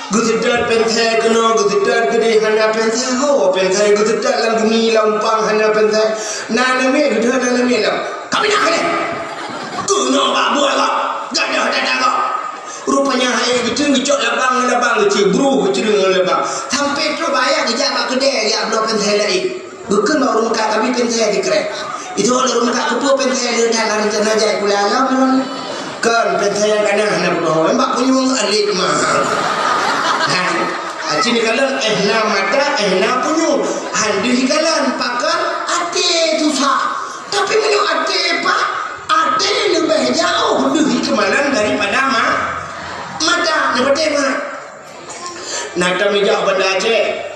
Geuseutôt pensé keunoe, geuseutôt keudéh hana pensé. Ho, pensé geuseutôt lam gumi, lam umpang hana pensé. Na namiet geudoh, na namiet lom. Ka pinah keudéh. Keunoe bak buet gob. Gadoh dada gob. Rupanya hai geucok labang ngon labang geucok, bruh geucok ngon labang. Sampoe trok bak ayah geujak bak keudè, jak bloe pensé laén. Geukheun bak ureueng meukat, "Kabi pensé sikrek." Itu ureueng meukat, "Keupeue pensé lé that lari cana jai pula lom lôn?" "Kon, pensé nyang ka na hana peunoh, bak punyueng alet mah." Hai, aci neukalon, eh na mata, eh na punyueng. Han deuh ikalon, pakon? Até susah. Tapi meunyoe até pah, até leubeh jaoh deuh ikeumalon daripada ma-, mata. Neupatéh mat. Na tameujak Banda Aceh.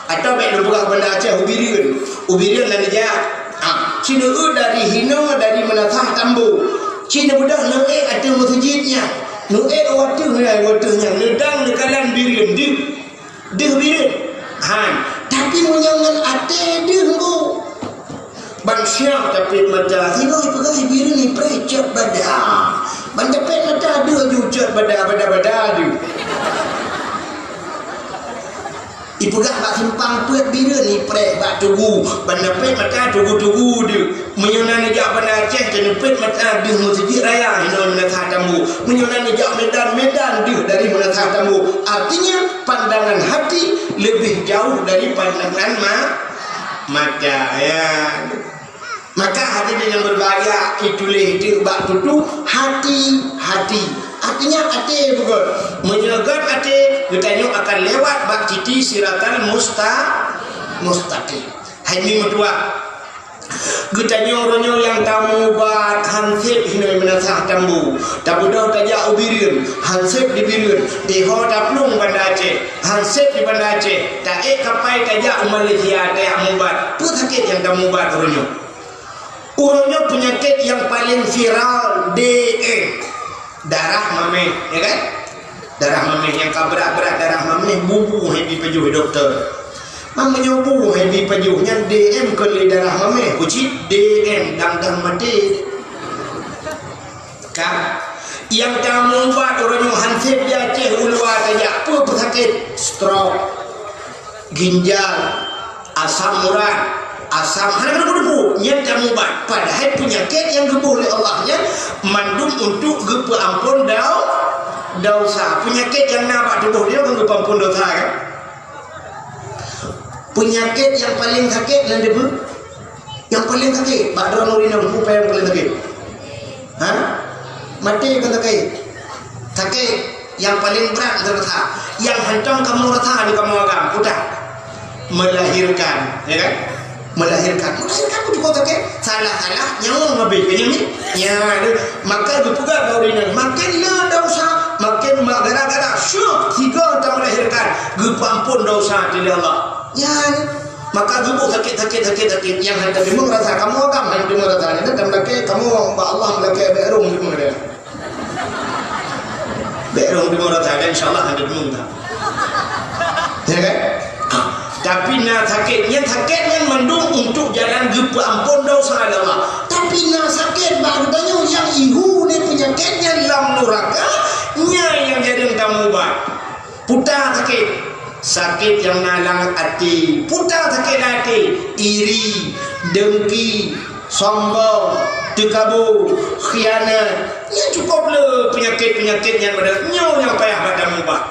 Atawa bèk lôn peugah Banda Aceh, u Bireuen. U Bireuen na neujak. Ah, ci neueu dari hinoe, dari Meunasah Tambo. Ci neubeudôh neuék ateueh meuseujid nyan. Neuék u ateueh nyan, u ateueh nyan. Neudang neukalon Bireuen deuh. Deuh Bireuen. Han. Tapi meunyoe ngon até deuh, Bu. Ban siap tapét mata, singoh ipeugah Bireuen ipreh cot bada. Ban tapét mata deuh ju cot bada, bada-bada deuh. Ipeugah bak simpang peuet Bireuen ipreh bak tugu, ban tapét mata tugu-tugu deuh. Meunyoe na neujak Banda Aceh, taneupét mata deuh Meuseujid Raya, hinoe Meunasah Tambo. Meunyoe na neujak Medan, Medan deuh dari Meunasah Tambo. Artinya, pandangan hati lebih jauh dari pandangan ma-, mata. Ya. Maka hadirin yang berbahagia, ituléh teuk bak tutoe, hati-hati. Artinya até beugöt. Meunyoe göt até, geutanyoe akan lewat bak titi siratal musta-, mustaqim. Hai mi meutuah. Geutanyoe uroe nyoe nyang tamubat han sép hinoe Meunasah Tambu, tabeudôh tajak u Bireuen, han sép di Bireuen, di ho taplueng Banda Aceh, han sép di Banda Aceh, taék kapai tajak u Malaysia, tajak mubat. Peue sakét nyang tamubat uroe nyoe? Uroe nyoe peunyakét nyang paleng viral, D M, darah maméh, ya kan? Darah maméh nyang ka brat-brat, darah maméh, bu-bu hai bi pajoh dokto. Meunyoe bu hai bi pajoh nyan D M kon lé darah maméh, ku cit D M dang-dang maté. Ka. Nyang tamubat uroe nyoe han sép di Aceh u luwa tajak. Peue peusakét? Stroke, ginjal, asam urat, asam, hana keudeuh-keudeuh. Nyan tamubat. Padahai peunyakét nyang geuboh lé Allah nyan mandum untuk geupeuamphon dau-, dosa. Peunyakét nyang na bak tuboh droe kan geupeuamphon dosa kan? Peunyakét nyang paleng sakét nan deuh. Nyang paleng sakét, bak droeneuh inong, peue nyang paleng sakét? Ha? Maté kon sakét. Sakét nyang paleng brat rasa. Nyang hantom kamoe rasa di kamoe agam, peue? Melahirkan, ya kan? Melahirkan. Melahirkan pun cukup sakét. Salah-salah, nyawöng habéh. Kan nyan? Ya, maka geupeugah bak ureueng inong, makin na dosa, makin ma-, gara-gara syok, sigoe ta melahirkan, geupeuamphon dosa di Allah. Nyan, maka geuboh sakét, sakét, sakét, sakét. Nyang hana teurimong rasa, kamoe agam hana teurimong rasa. Nyan, dan meulakée, kamoe bak Allah meulakée, bék rhung teurimong dia. Bék rhung teurimong rasa, dan insya Allah hana teurimong dah. Ya kan? Ah, tapi na sakét, nyan sakét nyan mandum untuk jalan geupeuamphon dosa Allah. Tapi na sakét bak geutanyoe nyang ihu lé peunyakét nyan lam nuraka, nyan nyang jareueng tamubat. Peue sakét? Sakét nyang na lam até. Peue sakét até? Iri, dengki, sombong, teukabô, khianat. Nyan cukup le peunyakét-peunyakét nyan, nyoe nyang payah bak tamubat.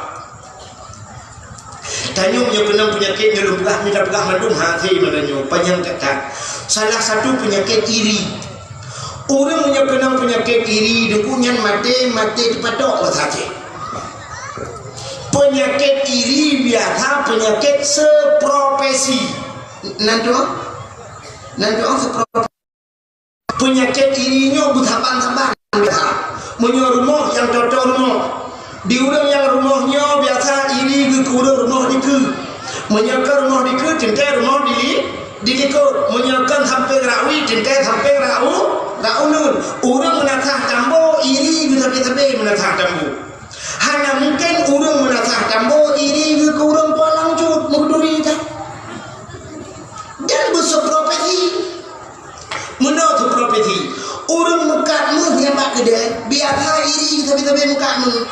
Tanyoe nyoe keunong peunyakét nyoe lôn peugah, mita peugah mandum hase meunan nyoe, panyang that-that. Salah satu peunyakét iri. Ureueng nyoe keunong peunyakét iri, deungon nyan maté, maté teupatok bahasa Aceh. Peunyakét iri biasa peunyakét seupropesi. Nan tu? Nan tu seupropesi. Peunyakét iri nyoe beusaban-saban biasa. Meunyoe rumoh nyang toe-toe rumoh, di ureueng nyang rumoh nyoe biasa iri geuh keu ureueng rumoh dikeue. Meunyoe keu rumoh dikeue, teuntée rumoh di, di likot. Meunyoe kon sampéng rawi, teuntée sampéng rau, rau uneun. Ureueng meunasah tambo iri geuh sabe-sabe meunasah tambo. Hana mungken ureueng meunasah tambo iri geuh keu ureueng po lanjut meuduri dah. Dan beuseupropesi. Meunoe seupropesi, ureueng meukat méuh nyang bak keudè, biasa iri sabe-sabe meukat méuh.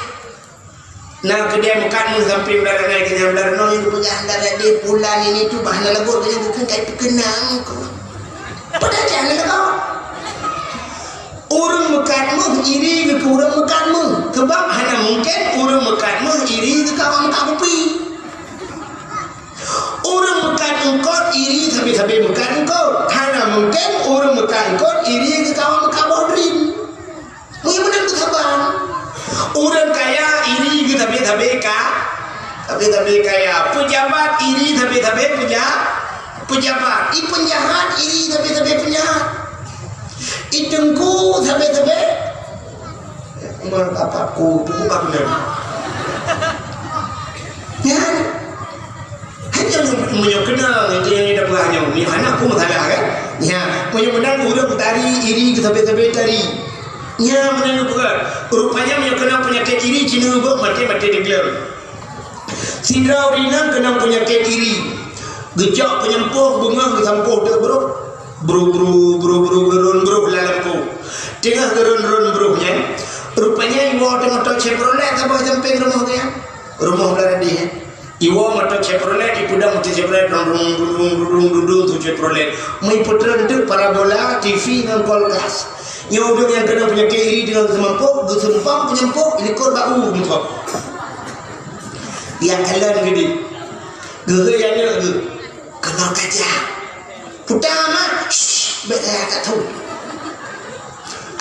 Na keudè meukat méuh sampéng blah rot nyan, keu nyan blah rot nyoe, nyang geupeugah blah rot deh, pulan ini tu bah na lagôt, keu nyan geukheun kai peukeunang keu. Padahai hana lagôt. Ureueng meukat méuh iri geuh keu ureueng meukat méuh. Keubab hana mungken ureueng meukat méuh iri geuh keu awak meukat kupi. Ureueng meukat eungkot iri sabe-sabe meukat eungkot. Hana mungken ureueng meukat eungkot iri geuh keu awak meukat boh drien. Meunyoe meunan beusaban. Ureueng kaya iri geuh sabe-sabe ka-, sabe-sabe kaya. Peujabat iri sabe-sabe peuja-, peujabat. I peunjahat iri sabe-sabe peunjahat. I teungku sabe-sabe. Meukapat ku, ku ka beuna. Nyan. Hanya meunyoe keunong, itu nyang ida peugah nyoe. Meunyoe hana, peue masalah kan? Nya, meunyoe meunan ureueng tari iri geuh sabe-sabe tari. Nya, meunan peugah. Rupanya meunyoe keunong peunyakét iri, ci neubeuet maté-maté teugleng. Sidroe ureueng inong keunong peunyakét iri. Geujok peunyampôh beungoh geusampôh deuek broh. Bru, bru, bru, bru, geurôn broh lam lampôh. Teungoh geurôn-rôn broh nyan, rupanya iwoe teumoto Chevrolet saboh sampéng rumoh geuh nyan. Rumoh blah rot deh nyan. Iwoe moto Chevrolet, ipeudong moto Chevrolet, dung, dung, dung, dung, dung, dung, tu Chevrolet. Meuipeutreun teuk parabola, T V ngon kulkas. Nyoe ureueng nyang keunong peunyakét iri deungon seumampôh, geuseumpang peunyampôh, ilikot bak u meuthok. Nyang kalon geude. Geuhôi aneuk geuh. Keunong ka jak. Puta mak. Shh, bék lagak that thon.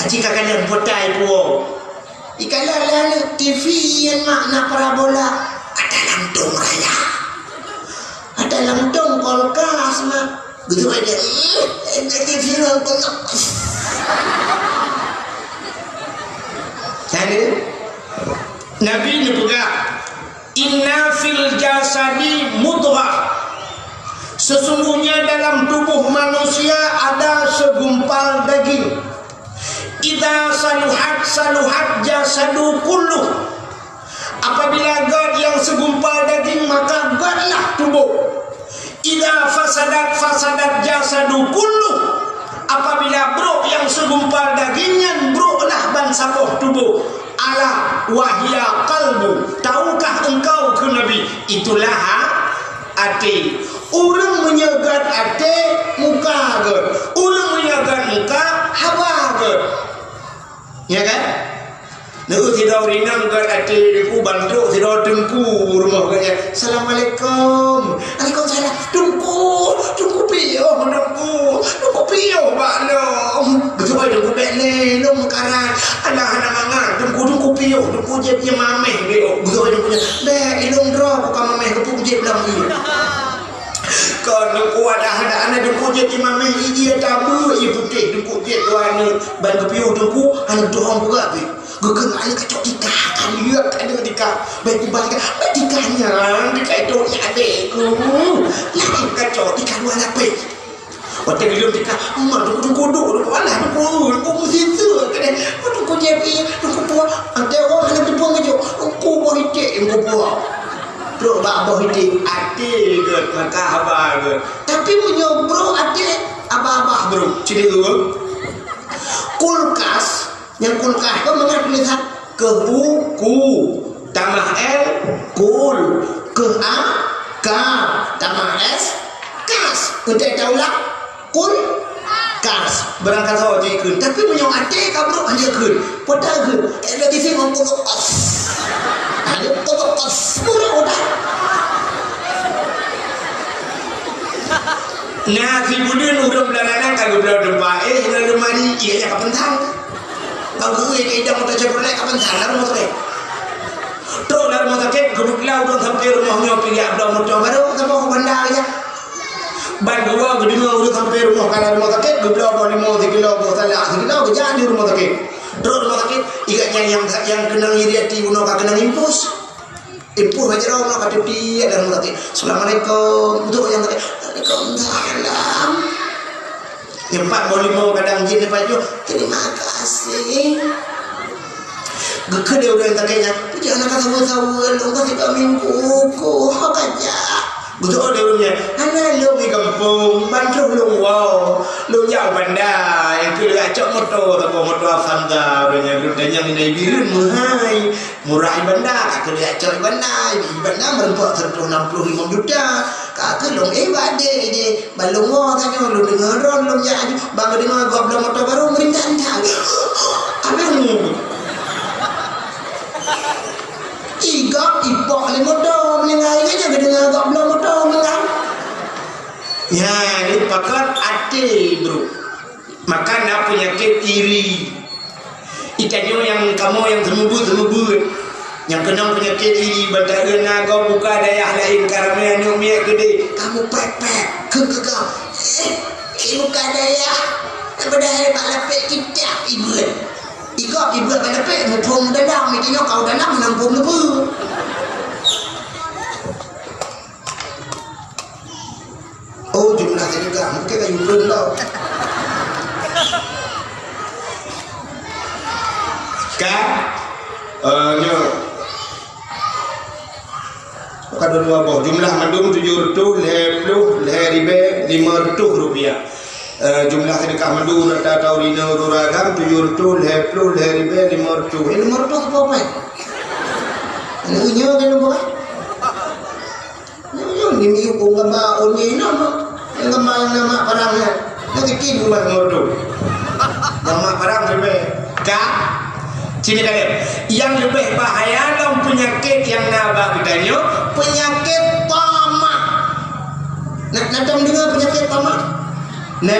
Aci ka kalon puta ipuwoe. Ikalon lé aneuk T V nyan mak na parabola. Ada lantong raya. Ada lantong kulkas mak. Beutôi dia. Hmm, ada T V ngon kulkas. Nabi neupeugah, "Inna fil jasadi mudghah." Sesungguhnya dalam tubuh manusia ada segumpal daging. "Idza saluhat, saluhat jasadu kulluh." Apabila gét nyang segumpal daging, maka gétlah tuboh. "Idza fasadat, fasadat jasadu kulluh." Apabila brok nyang segumpal daging nyan, broklah bansaboh tuboh. "Ala wa hiyal qalbu." Tahukah engkau, kheun Nabi, itulah ha-, até. Ureuëng meunyoe gét até, muka gét. Ureuëng meunyoe gét muka, haba gét. Ya kan? Neu sidroe ureuëng inong gét até, teungku, ban trok sidroe teungku rumoh gét nyan. "Assalamualaikum." "Waalaikumsalam." "Teungku, teungku piôh, teungku. Teungku piôh bak lôn." "Beutôi, teungku, bék lé, lôn meukarat." "Alah, hana mangat, teungku, teungku piôh, teungku jieb ié mamèh." "Beutôi, teungku." "Bék, ilôn droe, bukan mamèh, geupuk jieb lam ié." Kon teungku, adak-adak aneuk teungku jieb ié mamèh, ié tabeue, ié putéh, teungku jieb dua aneuk. Ban geupiôh teungku, aneuk tuha peugah pih. Geukheun aneuk kacok tika, ka liek aneuk tika. Bék ubah tika, bék tika nyan, tika itu nyan adekku. Laén kacok tika dua lapéh. Watèe geuleueng tika, "Ma, teungku, teungku, duek, teungku, alah, teungku, teungku, meusiseu, kadang, oh, teungku, jieb ié, teungku, puah." Até, oh, hana teupeu meujok, teungku, boh iték, teungku, puah. Trok bak boh iték, até gét, maka haba gét. Tapi meunyoe brok até, abah-abah brok, cit ureuëng. Kulkas, nyang kulkas keu mangat tulésan? Keu u, ku. Tamah l, kul. Keu a, ka. Tamah s, kas. Eunteuk taulang? Kulkas. Barangkasoe jikheun. Tapi meunyoe até ka brok, hana jikheun. Peue takheun? Ék lagèe singoh kulkas. Hana kulkas. Brok dah. Na sibuleuen ureuëng beulanganan ka geubloe teumpat éh lam lemari, ié nyan ka peuntan. Bang geuéh keu idang moto Chevrolet ka peuntan lam rumoh sakét. Trok lam rumoh sakét, geubloe ureuëng sampoe rumoh nyoe piléh bloe moto barô, saboh banda ya. Ban geuwoe geudeungoe ureuëng sampoe rumoh ka lam rumoh sakét, geubloe boh limong sikilo, boh salak sikilo, geujak di rumoh sakét. Trok rumoh sakét, ingat nyan nyang, nyang keunong iri até bunoe ka keunong impus. Impus bak jaroe nyoe ka tiep-tiep lam rumoh sakét. "Assalamualaikum." Untuk nyang sakét, "Waalaikumsalam." Nyang pat boh limong kadang jih leupah jih, "Terima kasih." Geukheun lé ureuëng sakét nyan, "Peue jih hana ka saweue-saweue lôn, ka siba minggu kuh, ho ka jak." Beutôi lé ureuëng nyan, "Hana lôn di gampông, ban troh lôn woe. Lôn jak u banda, nyang keu lôn jak cok moto, saboh moto Avanza ureuëng nyan, lôn tanyong di Bireuen meuhai." Murah i banda, ka keuh jak cok i banda, i banda meureumpok seratus enam puluh lima juta. Ka keuh lôn éh bak adék jih, ban lôn woe tanyoe, lôn deungoe droen, lôn jak aju, ban geudeungoe gob bloe moto barô, meurindak-rindak. Abéh mu. I gob ipok lé moto, meuninggai nyan geudeungoe gob bloe moto, meuninggai. Nyan, ni pakon até, bro. Maka na peunyakét iri. Itanyoe nyang kamoe nyang seumeubeuet-seumeubeuet. Nyang keunong peunyakét iri, ban taeu na gob buka dayah laén ka ramé aneuk miet keudéh. Kamoe pèt-pèt, keu-keu gob. Eh, i buka dayah. Padahai bak lapék kitab ibeuet. I gob ibeuet bak lapék, muphom dalam, itanyoe kau dalam, muphom leubeh. Oh, jumlah sedekah. Mungkin kayu pun tau. Kan? Eh, nyo. Bukan dua boh. Jumlah mandum tujuh reutôh lhèe plôh lhèe ribèe lima reutôh rupiah. Eh, jumlah sedekah mandum rata tau rina ureueng agam tujuh reutôh lhèe plôh lhèe ribèe lima reutôh. Eh, lima reutôh apa, apa? Ini nyo kan apa? Nyoe, nyoe, ni miyup ureueng gamba, oh, ni nama? Nyang gamba nyang na mak parang nyan. Nyan keukin geumat ngon reutôh. Nyang mak parang ribèe. Ka? Sini kalian. Nyang leubeh bahaya lom peunyakét nyang na bak geutanyoe, peunyakét tamak. Na, na tom deungoe peunyakét tamak? Na?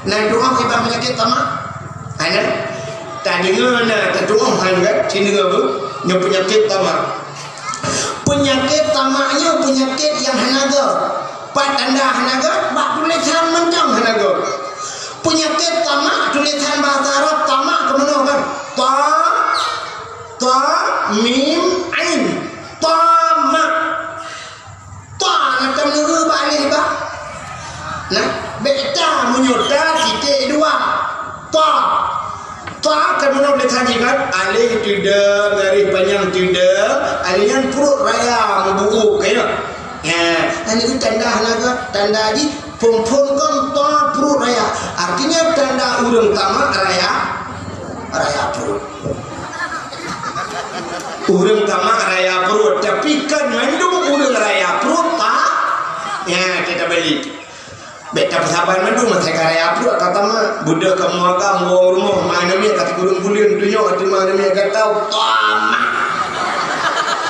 Na tu'oh kiban peunyakét tamak? Ana? Tadeungoe na, tatu'oh han kan? Sini deungoe bu? Nyoe peunyakét tamak. Peunyakét tamak nyoe peunyakét nyang hana gét. Pat tanda hana gét, bak tulésan mantong hana gét. Peunyakét tamak, tulésan bahasa Arab, tamak keu meunoe kan? Ta, mim, ain. Tama. Ta na tam nureu bak aleh ba. Nah, bek ta meunyoe ta sitek dua. Ta. Ta kan meunan lé tadi kan, aleh teude, garéh panyang teude, aleh nyan pruet raya meubuuk, ya. Ya, nyan itu tanda hana ke, tanda jih phon-phon kon ta pruet raya. Artinya tanda ureuëng tamak raya, raya pruet. Ureuëng tamak raya pruet, tapi kan mandum ureuëng raya pruet ta. Ya, kita balik. Bek tapeusaban mandum masa ka raya pruet ka tamak. Beudôh ka muaga muwoe rumoh, ma aneuk miet ka sikureueng buleuen, tunyok ateueh ma aneuk miet ka tau tamak.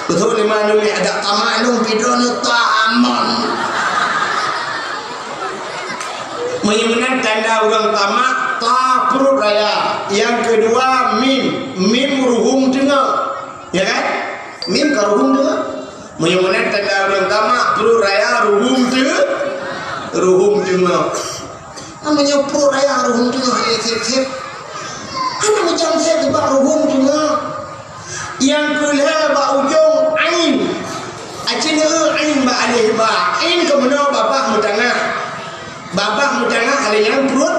Beutôi lé ma aneuk miet, adak tamak lôn pih droeneuh tamon. Meunyoe meunan tanda ureuëng tamak, ta pruet raya. Nyang keudua mim, mim ruhueng teungoh. Ya kan? Mim ka ruhueng teungoh. Meunyoe meunan tanda ureuëng tamak, pruet raya ruhueng teu-, ruhueng teungoh. Nah, meunyoe pruet raya ruhueng teungoh, eh, sép-sép. Hana meucam sép bak ruhueng teungoh. Nyang keulhèe bak ujong ain. Aci neu ain bak aleh ba. Ain keumeunyoe babah meutangah. Babah meutangah aleh nyan pruet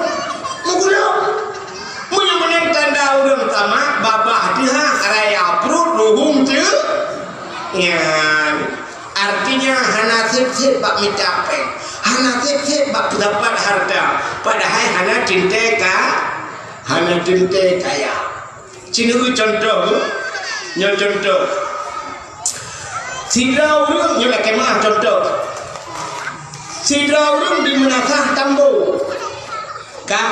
meugulong. Meunyoe meunan tanda ureuëng tamak, babah teuhah raya pruet ruhueng teu-, nyan. Artinya hana sép-sép bak mita péng, hana sép-sép bak peudapat hareuta, padahai hana teuntèe ka, hana teuntèe kaya. Ci neu contoh, nyoe contoh. Sidroe ureuëng, nyoe lakèe meu'ah contoh. Sidroe ureuëng di Meunasah Tambo. Ka,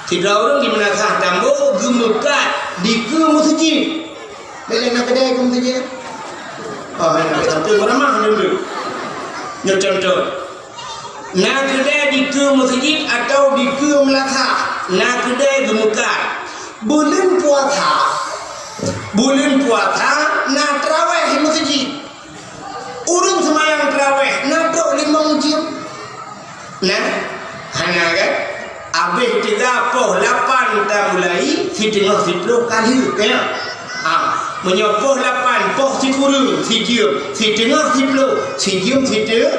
sidroe ureuëng di Meunasah Tambo geumeukat dikeue meuseujid. Bèk lé na keudè keu meuseujid. Oh, na keudè keu meuseujid. Nyoe contoh. Na keudè dikeue meuseujid atawa dikeue meulasah, na keudè geumeukat. Buleuen puasa, buleuen puasa na teurawéh di meuseujid. Ureuëng seumayang teurawéh na trok limong jeuem. Nah, hana kan? Abéh teuga poh lapan tamulai, siteungoh siplôh ka lheueh, ka nyan? Ah, meunyoe poh lapan, poh sikureueng, sijeuem, siteungoh siplôh, sijeuem site-,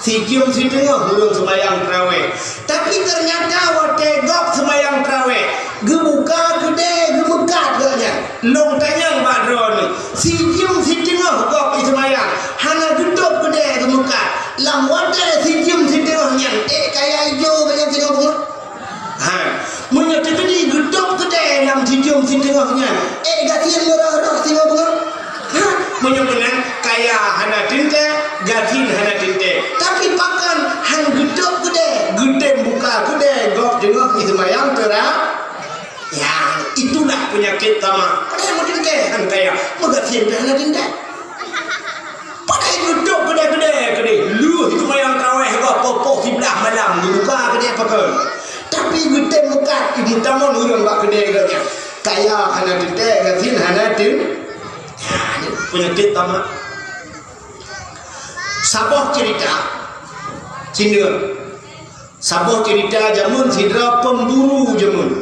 sijeuem siteungoh ureuëng seumayang teurawéh. Tapi teunyata watèe gob seumayang teurawéh, geubuka keudè geumeukat gobnyan. Lôn tanyong bak droeneuh, sijeuem siteungoh gob jiseumayang, hana geutôb keudè geumeukat. Lam watèe sijeuem siteungoh nyan, ék kaya ijo bak nyan singoh beungoh? Ha, meunyoe teukeudi geutôb keudè lam sijeuem siteungoh nyan, ék gasien meurôh-rôh singoh beungoh? Ha, meunyoe meunan, kaya hana teuntèe, gasien hana teuntèe. Tapi pakon han geutôb keudè, geutem buka keudè gob teungoh jiseumayang teura-, Ya, itulah penyakit tamak. Padahai meuteuntèe han kaya, meugasien pih hana teuntèe. Padahai geutôb keudè-keudè keudeh, lheueh seumayang trawéh gob poh-poh siblaih malam geubuka keudè pakon. Tapi geutem meukat, ibu tamong ureuëng bak keudè gobnyan. Kaya hana teuntèe, gasien hana teun-, ya, ni penyakit tamak. Saboh cerita, sineueng. Saboh cerita jameun sidroe pemburu jameun.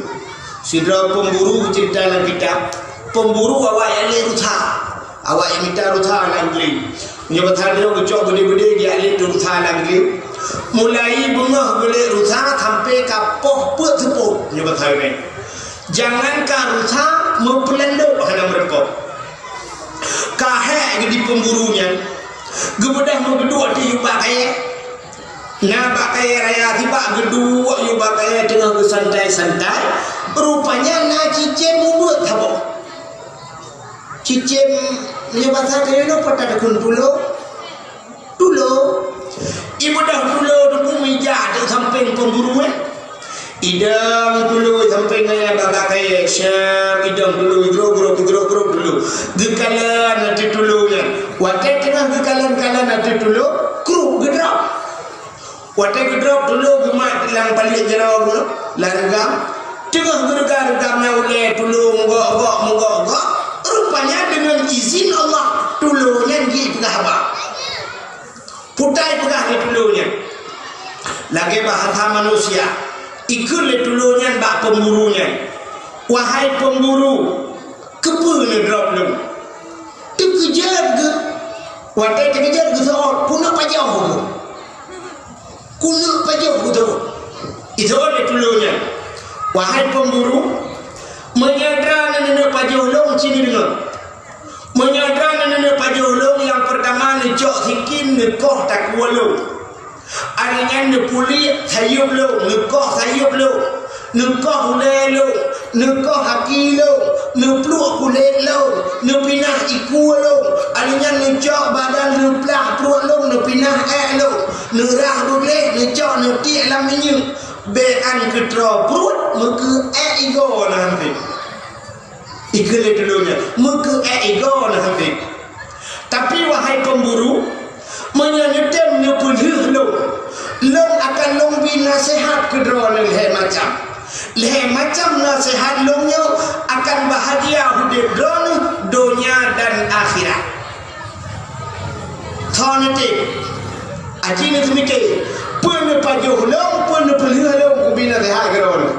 Sidroe pemburu cerita lam kitab. Pemburu awak jak lét rusa. Awak jak mita rusa lam glé. Nyoe basa droe geucok beudé-beudé jak lét rusa lam glé. Mulai beungoh geulét rusa sampai ka poh peuet seupôt. Nyoe basa droe. Jangankan rusa, meupeulandôk hana meureumpok. Ka hék geuh di pemburu nyan. Geubeudôh meugeuduek di yub bak kayèe. Na bak kayèe raya sibak geuduek yub bak kayèe teungoh geusantai-santai, rupanya na cicém ubeuet saboh. Cicém, meunyoe basa keunoe peue takheun tulo? Tulo. Ibeudôh tulo teupeu mija ateueh sampéng pemburu, eh. Idong tulo sampéng nyan bak kayèe, syam idong tulo, grok, grok, grok, grok tulo. Geukalon ateueh tulo nyan. Watèe teungoh geukalon-kalon ateueh tulo, kruk geudrop. Watèe geudrop tulo geumat lam paliek jaroe geuh, lam reugam. Teungoh geureugam-reugam nyan ulèe tulo meugok-gok, meugok-gok. Rupanya deungon izin Allah, tulo nyan jipeugah haba. Putai peugah di tulo nyan. Lagèe bahasa manusia, ikheun lé tulo nyan bak pemburu nyan, "Wahai pemburu, keupeue neudrop lôn?" Geujeuet geuh. Watée teugeujeuet geuseuôt, keuneuk pajoh geuh. Keuneuk pajoh geuh. Iseuôt lé tulông nyan. Wahai pemburu, meunyoe droeneuh neuneuk pajoh lôn, ci neudeungoe. Meunyoe droeneuh neuneuk pajoh lôn, nyang peurtama neucok sikin neukoh takue lôn. Akhé nyan neupuliek sayueb lôn, neukoh sayueb lôn, neukoh ulée lôn, neukoh aki lôn, neupluek kulét lôn, neupinah ikue lôn. Akhé nyan neucok badan, neuplah pruet lôn, neupinah ék lôn, neurah beugleh, neucok neutiek lam minyeuk. Bék án keutroe pruet, meukeue ék igoe na han treb. Ikheun lé tulông nyan, meukeue ék igoe na han treb. Tapi, wahai pemburu, meunyoe neutem neupeulheueh lôn, lôn akan lôn bi naseuhat keu droeneuh lhée macam. Lhée macam naseuhat lôn nyoe akan bahagia udeb droeneuh donya dan akhirat. Tho neutem, aji neuseumiké, peue neupajoh lôn, peue neupeulheueh lôn kubi naseuhat keu droeneuh.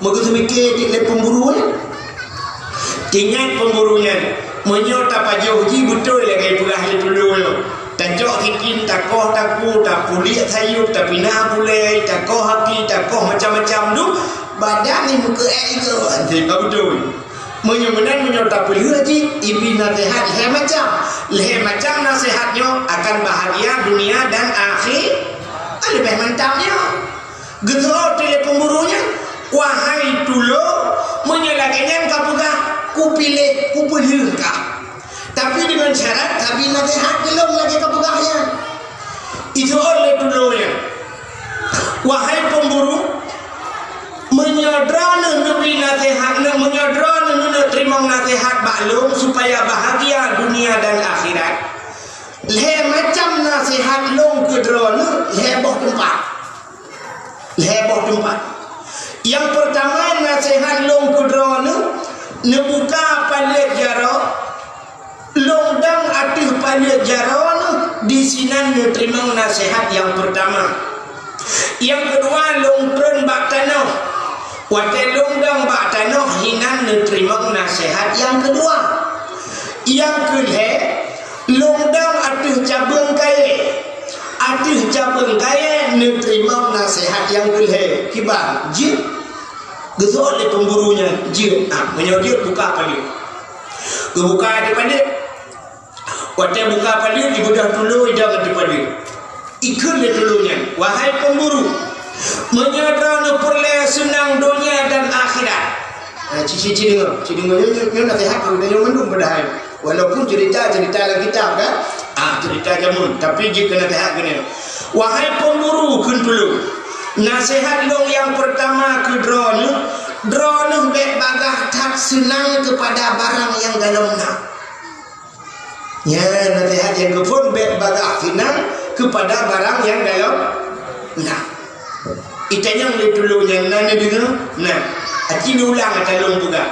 Meugeuseumiké jih lé pemburu nyan. Ingat pemburu nyan, meunyoe tapajoh jih beutôi lagée peugah lé tulông nyoe. Tacok sikin, takoh takue, tapuliek sayueb, tapinah bulée, takoh aki, takoh macam-macam dum, badan ni meukeue ék igoe, han treb ka beutôi. Meunyoe meunan, meunyoe tapeulheueh jih, ibi naseuhat lhée macam. Lhée macam naseuhat nyoe akan bahagia dunia dan akhi-, leubeh mantap nyoe. Geuseuôt lé pemburu nyan, "Wahai tulông, meunyoe lagée nyan kapeugah, kupiléh, kupeulheueh kah. Tapi deungon syarat kabi naseuhat keu lôn lagée kapeugah nyan." Iseuôt lé tulông nyan, "Wahai pemburu, meunyoe droeneuh neubi naseuhat, meunyoe droeneuh neuneuk teurimong naseuhat bak lôn supaya bahagia dunia dan akhirat, lhée macam naseuhat lôn keu droeneuh lhée boh teumpat." Lhée boh teumpat. Nyang peurtama, naseuhat lôn keu droeneuh, neubuka paleuet jaroe, lôn dong ateueh paleuet jaroe neuh, disinan neuteurimong naseuhat nyang peurtama. Nyang keudua, lôn treun bak tanoh. Watée lôn dong bak tanoh, hinan neuteurimong naseuhat nyang keudua. Nyang keulhée, lôn dong ateueh cabeueng kayée. Ateueh cabeueng kayée neuteurimong naseuhat nyang keulhée. Kiban, jeuet. Geuseuôt lé pemburu nyan, jeuet. Ah, meunyoe jeuet, buka paleuet. Geubuka ateueh paleuet. Watée buka paleuet, ibeudôh tulông idong ateueh paleuet. Ikheun lé tulông nyan, "Wahai pemburu, meunyoe droeneuh peureulée seunang donya dan akhirat." Eh, ci, ci, ci deungoe, ci deungoe, nyoe, nyoe, nyoe naseuhat keu geutanyoe mandum padahai. Walaupun cerita-cerita lam kitab, kan? Ah, cerita jameun, tapi jeuet keu naseuhat keunoe. "Wahai pemburu," kheun tulông, "naseuhat lôn nyang peurtama keu droeneuh, droeneuh bék bagaih that seunang keupada barang nyang galom na." Nyan naseuhat nyang keuphon, bék bagaih seunang keupada barang nyang galom na. Itanyong lé tulông nyan, na neudeungoe? Na. Aci neuulang ata lôn peugah.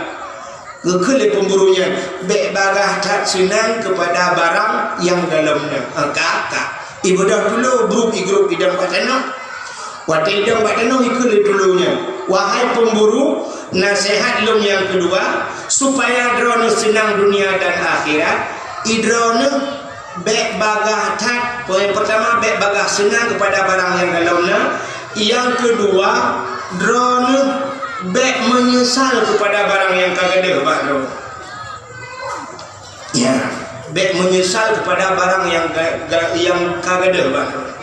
Geukheun lé pemburu nyan, bék bagaih that seunang keupada barang nyang galom na. Ah, ka, ka. Ibeudôh tulông, brôk igrôp idong bak tanoh. Watée idong bak tanoh, ikheun lé tulông nyan, "Wahai pemburu, naseuhat lôn nyang keudua, supaya droeneuh seunang dunia dan akhirat, i droeneuh bék bagaih that, poin peurtama, bék bagaih seunang keupada barang nyang galom na, nyang keudua, droeneuh bék meunyeusal keupada barang nyang ka gadôh bak droeneuh." Ya, bék meunyeusal keupada barang nyang ga-, ga-, nyang ka gadôh bak droeneuh.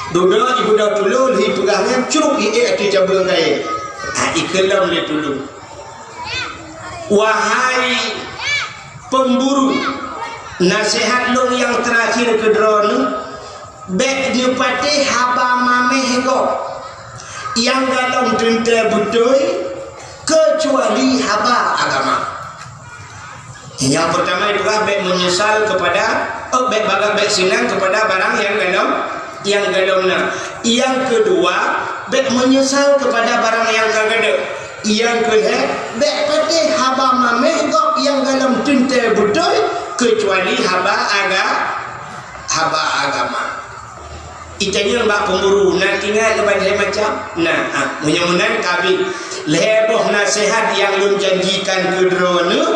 Dudoe ibeudôh tulông lheueh peugah nyan, crok iék ateueh cabeueng kayée. Ha, ikheun lom lé tulông. Wahai pemburu, naseuhat lôn nyang teurakhir keu droeneuh, bék neupatéh haba maméh gob nyang galom teuntée beutôi, keucuali haba agama. Nyang peurtama ipeugah bék meunyeusal keupada, oh, bék bagaih, bék seunang keupada barang nyang galom, nyang galom na. Nyang keudua, bék meunyeusal keupada barang nyang ka gadôh. Nyang keulhée, bék patéh haba maméh gob nyang galom teuntée beutôi, keucuali haba aga-, haba agama. Itanyong bak pemburu, na ingat lé ban lhée macam? Na, ah, meunyoe meunan ka abéh. Lhée boh naseuhat nyang lôn janjikan keu droeneuh,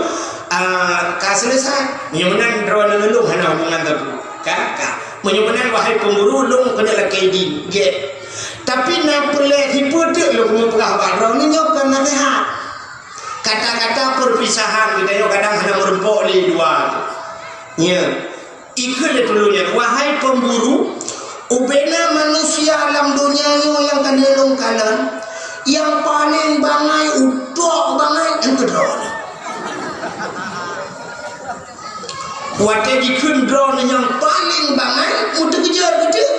Ah, ka selesai. Meunyoe meunan droeneuh ngon lôn hana hubungan sapeue. Ka, ka. Meunyoe meunan, wahai pemburu, lôn keuneuk lakée idin. Gét. Tapi na peureulée sipeue teuk lôn keuneuk peugah bak droeneuh, nyoe kon naseuhat. Kata-kata perpisahan geutanyoe kadang hana meurumpok lé dua. Nya. Ikheun lé tulông nyan, wahai pemburu, ubena manusia lam donya nyoe nyang ka lôn kalon, nyang paleng bangai, utok bangai, nyan keu droeneuh. Watée jikheun droeneuh nyang paleng bangai, meuteukeujot beutôi.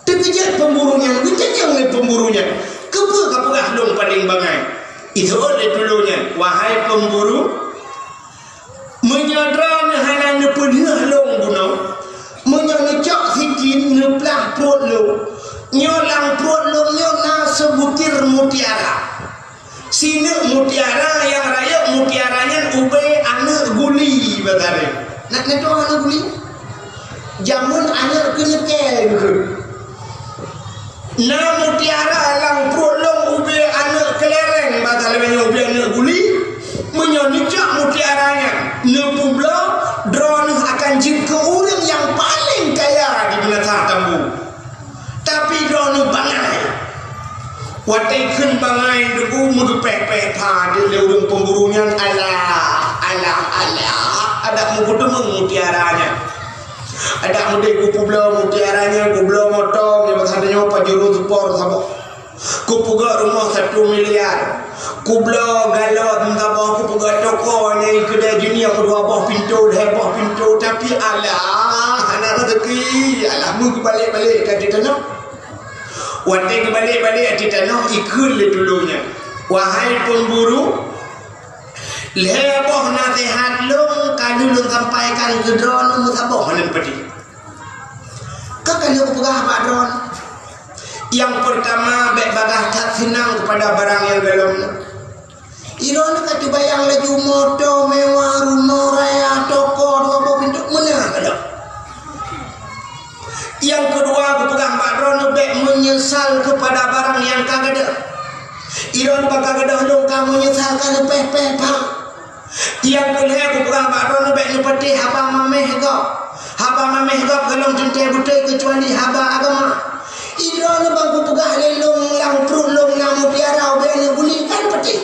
Teukeujot pemburu nyan, geutanyong lé pemburu nyan, "Keupeue kapeugah lôn paleng bangai?" Iseuôt lé tulông nyan, "Wahai pemburu, meunyoe droeneuh hana neupeulheueh lôn bunoe, meunyoe neucok sikin neuplah pruet lôn, nyoe lam pruet lôn nyoe na seubutir mutiara." Sineuk mutiara nyang rayeuk mutiara nyan ubé aneuëk guli, bak sabe. Nak neutôh aneuëk guli? Jameun aneuëk keunyeuke geuh. Na mutiara lam pruet lôn ubé aneuëk keulereng, bak sabe, nyoe ubé aneuëk guli. Meunyoe neucok mutiara nyan, neupubloe, droeneuh akan jeuet keu ureuëng nyang paleng kaya di Meunasah Tambu. Tapi droeneuh bangai. Watée kheun bangai, deungon meugeupéh-péh that lé ureuëng pemburu nyan, "Alah, alah, alah, adak meupeuteumèe mutiara nyan. Adak meudeh kupubloe mutiara nyan, kubloe motong, nyang bahasa tanyoe pajuru seupor saboh. Kupeugöt rumoh satu miliar. Kubloe galon saboh, kupeugöt toko nyang keudè jeunia dua boh pintoe, lhèe boh pintoe, tapi alah, hana raseuki, alah, meugeubalik-balik ka ateueh tanoh." Watée geubalek-balek ateueh tanoh, ikheun lé tulông nyan, "Wahai pemburu, lhèe boh naseuhat lôn ka lôn sampaikan keu droeneuh, meusaboh lôn peudeh. Ka lôn peugah bak droeneuh. Nyang peurtama, bèk bagaih that seunang keupada barang nyang gohlom nyoe. Droeneuh ka teubayang laju moto mewah, rumoh raya, toko dua boh pintoe, meunan ka lheueh. Nyang keudua, kupeugah bak droeneuh, bèk meunyeusal keupada barang nyang ka gadôh. Droeneuh ban ka gadôh lôn ka meunyeusal, ka leupèh-pèh that. Nyang keulhèe, kupeugah bak droeneuh, bèk neupatéh haba maméh gob. Haba maméh gob gohlom teuntèe beutôi keucuali haba agama. Droeneuh ban kupeugah lé lôn lam pruet lôn na mutiara ubé aneuëk guli, ka neupatéh.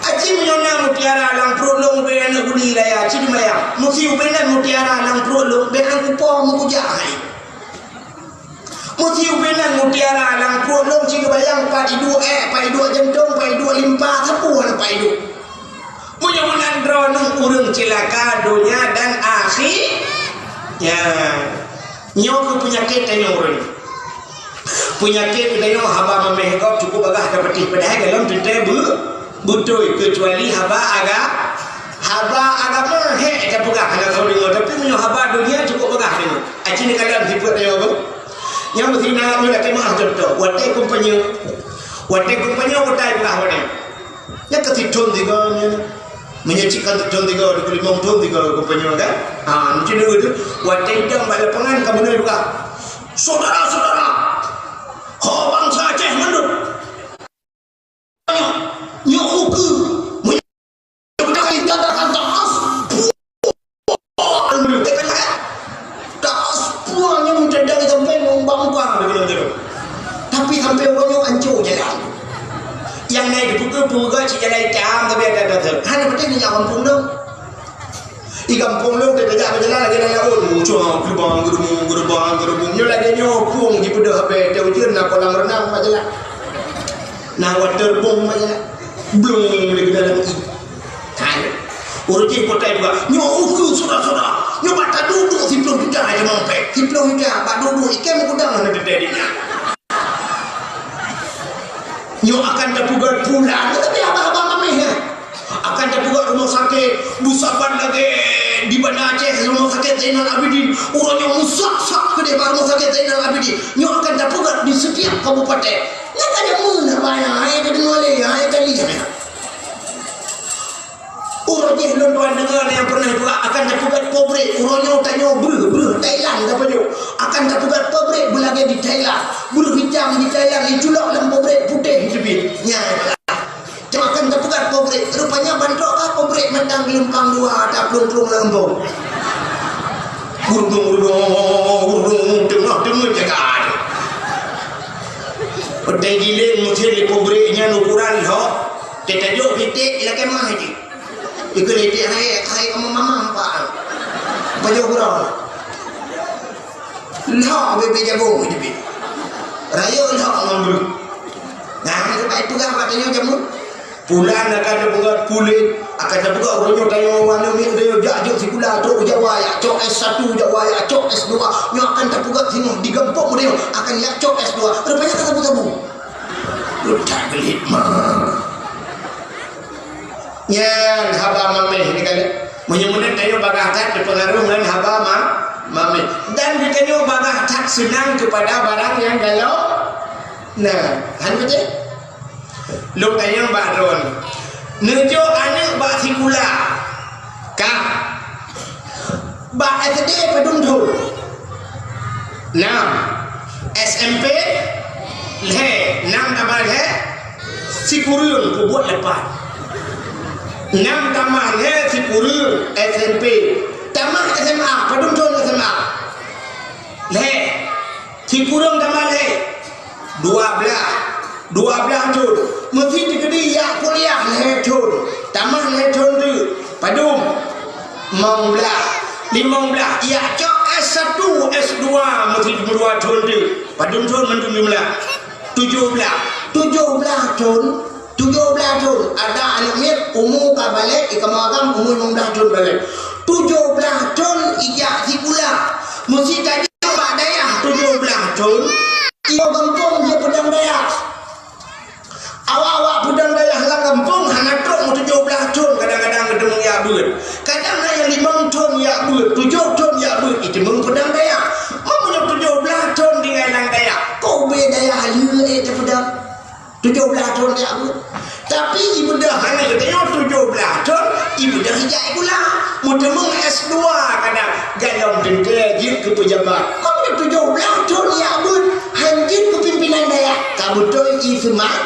Aci meunyoe na mutiara lam pruet lôn ubé aneuëk guli raya, ci teumayang. Meusé ubé nan mutiara lam pruet lôn, bèk han kupo meukujak hai. Meusé ubé nan mutiara lam pruet lôn, ci teubayang pat iduek èk, pat iduek jantông, pat iduek limpa, sapeue hana pat iduek." Meunyoe meunan droeneuh ureuëng ceulaka donya dan akhi-, ya. Nyoe keuh peunyakét tanyoe ureuëng. Peunyakét geutanyoe haba maméh gob cukôp bagaih tapatéh, padahai gohlom teuntèe beu-, beutôi, keucuali haba aga-, haba agama hék tapeugah hana soe deungoe, tapi meunyoe haba donya cukôp bagaih deungoe. Aci neukalon sifeuet tanyoe beu. Nyang meusinan nyoe lakèe meu'ah cuntoh, watèe kumpanye, watèe kumpanye kutai peugah watèe. Nyan ka sithon sigoe nyan. Meunyoe cit ka sithon sigoe, dua puluh lima thon sigoe geupeunyoe kan? Ha, meucit dulu tu. Watèe idong bak lapangan ka beunoi buka. Saudara-saudara, ho bansa Aceh mandum. Nyoe ukeue. Meunyoe budak ini katakan taas. Tapi sampai uroe nyoe ancô jalan. Nyang na di peue-peue cit jalan itam, tapi ada dasar. Hana patéh nyak gampông lôn. Di gampông lôn tajak bak jalan lagèe lam laôt, mucah geurubang, geurubung, geurubang, geurubung. Nyoe lagèe nyoe, pueng jipeudeuh abèe, teuh ujeuen na kolam renang bak jalan. Na waterboom bak jalan. Blong lé keu dalam ié. Hai. Ureueng jih potai juga. Nyoe ukeue saudara-saudara. Nyoe bak taduek-duek siplôh juta aja mampet. Siplôh juta bak duek-duek ikan meukeudang hana teuntèe di nyan. Nyoe akan tapeugöt pulan, tapi haba-haba maméh nyan. Akan tapeugöt rumoh sakét, beusaban lagèe di Banda Aceh, Rumoh Sakét Zainal Abidin. Uroe nyoe meusak-sak keudéh bak Rumoh Sakét Zainal Abidin. Nyoe akan tapeugöt di setiap kabupaten. Nyan ka jameun haba nyan, hai ka deungoe lé, hai ka lieh nyan. Uroe jih lôn tuan deungoe nyang pernah juga akan tapeugöt pabrik. Uroe nyoe tanyoe breuh, breuh, Thailand tapajoh. Akan tapeugöt pabrik beulagèe di Thailand. Breuh itam di Thailand, iculok lam pabrik putéh teubiet. Nyan. Cuma akan tapeugöt pabrik. Rupanya ban trok ka pabrik Tang geulumpang dua, taplueng-plueng lam gampông. Gurdung, gurdung, gurdung, teungoh teungeut jaga. Peureulée giléng meuseun lé pabrik nyan ukuran lhok. Teutajok titek ilakée mah jih. Ikeu titek hai, hai kamoe mamang, Pak. Pajoh gurau. Lhok bebe jabong jih. Rayeuk lhok ngon breuh. Nah, itu baik peugah bak tanyoe jameun. Pulan akan teupeugah puléh, akan teupeugah uroe nyoe tanyoe wan nyoe miet tanyoe jak jeuet sikula trok u Jawa, jak cok S satu Jawa, jak cok S dua. Nyoe akan teupeugah singoh di gampông tanyoe akan jak cok S dua. Rupanya ka sabu-sabu. Utak gelit mah. Nyan haba mameh ni kan. Meunyoe meunan tanyoe bagaih that teupeungaruh ngon haba ma-, mameh. Dan geutanyoe bagaih that seunang keupada barang nyang galom. Nah, han beutôi? Lôn tanyong bak droen, neujok aneuk bak sikula, ka? Bak S D padum thon? Nam. S M P? Lhée. Nam tamah lhée? Sikureueng, peubuet lapan. Nam tamah lhée sikureueng S M P. Tamah S M A, padum thon S M A? Lhée. Sikureueng tamah lhée, dua blaih. Dua blaih thon. Meusi teukeudi jak kuliah lhée thon. Tamah lhée thon teuk. Padum? Limong blaih. Limong blaih. Jak cok S satu, S dua meusi dua thon teuk. Padum thon mandum jumlah? Tujoh blaih. Tujoh blaih thon. Tujoh blaih thon, ada aneuk miet umu ka balek, ikamoe agam umu limong blaih thon balek. Tujoh blaih thon ijak sikula. Meusi tajak bak dayah tujoh blaih thon, iwoe gampông jeuet peudong dayah. Awak-awak peudong dayah lam gampông hana trok meutujoh blaih thon, kadang-kadang geuteumeung jak beuet. Kadang hana limong thon jak beuet, tujoh thon jak beuet, iteumeung peudong dayah. Meunyoe tujoh blaih thon tinggai lam dayah, kok ubé dayah lheueh ék teupeudong? Tujoh blaih thon jak beuet. Tapi ibeudôh hana geutanyoe tujoh blaih thon, ibeudôh ijak sikula. Meuteumeung S dua kadang galom teuntée jeuet keu peujabat. Meunyoe tujoh blaih thon jak beuet, han jeuet keu pimpinan dayah. Ka beutôi i seuma-,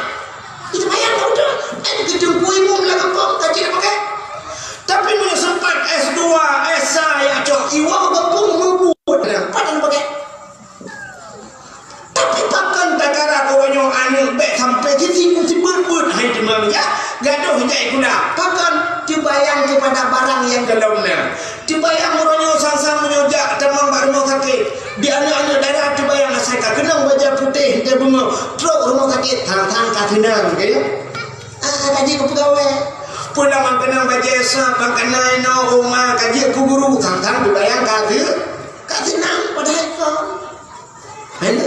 i seumayang ka beutôi. Kan keu teungku imum lam gampông ka jeuet pakai. Tapi meunyoe sempat S dua, S sa jak cok, iwoe gampông meubuet, pat han pakai. Tapi pakon takara uroe nyoe aneuk bék sampai sisi sibeuet-beuet hai teuma ya, gadoh jai guna. Pakon teubayang keupada barang nyang golom na. Teubayang uroe nyoe sang-sang meunyoe jak tamong bak rumoh sakét. Di aneuk-aneuk dara teubayang asai ka keunong bajée putéh teubeungoh trok rumoh sakét, sang-sang ka seunang, ka ya. Ah, ka jeuet keu peugawée. Peue lam keunong bajée sa, pakon na inoe uma ka jeuet keu guru, sang-sang teubayang ka se-, ka seunang padahai kon. Hai na?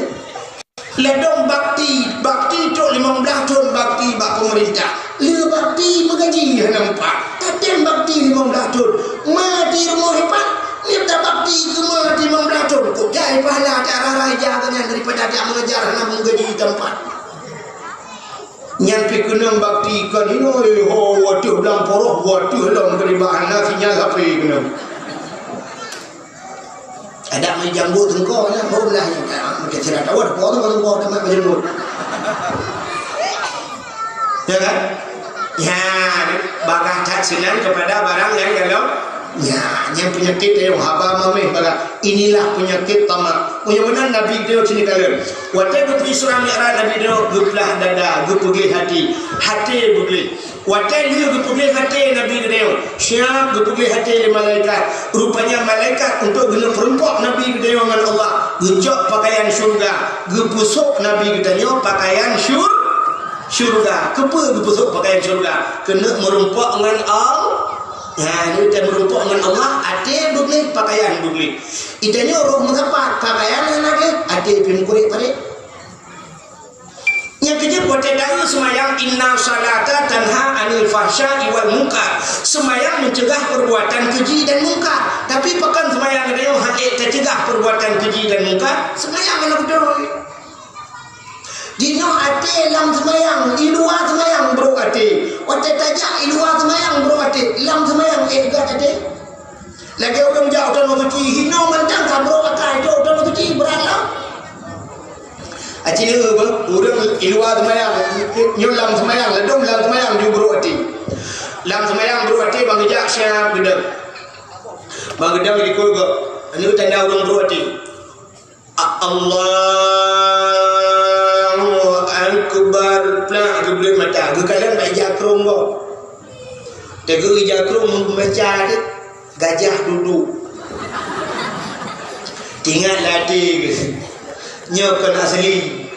Ladom bakti, bakti trok limong blaih thon bakti bak peumeurintah. Le bakti meugaji hana meupat. Tatem bakti limong blaih thon. Ma di rumoh ipat, nibak bakti keu ma di limong blaih thon. Kok jai pahala ata rara ija geuh nyan daripada ata mengajar hana meugaji tampat. Nyan pih keunong bakti kon inoe, ho, wateuh blang poroh, wateuh lom keudeh bak hana sinyal H P keunong. Adak meujanggut teungko nyan, ho lah nyan, macam sira tawon, po teungko, teungko, teungko, meujanggut. Ya kan? Ya, bagaih that seunang keupada barang nyang golom. Ya, nyang peunyakét tayong haba mameh bagaih. Inilah peunyakét tamak. Meunyoe meunan Nabi geutanyoe cit kalon. Watée geupeu Isra Mi'raj Nabi geutanyoe geuplah dada, geupeugléh até. Até beugleh. Watée lheueh geupeugléh até Nabi geutanyoe, siap geupeugléh até lé malaikat. Rupanya malaikat untuk geuneuk peurumpok Nabi geutanyoe ngon Allah, geucok pakaian syurga, geupeusok Nabi geutanyoe pakaian syur-, syurga. Keupeue geupeusok pakaian syurga? Keuneuk meurumpok ngon Al-, ha, nyoe teuh meurumpok ngon Allah, até beugleh, pakaian beugleh. Geutanyoe roh meusapat, pakaian hana gleh, até pih meukurek-parek. Nyang keujeuet watée taeu seumayang, inna salata tanha anil fahsya'i wal munkar. Seumayang meucegah perbuatan keji dan mungkar. Tapi pakon seumayang geutanyoe han ék tacegah perbuatan keji dan mungkar? Seumayang hana beutôi. Jinoe até lam seumayang, i luwa seumayang brok até. Watée tajak i luwa seumayang brok até, lam seumayang ék gét até. Lagée ureuëng jak u Tanoh Suci, hinoe mantong ka brok até, jak u Tanoh Suci brat lom. Aci neu beuh, ureuëng i luwa seumayang, nyoe lam seumayang, ladom lam seumayang ju brok até. Lam seumayang brok até bang ija siap geudong. Bak geudong di kureueng gob. Aneuk tanda ureueng brok até. Allahu Akbar. Plak, geubleuet mata. Geukalon bak ija krông gob. Teungoh ija krông meubaca teuh, gajah duduek. Teuingat lam até geuh. Nyoe kon asli.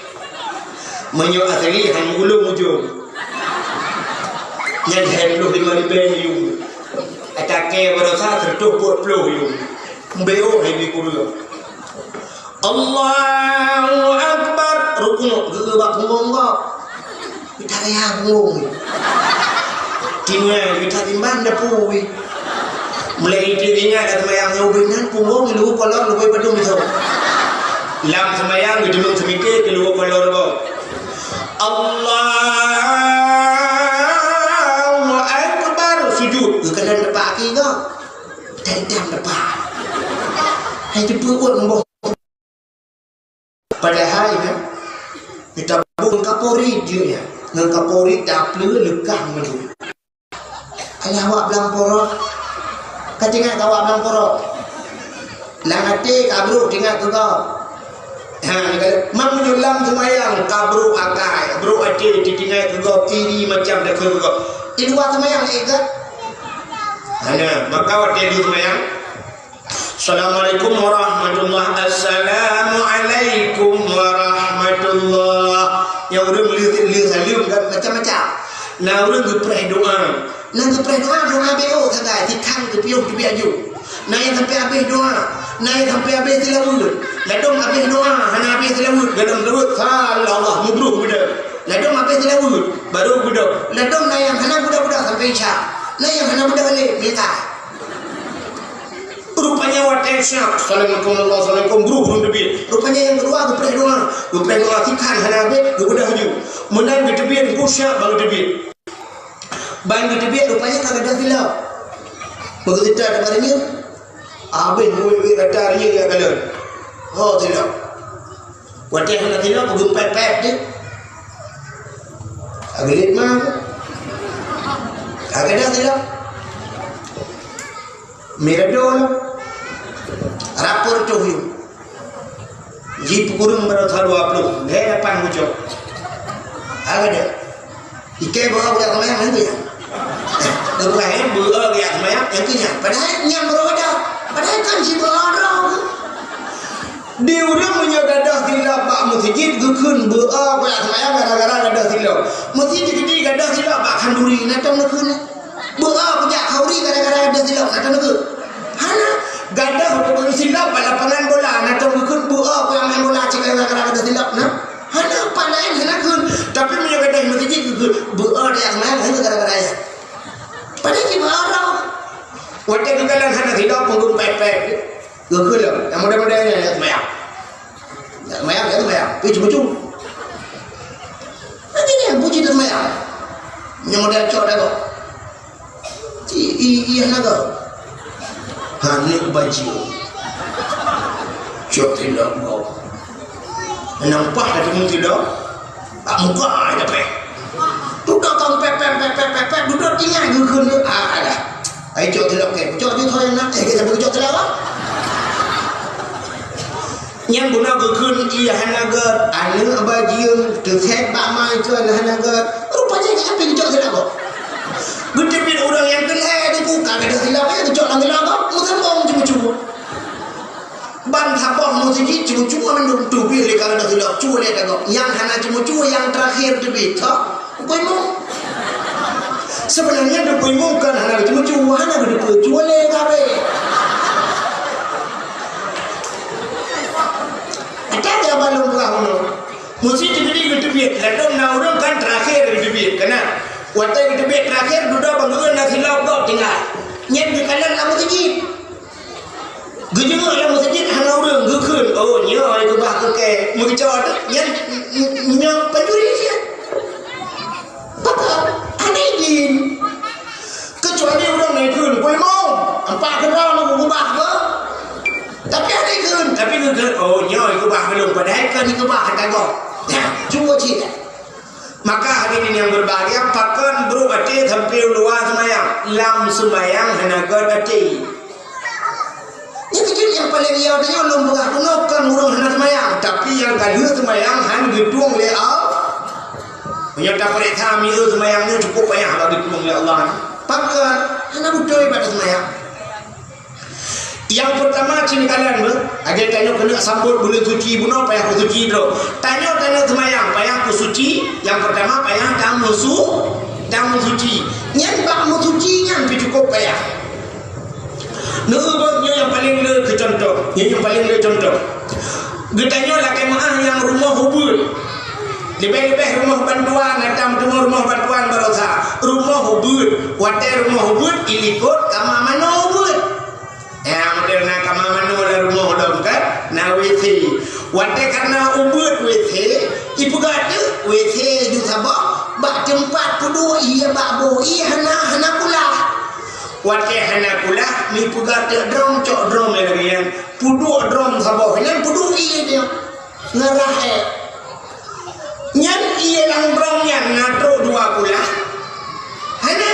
Meunyoe asli, han ulông ujông. Nyan hai ploh limong ribèe yuem. Ata kèe baroesa seureutôh peuet ploh yuem. Meubeurôh hai di kureueng. Allahu Akbar. Rukuk, geuh bak punggong gob. Geutarayang punggong. Tinggai, geutatimbang dapu. Mulai teuingat lam seumayang nyoe ubé nan punggong, luweue kolor, luweue padum miseue. Lam seumayang geuteumeung seumike keu luweue kolor gob. Allahu Akbar. Sujud. Geukalon teumpat kaki gob. Teuingat teumpat. Hai teupeu buet meuboh. Padahai nyan, geutabông ngon kapori jeuet nyan. Ngon kapori tapleue leukah meudui. Alah awak blang porok. Ka teuingat keu awak blang porok. Lam até ka brôk teuingat keu gob. Ha, meunyoe lam seumayang ka brôk akai, brôk até teuingat keu gob, iri macam takheun keu gob. Di luwa seumayang ék gèt? Hana, maka watèe di seumayang, Assalamualaikum warahmatullah. Assalamualaikum warahmatullah. Nyang ureueng lheueh, lheueh saleuem dan macam-macam. Na ureueng geupreh doa. Na geupreh doa, doa B O sagai, sikhan geupiôh teubiet aju. Na nyang sampai habéh doa. Na nyang sampai habéh seulaweuet. Ladôm habéh doa, hana habéh seulaweuet, golom seulaweuet, salawat, mubroh geuda. Ladôm habéh seulaweuet, barô geuda. Ladôm na nyang hana geuda-geuda sampai Isya. Na nyang hana geuda lé, mita. Rupanya watèe siap, assalamualaikum, assalamualaikum, brôh ureueng teubiet. Rupanya nyang keudua geupreh doa, geupreh doa sikhan hana habéh, geubeudôh laju. Meunan geuteubiet, teungku siap ban geuteubiet. Ban geuteubiet rupanya ka gadôh silop. Beugeuseutôt bak reunyeun, habéh muwét-wét rata reunyeun jak kalon. Ho silop. Watèe hana silop, peugeumpet-pet jih. Ageulet ma. Ka gadôh silop. Mirado lom. Rapor toh yum. Ji peukureueng baroesa dua ploh. Lhèe lapan bucok. Ka gadôh. Ikei beuo jak seumayang nyan keuh nyan. Ibrahim beuo jak seumayang nyan keuh nyan. Padahai nyan baroe gadôh. Padahai kan si beuo droe. Di ureueng meunyoe gadôh silop bak meuseujid geukheun beuo jak seumayang gara-gara gadôh silop. Meuseujid di gadôh silop bak khanduri, na tom neukheun. Beuo jak khanduri gara-gara gadôh silop, na tom neukheun. Hana, gadôh silop bak lapangan bola, na tom geukheun beuo jak main bola cit gara-gara gadôh silop, na. Hana, pat laén hana kheun. Tapi meunyoe gadôh meuseujid geukheun beuo jak seumayang, hana gara-gara nyan. Padahai si beuo droe. Watèe geukalon hana silop, peugeumpet-pet. Geukheun lom, nyang model-model nyan jak seumayang. Jak seumayang, jak seumayang. Pi cu-cu. Lagèe nyan, puji teuseumayang. Nyang model cok dagoe. Ci, i, i, hana goe. Hana bajèe. Cok silop goe. Nampak dah teumu silop. Bak muka ai dapet. Dudoe kong pep, pep, pep, pep, pep, pep, dudoe tinggai geukheun, ah, alah. Ai cok silop kèe, cok ju thoi na, eh, kita beucok silop, ah. Nyang guna geukheun ié hana gèt, aneuk bajeueng, teusét bak mai kheun hana gèt. Rupanya nyan pih geucok silop. Geuteubiet ureueng nyang keu lhèe di buka gadôh silop, ya geucok lam silop, meusambông ceumeucue. Ban saboh meuseujid ceumeucue mandum teubiet lé karena silop cue lé dagoe. Nyang hana ceumeucue nyang terakhir teubiet, toh? Teungku Imum. Sebenarnya Teungku Imum kan hana ceumeucue, hana geuteupeue cue lé kabeh. Ada dia balong peugah unoe. Meuseujid teubiet geuteubiet, ladôm na ureueng kan terakhir geuteubiet, keunan. Watèe geuteubiet terakhir, dudoe bang ureueng na silop gob tinggai. Nyan geukalon lam meuseujid. Geujeuet lam meuseujid hana ureueng geukheun, "Oh, nyoe ai keubah keu kèe." Meugeucok nyan, nyoe pencuri siat. Pakon? Hana idin. Kecuali ureueng na ikheun, "Peue imum, empat keudroe nyoe keubah keu." Tapi hana ikheun, tapi geukheun, "Oh, nyoe ai keubah keu lôn." Padahai kan dikeubah hana gob. Nah, cuba cit. Maka hadirin yang berbahagia, pakon brok até sampoe u luwa seumayang, lam seumayang hana gét até. Nyang keuh nyang paleng yo tanyoe lôn peugah keunoe kon ureuëng hana seumayang, tapi nyang ka lheueh seumayang han geutueng lé Allah. Meunyoe tapeuriksa miseue seumayang nyoe cukup payah bak geutueng lé Allah. Pakon? Hana beutôi bak seumayang. Nyang peurtama cit kalon beuh, lagée tanyoe keuneuk sambot buleuen suci bunoe payah peusuci droe. Tanyoe, tanyoe seumayang payah peusuci, nyang peurtama payah tameusu-, tameusuci. Nyan bak meusuci nyan pih cukup payah. Neueu beuh nyoe nyang paleng le keu cuntoh, nyoe nyang paleng le cuntoh. Geutanyoe lakée meuáh nyang rumoh ubeuet. Leubeh-leubeh rumoh bantuan, na tam teuma rumoh bantuan baroesa. Rumoh ubeuet, watée rumoh ubeuet ilikot kama manoe ubeuet. Ya, model na kama manoe lam rumoh dong kan, na W C. Watée kana ubeuet W C, ipeugah teuk W C ju saboh bak teumpat peuduek ié bak boh ié hana, hana kulah. Watée hana kulah, mipeugah teuk drom, cok drom lagée nyan. Peuduek drom saboh nyan peuduek ié nyan. Ngeurah ék. Nyan ié lam drom nyan na trok dua kulah? Hana.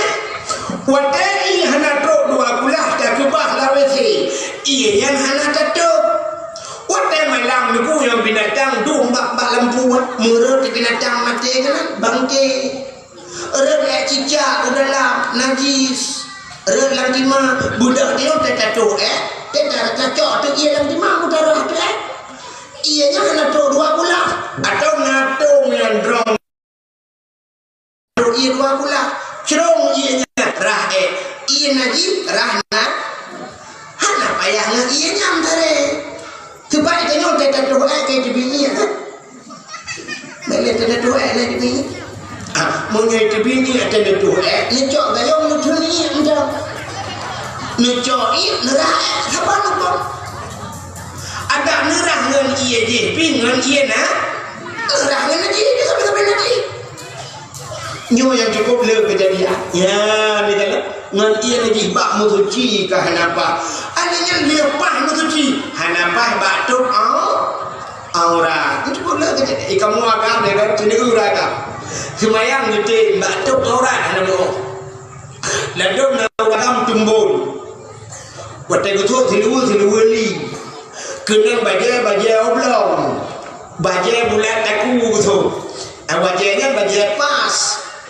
Watée ié hana trok dua kulah takeubah lam W C, ié nyan hana tatôb. Watée malam nyoe nyang binatang dum bak, bak lampu, meureuet binatang maté keunan bangke. Rhot lé cicak u dalam, najis. Rhot lam tima, beudôh nyoe teutatôh ék, teuta-, tacok teuk ié lam tima, meudarah teuk ék. Ié nyan hana trok dua kulah, atawa na tông nyan drom trok ié dua kulah. Crông ié nyan rhah ék. Ié najis rhah na. Hana payah ngon ié nyan taré. Teubak tanyoe teutatôh ék ka teubiet ié. Bèk lé teutatôh ék lé teubiet. Ah, meunyoe teubiet ié teutatôh ék, neucok gayông neuthon ié mantong. Neucok ié neurhah ék saban lupot. Adak neurhah ngon ié jih pih ngon ié na. Neurhah ngon najih, sabe-sabe najih. Nyoe nyang cukup le keujadian. Ya, ni kan ngon ié najih bak meusuci ka hana paih. Adak nyan leupah meusuci, hana paih bak tôb au-, aurat. Nyoe cukup le keujadian. Ikamu agam ya kan, sini urat ka. Seumayang geutem bak tôb aurat hana meuoh. Ladôm na ureueng agam teumbon. Watée geusok siluweue, siluweue li. Keunong bajée, bajée oblong. Bajée bulat taku geusok. Ah, bajée nyan bajée pas.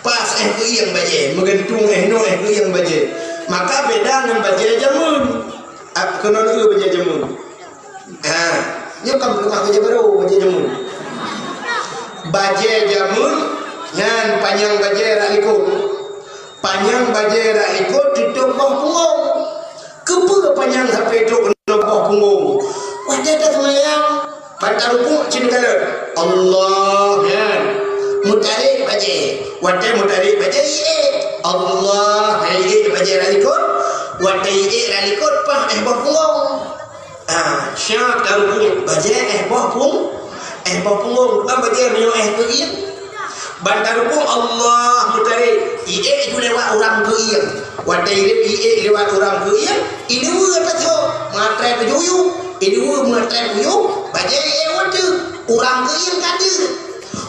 Pas éh keuieng bajée, meugeuntung éh noe éh keuieng bajée. Maka beda ngon bajée jameun. Ah, keunoe bajée jameun. Ha, nyoe kan peugah bajée barô, bajée jameun. Bajée jameun nyan panyang bajée rot likot. Panyang bajée rot likot tutôb boh punggong. Keupeue panyang sabe trok keunoe boh punggong? Watée taseumayang, ban tarukuk cit kalon, Allah, nyan. Meutarek bajée. Watée meutarek bajée, iék. Allah, iék bajée rot likot. Watée iék rot likot, paih éh boh punggong. Ah, siap tarukuk bajée éh boh pung-, éh boh punggong, bukan bajée meunyoe éh keuieng. Ban tarukuk Allah meutarek, iék ju lewat urang keuieng. Watée iék, iék lewat urang keuieng, iluweue tasok, meuatrép keu yup, iluweue meuatrép keu yup, bajée iék watée urang keuieng ka deuh.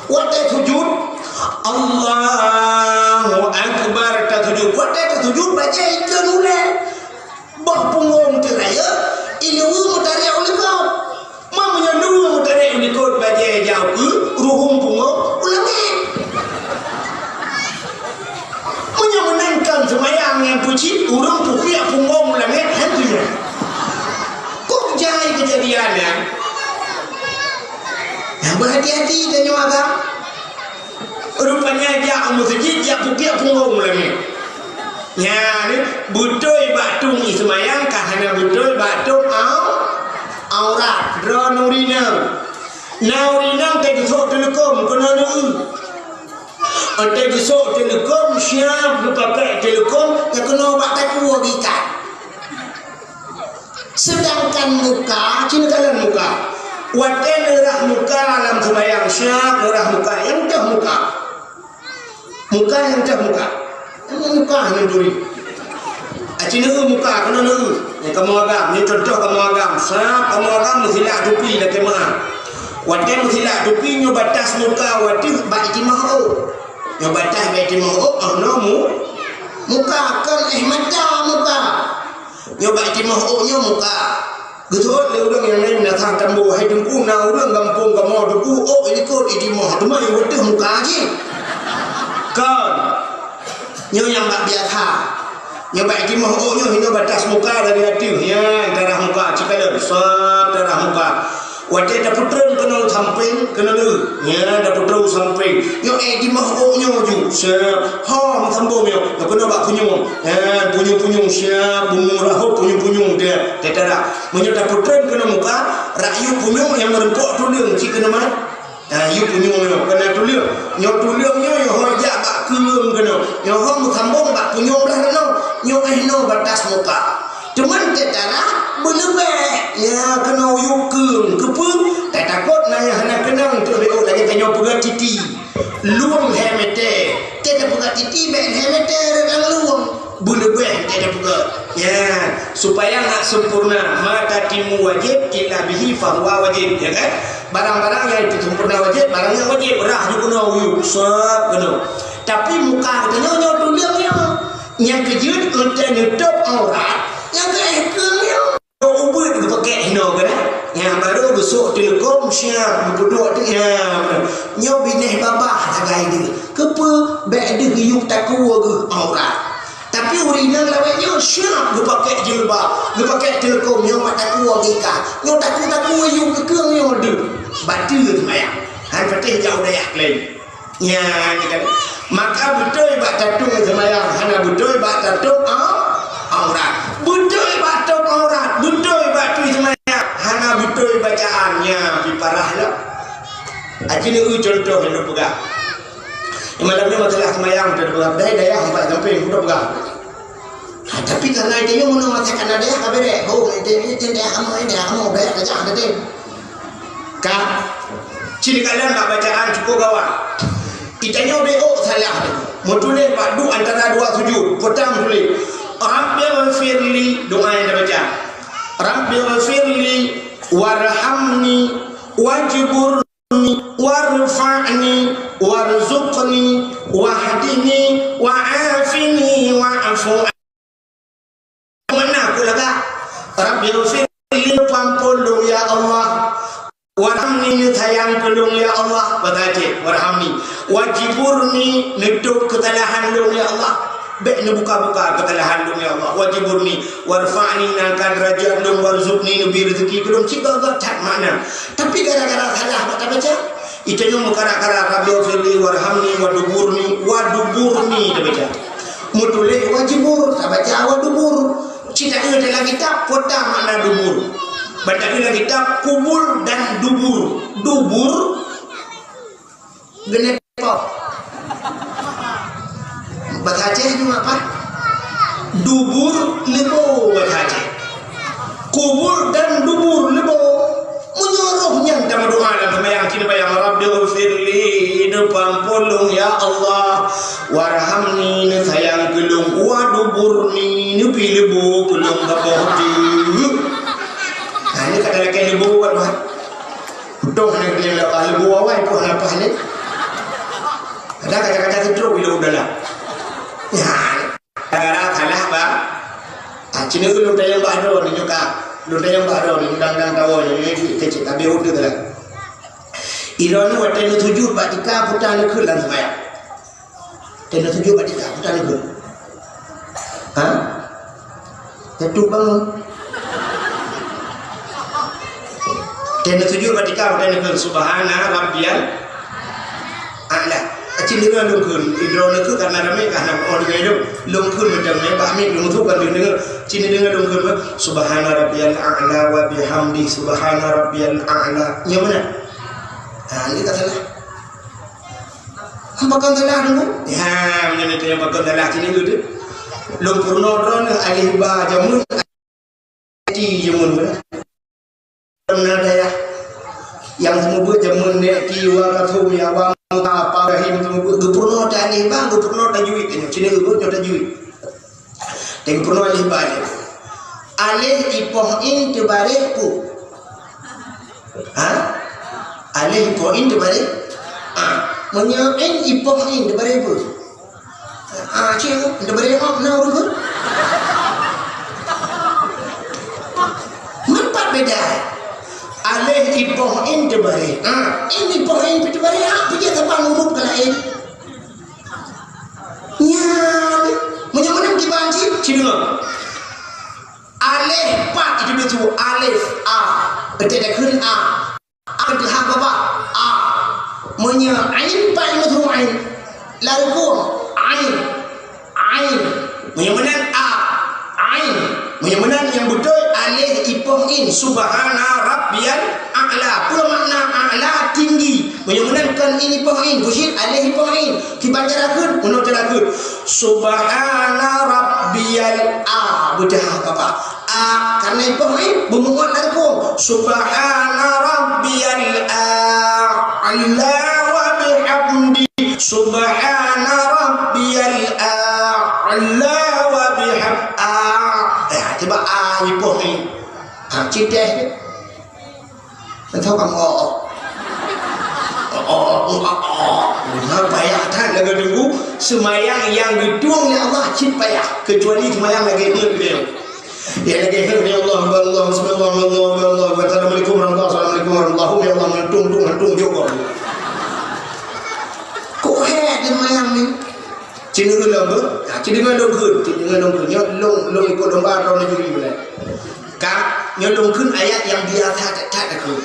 Watée sujud, Allahu Akbar tasujud. Watée tasujud, bajée ikheun ulée. Boh punggong teuh rayeuk, iluweue meutarek u likot. Ma meunyoe luweue meutarek u likot bajée jak u keue, ruhueng punggong u langét. Meunyoe meunan kon seumayang nyang peucit, ureueng pukiak punggong u langét, han tujoh. Kok jai keujadian nyan? Nyang beuhati-hati tanyoe agam. Rupanya jak u meuseujid, jak pukiak punggong u langét. Nyan, beutôi bak tông iseumayang ka hana beutôi bak tông au-, aurat. Droeneuh ureueng inong. Na ureueng inong teugeusok teuleukom keunoe neueu. Teugeusok teuleukom, siap geupakai teuleukom, nyang keunoe bak takue geuikat. Seudangkan muka, cit kalon muka. Watée neurhah muka lam seumayang, siap neurhah muka, nyang teuh muka. Muka nyang teuh muka. Nyang muka nyang turi. Aci neueu muka, keunoe neueu. Nyang kamoe agam, nyoe cuntoh kamoe agam. Siap kamoe agam meusilak tupi lakée meuah. Watée meusilak tupi nyoe batas muka, watée bak itimah oh. Nyoe batas bèk timoh ôk, oh, nyoe mu-, muka, kon éh mata muka. Nyoe bak timoh ôk nyoe muka. Geuseuôt lé ureueng nyang laén meunasah tambo, hai Teungku, na ureueng gampông kamoe Teungku ôk i likot i timoh, teuma i ateueh muka jih. Kon. Nyoe nyang bak biasa. Nyoe bak timoh ôk nyoe hinoe batas muka dari ateueh. Nyan tarah muka, cikalon. Sat, tarah muka. Watèe tapeutreun keunoe sampéng, keunoe lheueh. Nyan tapeutreun sampéng. Nyoe éh timoh ôk nyoe ju. Sat. Ho, meusambông nyoe. Nyoe keunoe bak punyueng. Nyan punyueng-punyueng siap, bumoe rahot punyueng-punyueng dia. Teutarah. Meunyoe tapeutreun keunoe muka, rak yub punyueng nyang meureumpok tuleueng cit keunoe mat. Ha, yub punyueng nyoe, keunoe tuleueng. Nyoe tuleueng nyoe, nyoe ho jak bak keureung keunoe. Nyoe ho meusambông bak punyueng blah keunoe. Nyoe éh noe batas muka. Teuma teutarah beuleubeh. Ya, keunoe yub keureung. Keupeue? Tatakot na nyang hana keunong teuk B O lagèe tanyoe peugah titi. Lueng lhèe mètè. Teuh tapeugah titi bèk lhèe mètè rot lam lueng. Beuleubeh teuh tapeugah. Ya, supaya nak sempurna. Ma tatimmu wajib illa bihi fahuwa wajib, ya kan? Barang-barang nyang sempurna wajib, barang nyang wajib. Rhah ju keunoe, yub, sab keunoe. Tapi muka geutanyoe nyoe tuleueng nyoe. Nyang keujeuet, watèe neutôp aurat, nyang keu éh keureung nyoe. Ubeuet geupakék hinoe keunan. Nyang barô geusôk teuleukom siap geupeuduek teuk nyan. Nyoe binéh babah sagai deuh. Keupeue? Bèk deuh yub takue geuh aurat. Tapi ureueng inong lawét nyoe siap geupakék jilbab, geupakék teuleukom nyoe mak takue geuh ka. Nyoe takue-takue yub keu keureung nyoe deuh. Bateue seumayang. Han patéh jak u dayah laén. Nyan kan. Maka beutôi bak tatôp seumayang, hana beutôi bak tatôp au-, aurat. Beutôi bak tôp aurat, beutôi bak tôp seumayang, hana beutôi bacaan, nyan pi parah lom. Aci neu contoh nyang peugah. Malam ni masalah seumayang, teupeugah dayah, dayah, empat samping, udah peugah. Ha, tapi karena itu nyoe meunyoe masa kana dayah ka bèrèh. Oh, itu, itu dayah kamoe, ini dayah kamoe, bèrèh saja, kata. Ka. Cit kalon bak bacaan cukup gawat. Geutanyoe B O salah. Meutuléh bak du antara dua sujud. Peutang tuléh, "Rabbighfirli," doa nyang tabaca. "Rabbighfirli warhamni wajbur warfa'ni warzuqni wahdini wa'afini wa'fu anni." Makna ku lagak, "Rabbighfirli," peuampôn lôn ya Allah. "Warhamni," neusayang keu lôn ya Allah. Bahasa Aceh, "warhamni." "Wajburni," neutôp keusalahan lôn ya Allah. Bèk neubuka-buka keusalahan lôn ya Allah. "Wajburni." "Warfa'ni," neuangkat deurajat lôn. "Warzuqni," neubri reuzeuki keu lôn. Cit gét-gét that makna. Tapi gara-gara salah bak tabaca, geutanyoe meukarat-karat, "Rabbighfirli warhamni waduburni," waduburni tabaca. Meutuléh wajibur, tabaca wadubur. Cit taeu lam kitab, peue makna dubur. Ban taeu lam kitab kubul dan dubur. Dubur, geunep. Bahasa Aceh nyoe apa? Dubur leubo bahasa Aceh. Kubul dan dubur leubo. Meunyoe roh nyan tameudoa lam seumayang, cit neubayang, "Rabbighfirli," neupeuampôn lôn ya Allah, "warhamni," neusayang keu lôn, "waduburni," neupileubo keu lôn saboh teuk. Nah, nyoe ka talakèe leubo buet mah. Beutôi hana geuleueh leubo awai pun hana paih lé. Kadang kaca-kaca sidroe ilôn dalam. Ya, gara-gara salah ba. Ah, cit neu lôn tanyong bak droeneuh nyoe ka. Lôn tanyong bak droeneuh nyoe dang-dang tawoe nyoe, nyoe cit keucit, tapi udah dalam. Droeneuh watèe neusujut bak tika, peue ta neukheun lam seumayang? Watèe neusujut bak tika, peue ta neukheun? Ha? Jatuh bangun. Watèe neusujut bak tika, watèe neukheun, "Subhana rabbiyal a'la." Cit deungö lôn kheun, droeneuh kheun karena ramè ka hana oh deungö lôn. Lôn kheun macam ni, bak mic lôn tu kan deungö. Cit deungö lôn kheun, "Subhana rabbiyal a'la wa bihamdi, subhana rabbiyal a'la." Nyoe meunan? Ha, ini tak salah. Pakon salah dulu? Ya, meunyoe tanyong pakon salah, cit neu tu. Lôn peurunoe droeneuh alif ba jameun, ti jameun. Pernah dayah nyang seumeubeuet jameun nèk ti wa kathum ya wa muka apa rahim seumeubeuet geupeurunoe alif ba, geupeurunoe tajwid. Cit neu nyoe tajwid. Teupeue alif ba nyoe. Alif ipoh in teubaréh ku. Ha? Alif ipoh in teubaréh? Ha. Meunyoe in ipoh in, teubaré peue? Ah, cit, teubaré oh, na ureueng peue? Meupat beda. Aleh ipoh in teubaré. Ah, in ipoh in teubaré, ah, peue jeuet saban huruf keu laén. Nyan, meunyoe meunan kiban cit, cit deungoe. Aleh pat itu bisu, alef, a. Beutôi takheun a. A teuhah babah, a. Meunyoe ain pat meusu ain. Lalu ain, ain. Meunyoe meunan a, ain. Meunyoe meunan nyang beutôi aleh ipoh in, subhana rabbiyal a'la. Peue makna a'la? Tinggi. Meunyoe meunan kon in ipoh in, busyit aleh ipoh in. Kiban cara kheun, meunoe cara kheun. Subhana rabbiyal a, beuteuhah babah. A, karena ipoh in, beumuot lam rukun. Subhana rabbiyal a'la wa bihamdi. Subhana rabbiyal a'la wa biham-, a. Eh, cuba a ipoh in. Ha, cit deh. Tau kamoe, oh, oh, oh, oh, oh. Nah, payah that lagèe deungon seumayang nyang geutueng lé Allah cit payah, kecuali seumayang lagèe nyoe. Ya, lagèe nyoe, ya Allah, ya Allah, bismillah, ya Allah, ya Allah, assalamualaikum warahmatullahi wabarakatuh, assalamualaikum warahmatullahi wabarakatuh, ya Allah, mantung, tung, mantung, jok. Kok hèk seumayang ni? Cit deungon lôn kheun, ha, cit deungon lôn kheun, cit deungon lôn kheun. Nyoe lôn, lôn ikot lomba droeneuh juri beulai. Ka, nyoe lôn kheun ayat nyang biasa that-that takheun.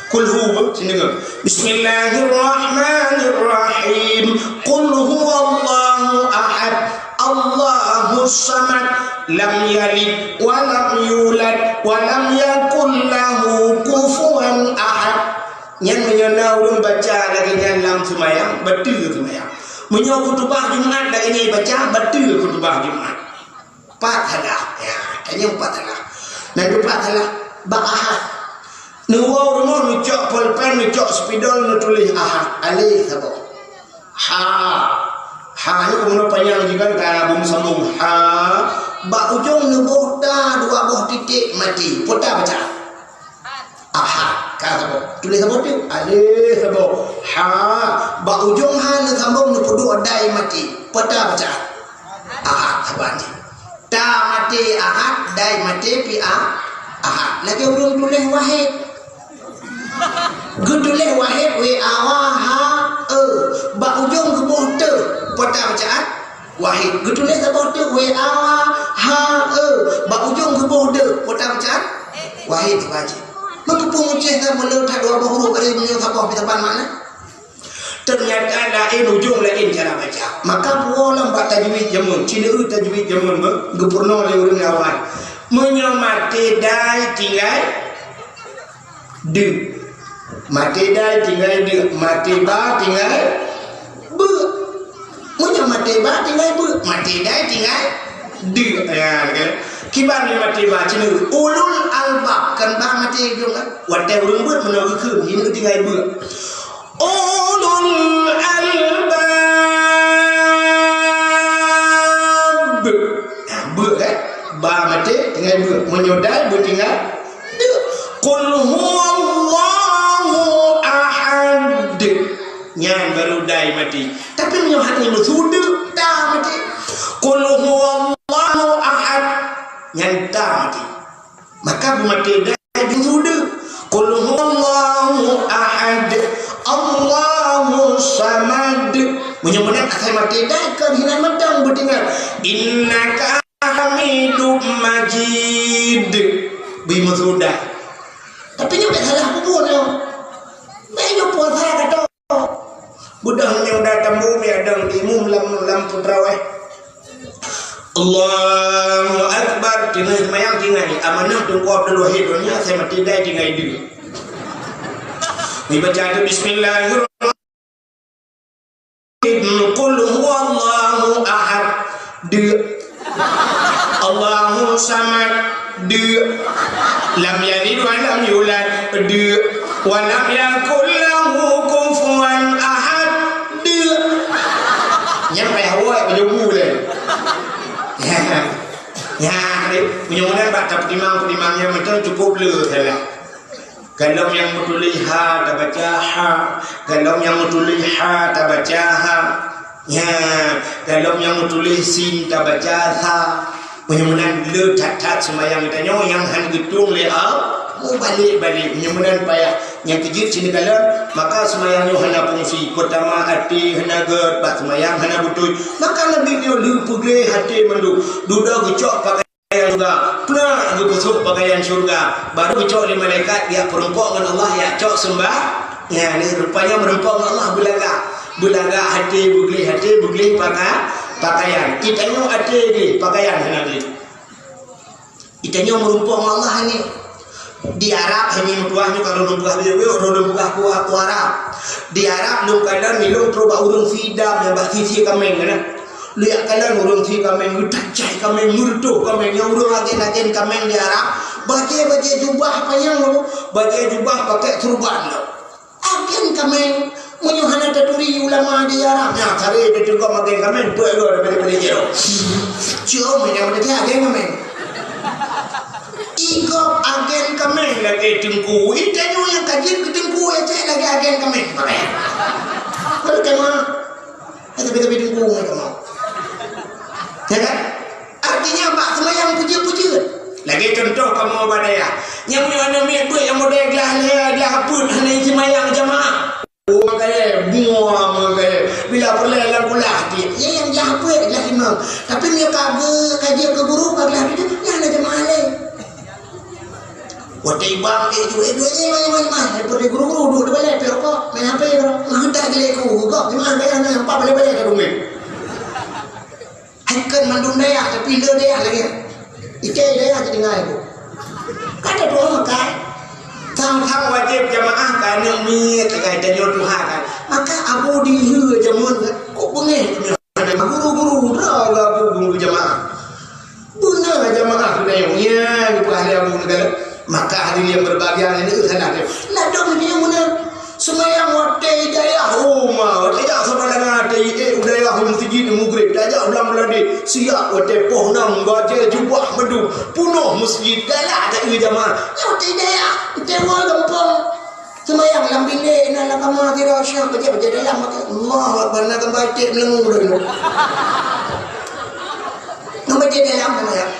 Qul hu, cit deungon. Bismillahirrahmanirrahim. Qul huwallahu ahad. Allahus samad. Lam yalid wa lam yulad wa lam yakul lahu kufuwan ahad. Nyan meunyoe na ureueng baca lagèe nyan lam seumayang, bateue seumayang. Meunyoe khutubah Jumat lagèe nyan ibaca, bateue khutubah Jumat. Pat salah. Ya, tanyoe pat salah. Nyan pat salah. Bak Ahad. Neuwoe rumoh, neucok polpen, neucok spidol, neutuléh Ahad. Alèh saboh. Ha. Ha nyoe keumeunyoe panyang jih kan ka beusambông. Ha. Bak ujông neuboh ta dua boh titék maté. Peue ta baca? Ahad. Ka saboh. Tuléh saboh tu. Alèh saboh. Ha. Bak ujông ha neusambông neupeuduek dai maté. Peue ta baca? Ahad saban jih. Ta maté Ahad, dai maté pih a-, Ahad. Lagèe ureueng tuléh Wahid. Geutuléh Wahid, W A, ha, e. Bak ujông geuboh te. Peue ta bacaan? Wahid. Geutuléh saboh te, W A, ha, e. Bak ujông geuboh de. Peue ta bacaan? Wahid, wajéb. Meukeupue mucéh ka meuleuet that dua boh huruf, ari meunyoe saboh pih saban makna? Teunyata laén ujông, laén cara baca. Maka puwoe lom bak tajwid jameun, cineue tajwid jameun beuh, geupeurunoe lé ureueng awai. Meunyoe maté dai tinggai deuek. Maté dai tinggai deuek, maté ba tinggai beuek. Meunyoe maté ba tinggai beuek, maté dai tinggai deuek. Ya, kan? Kiban lé maté ba cineue ulul albab, kan ba maté ujông kan? Watèe ureueng beuet meunyoe geukheun, jineuk tinggai beuek. Ulul albab. Nah, beuek, kan? Ba maté tinggai beuek. Meunyoe dai beutinggai deuek. Qul huwallahu ahad. Nyan baru dai maté. Tapi meunyoe hana meusu deuek, ta maté. Qul huwallahu ahad. Nyan ta maté. Maka beumaté dai deuek. Qul huwallahu ahad, Allahus samad. Meunyoe meunan asai maté dai, kon hinan mantong beutinggai. Innaka hamidum majid. Beumeuseudah. Tapi nyoe bèk salah peubuet nyoe. Bèk nyoe puasa ka tho. Beudôh meunyoe udah tambu, mi adong di imum lam, lam peutrawèh. Allahu Akbar. Tinggai seumayang tinggai. Amanah Teungku Abdul Wahid, nyan asai maté dai tinggai deuek. Dibaca tu bismillahirrahmanirrahim. Qul huwallahu ahad. Deuek. Allahu samad. Deuek. Lam yalid wa lam yulad. Deuek. Wa lam yakul lahu kufuwan ahad. Deuek. Nyan payah woe beujubu lé. Ya, ya, meunyoe meunan bak tapeutimang-peutimang nyang mantong cukup le salah. Galom nyang meutuléh ha tabaca ha, galom nyang meutuléh ha tabaca ha. Ya, galom nyang meutuléh sin tabaca sa. Meunyoe meunan le that-that seumayang tanyoe nyang han geutueng lé Allah, mubalek-balek. Meunyoe meunan payah nyang keujeuet sineuk kalon, maka seumayang nyoe hana fungsi. Peutama até hana gét, bak seumayang hana beutôi. Maka Nabi nyoe le peugléh até mandum. Dudoe geucok pakaian syurga, peunak geupeusôk pakaian syurga, barô geucok lé malaikat jak peurumpok ngon Allah, jak cok seumbah. Ya, ni rupanya meurumpok ngon Allah beulagak. Beulagak até, beugléh até, beugléh paka-, pakaian. Geutanyoe até gleh, pakaian hana gleh. Geutanyoe meurumpok ngon Allah ni. Di Arab, hai meutuah nyoe ka lôn peugah beu-beu, lôn peugah ku, ku Arab. Di Arab lôn kalon milông trok bak ureueng sidam nyang bak sie-sie kaméng na. Lôn jak kalon ureueng sie kaméng, geutajai kaméng, meureutoh kaméng, nyang ureueng agen-agen kaméng di Arab. Bajée-bajée jubah panyang, bajée jubah pakai turban. Agen kaméng, meunyoe hana taturi ulama di Arab, nyan kare teuteugom agen kaméng, peuet goe daripada-pada jero. Cium nyang meudeungoe agen kaméng. Igop agen kaméng lagée teungku. Itanyoe nyang ka jeuet keu teungku, ya cek lagée agen kaméng. Pakai. Kalau tema, ya, tapi-tapi teungku, ya, tema. Ya kan? Artinya, bak seumayang peujeuet-peujeuet. Lagée contoh kamoe bak dayah. Nyang meunyoe aneuk miet beuet nyang model glah lhée, glah peuet, hana seumayang jamaah. Oh, makajih, bumoe makajih. Bila peureulée lam kulah, dia nyang jah peuet, jah imam. Tapi meunyoe ka geu-, ka jeuet keu guru, ka glah tujoh, nyan na jamaah lé. Watée imam, eh, ju, eh, ju, eh, imam, imam, imam. Eh, peureulée guru-guru, duek di balée, peuet rokok, main H P, bro. Meuheutak geuléh ku, gok, imam, gaya na, empat balée-balée ka dumé. Hai kon mandum dayah, tapi le dayah lagée. Ikai dayah jadi ngai bu. Kada dua makai. Sang-sang wajéb jamaah ka aneuk miet lagée tanyoe tuha kan. Maka abu dihe jameun kan. Kok beungéh guru-guru dra abu guru jamaah. Beuna jamaah geutanyoe. Nya, geupeugah lé abu neugala. Maka hadirin yang berbahagia, ini salah dia. Nah, dong dia muna. Seumayang watée dayah, oh ma, watée jak saban langa, watée, eh, u dayah u meuseujid, u mugreb, tajak ulang beulade, siap watée poh nam, bajée jubah mandum, punoh meuseujid, galak tajak jamaah. Nyoe watée dayah, watée woe gampông. Seumayang lam binék, na lam kama, tira syah, bajée-bajée dalam, watée, Allahu Akbar, na gambar cek meulengong udah dulu. Nang bajée dalam, seumayang.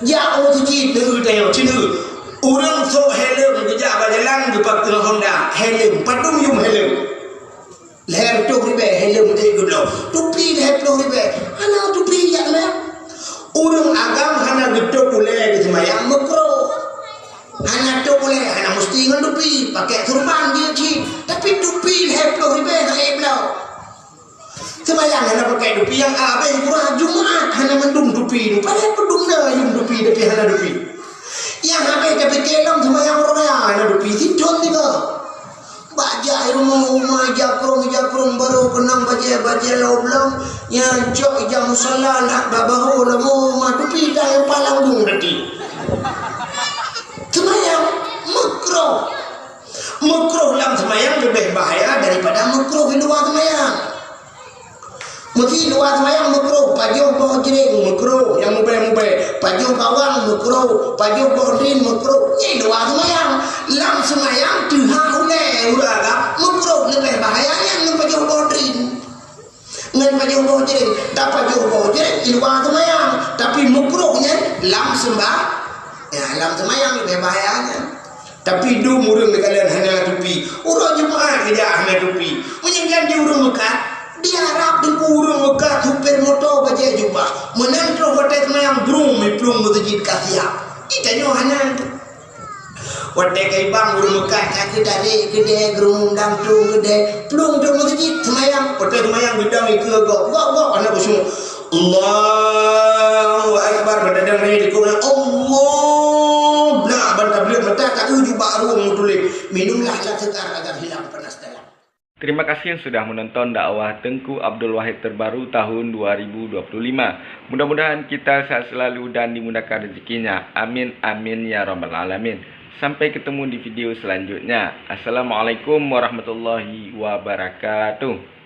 Jak u meuseujid, neu tanyoe, ci neu. Ureueng sôk helm geujak bak jalan geupakeue Honda, helm, padum yum helm. Lhèe reutôh ribèe helm teuh geubloe. Tupi lhèe ploh ribèe, hana tupi jak meunan. Ureueng agam hana geutôp ulèe geuseumayang meukruh. Hana tôp ulèe, hana musti ngon tupi, pakèk surban jeuet cit. Tapi tupi lhèe ploh ribèe hana bloe. Seumayang hana pakai tupi nyang abéh gura Jumaat hana mandum tupi. Padahai peudum na yum tupi tapi hana tupi. Nyang abéh tapike lom seumayang uroe raya hana tupi sithon tiga. Bak jak rumoh uma jakrong-jakrong barô keunong bajèe-bajèe lom-lom nyang cok ija musala nak babahô lom uma tupi dah nyang palang bung tadi. Seumayang meukroh. Meukroh lam seumayang leubeh bahaya daripada meukroh di luwa seumayang. Meusi luwa seumayang meukroh, pajoh boh jreng meukroh, nyang mubèe-mubèe, pajoh bawang meukroh, pajoh boh drin meukroh, nyan luwa seumayang. Lam seumayang teuhah ulèe ureueng agam meukroh leubeh bahaya nyan ngon pajoh boh drin. Ngon pajoh boh jreng, tapajoh boh jreng di luwa seumayang, tapi meukroh nyan lam seumba-, ya, lam seumayang leubeh bahaya nyan. Tapi dum ureueng neukalon hana tupi. Uroe Jumaat geujak hana tupi. Meunyoe jan di ureueng meukat, di Arab teungku ureueng meukat supir moto bajèe jubah. Meunan troh watèe seumayang brung miplueng meuseujid ka siap. Di tanyoe hana. Watèe ka ibang ureueng meukat ka geutarek keudè, geurundang tueng keudè, plueng troh meuseujid seumayang. Watèe seumayang geudong ikeue gob, gob, gob hana khusyuk. Allahu Akbar, bak tadong lagèe dikuk nyan, Allah, blah ban tableut mata, taeu jubah rueng meutuléh, minumlah air segar agar hilang panas dalam. Terima kasih yang sudah menonton dakwah Teuku Abdul Wahid terbaru tahun dua ribu dua puluh lima. Mudah-mudahan kita sehat selalu dan dimudahkan rezekinya. Amin, amin, ya rabbal alamin. Sampai ketemu di video selanjutnya. Assalamualaikum warahmatullahi wabarakatuh.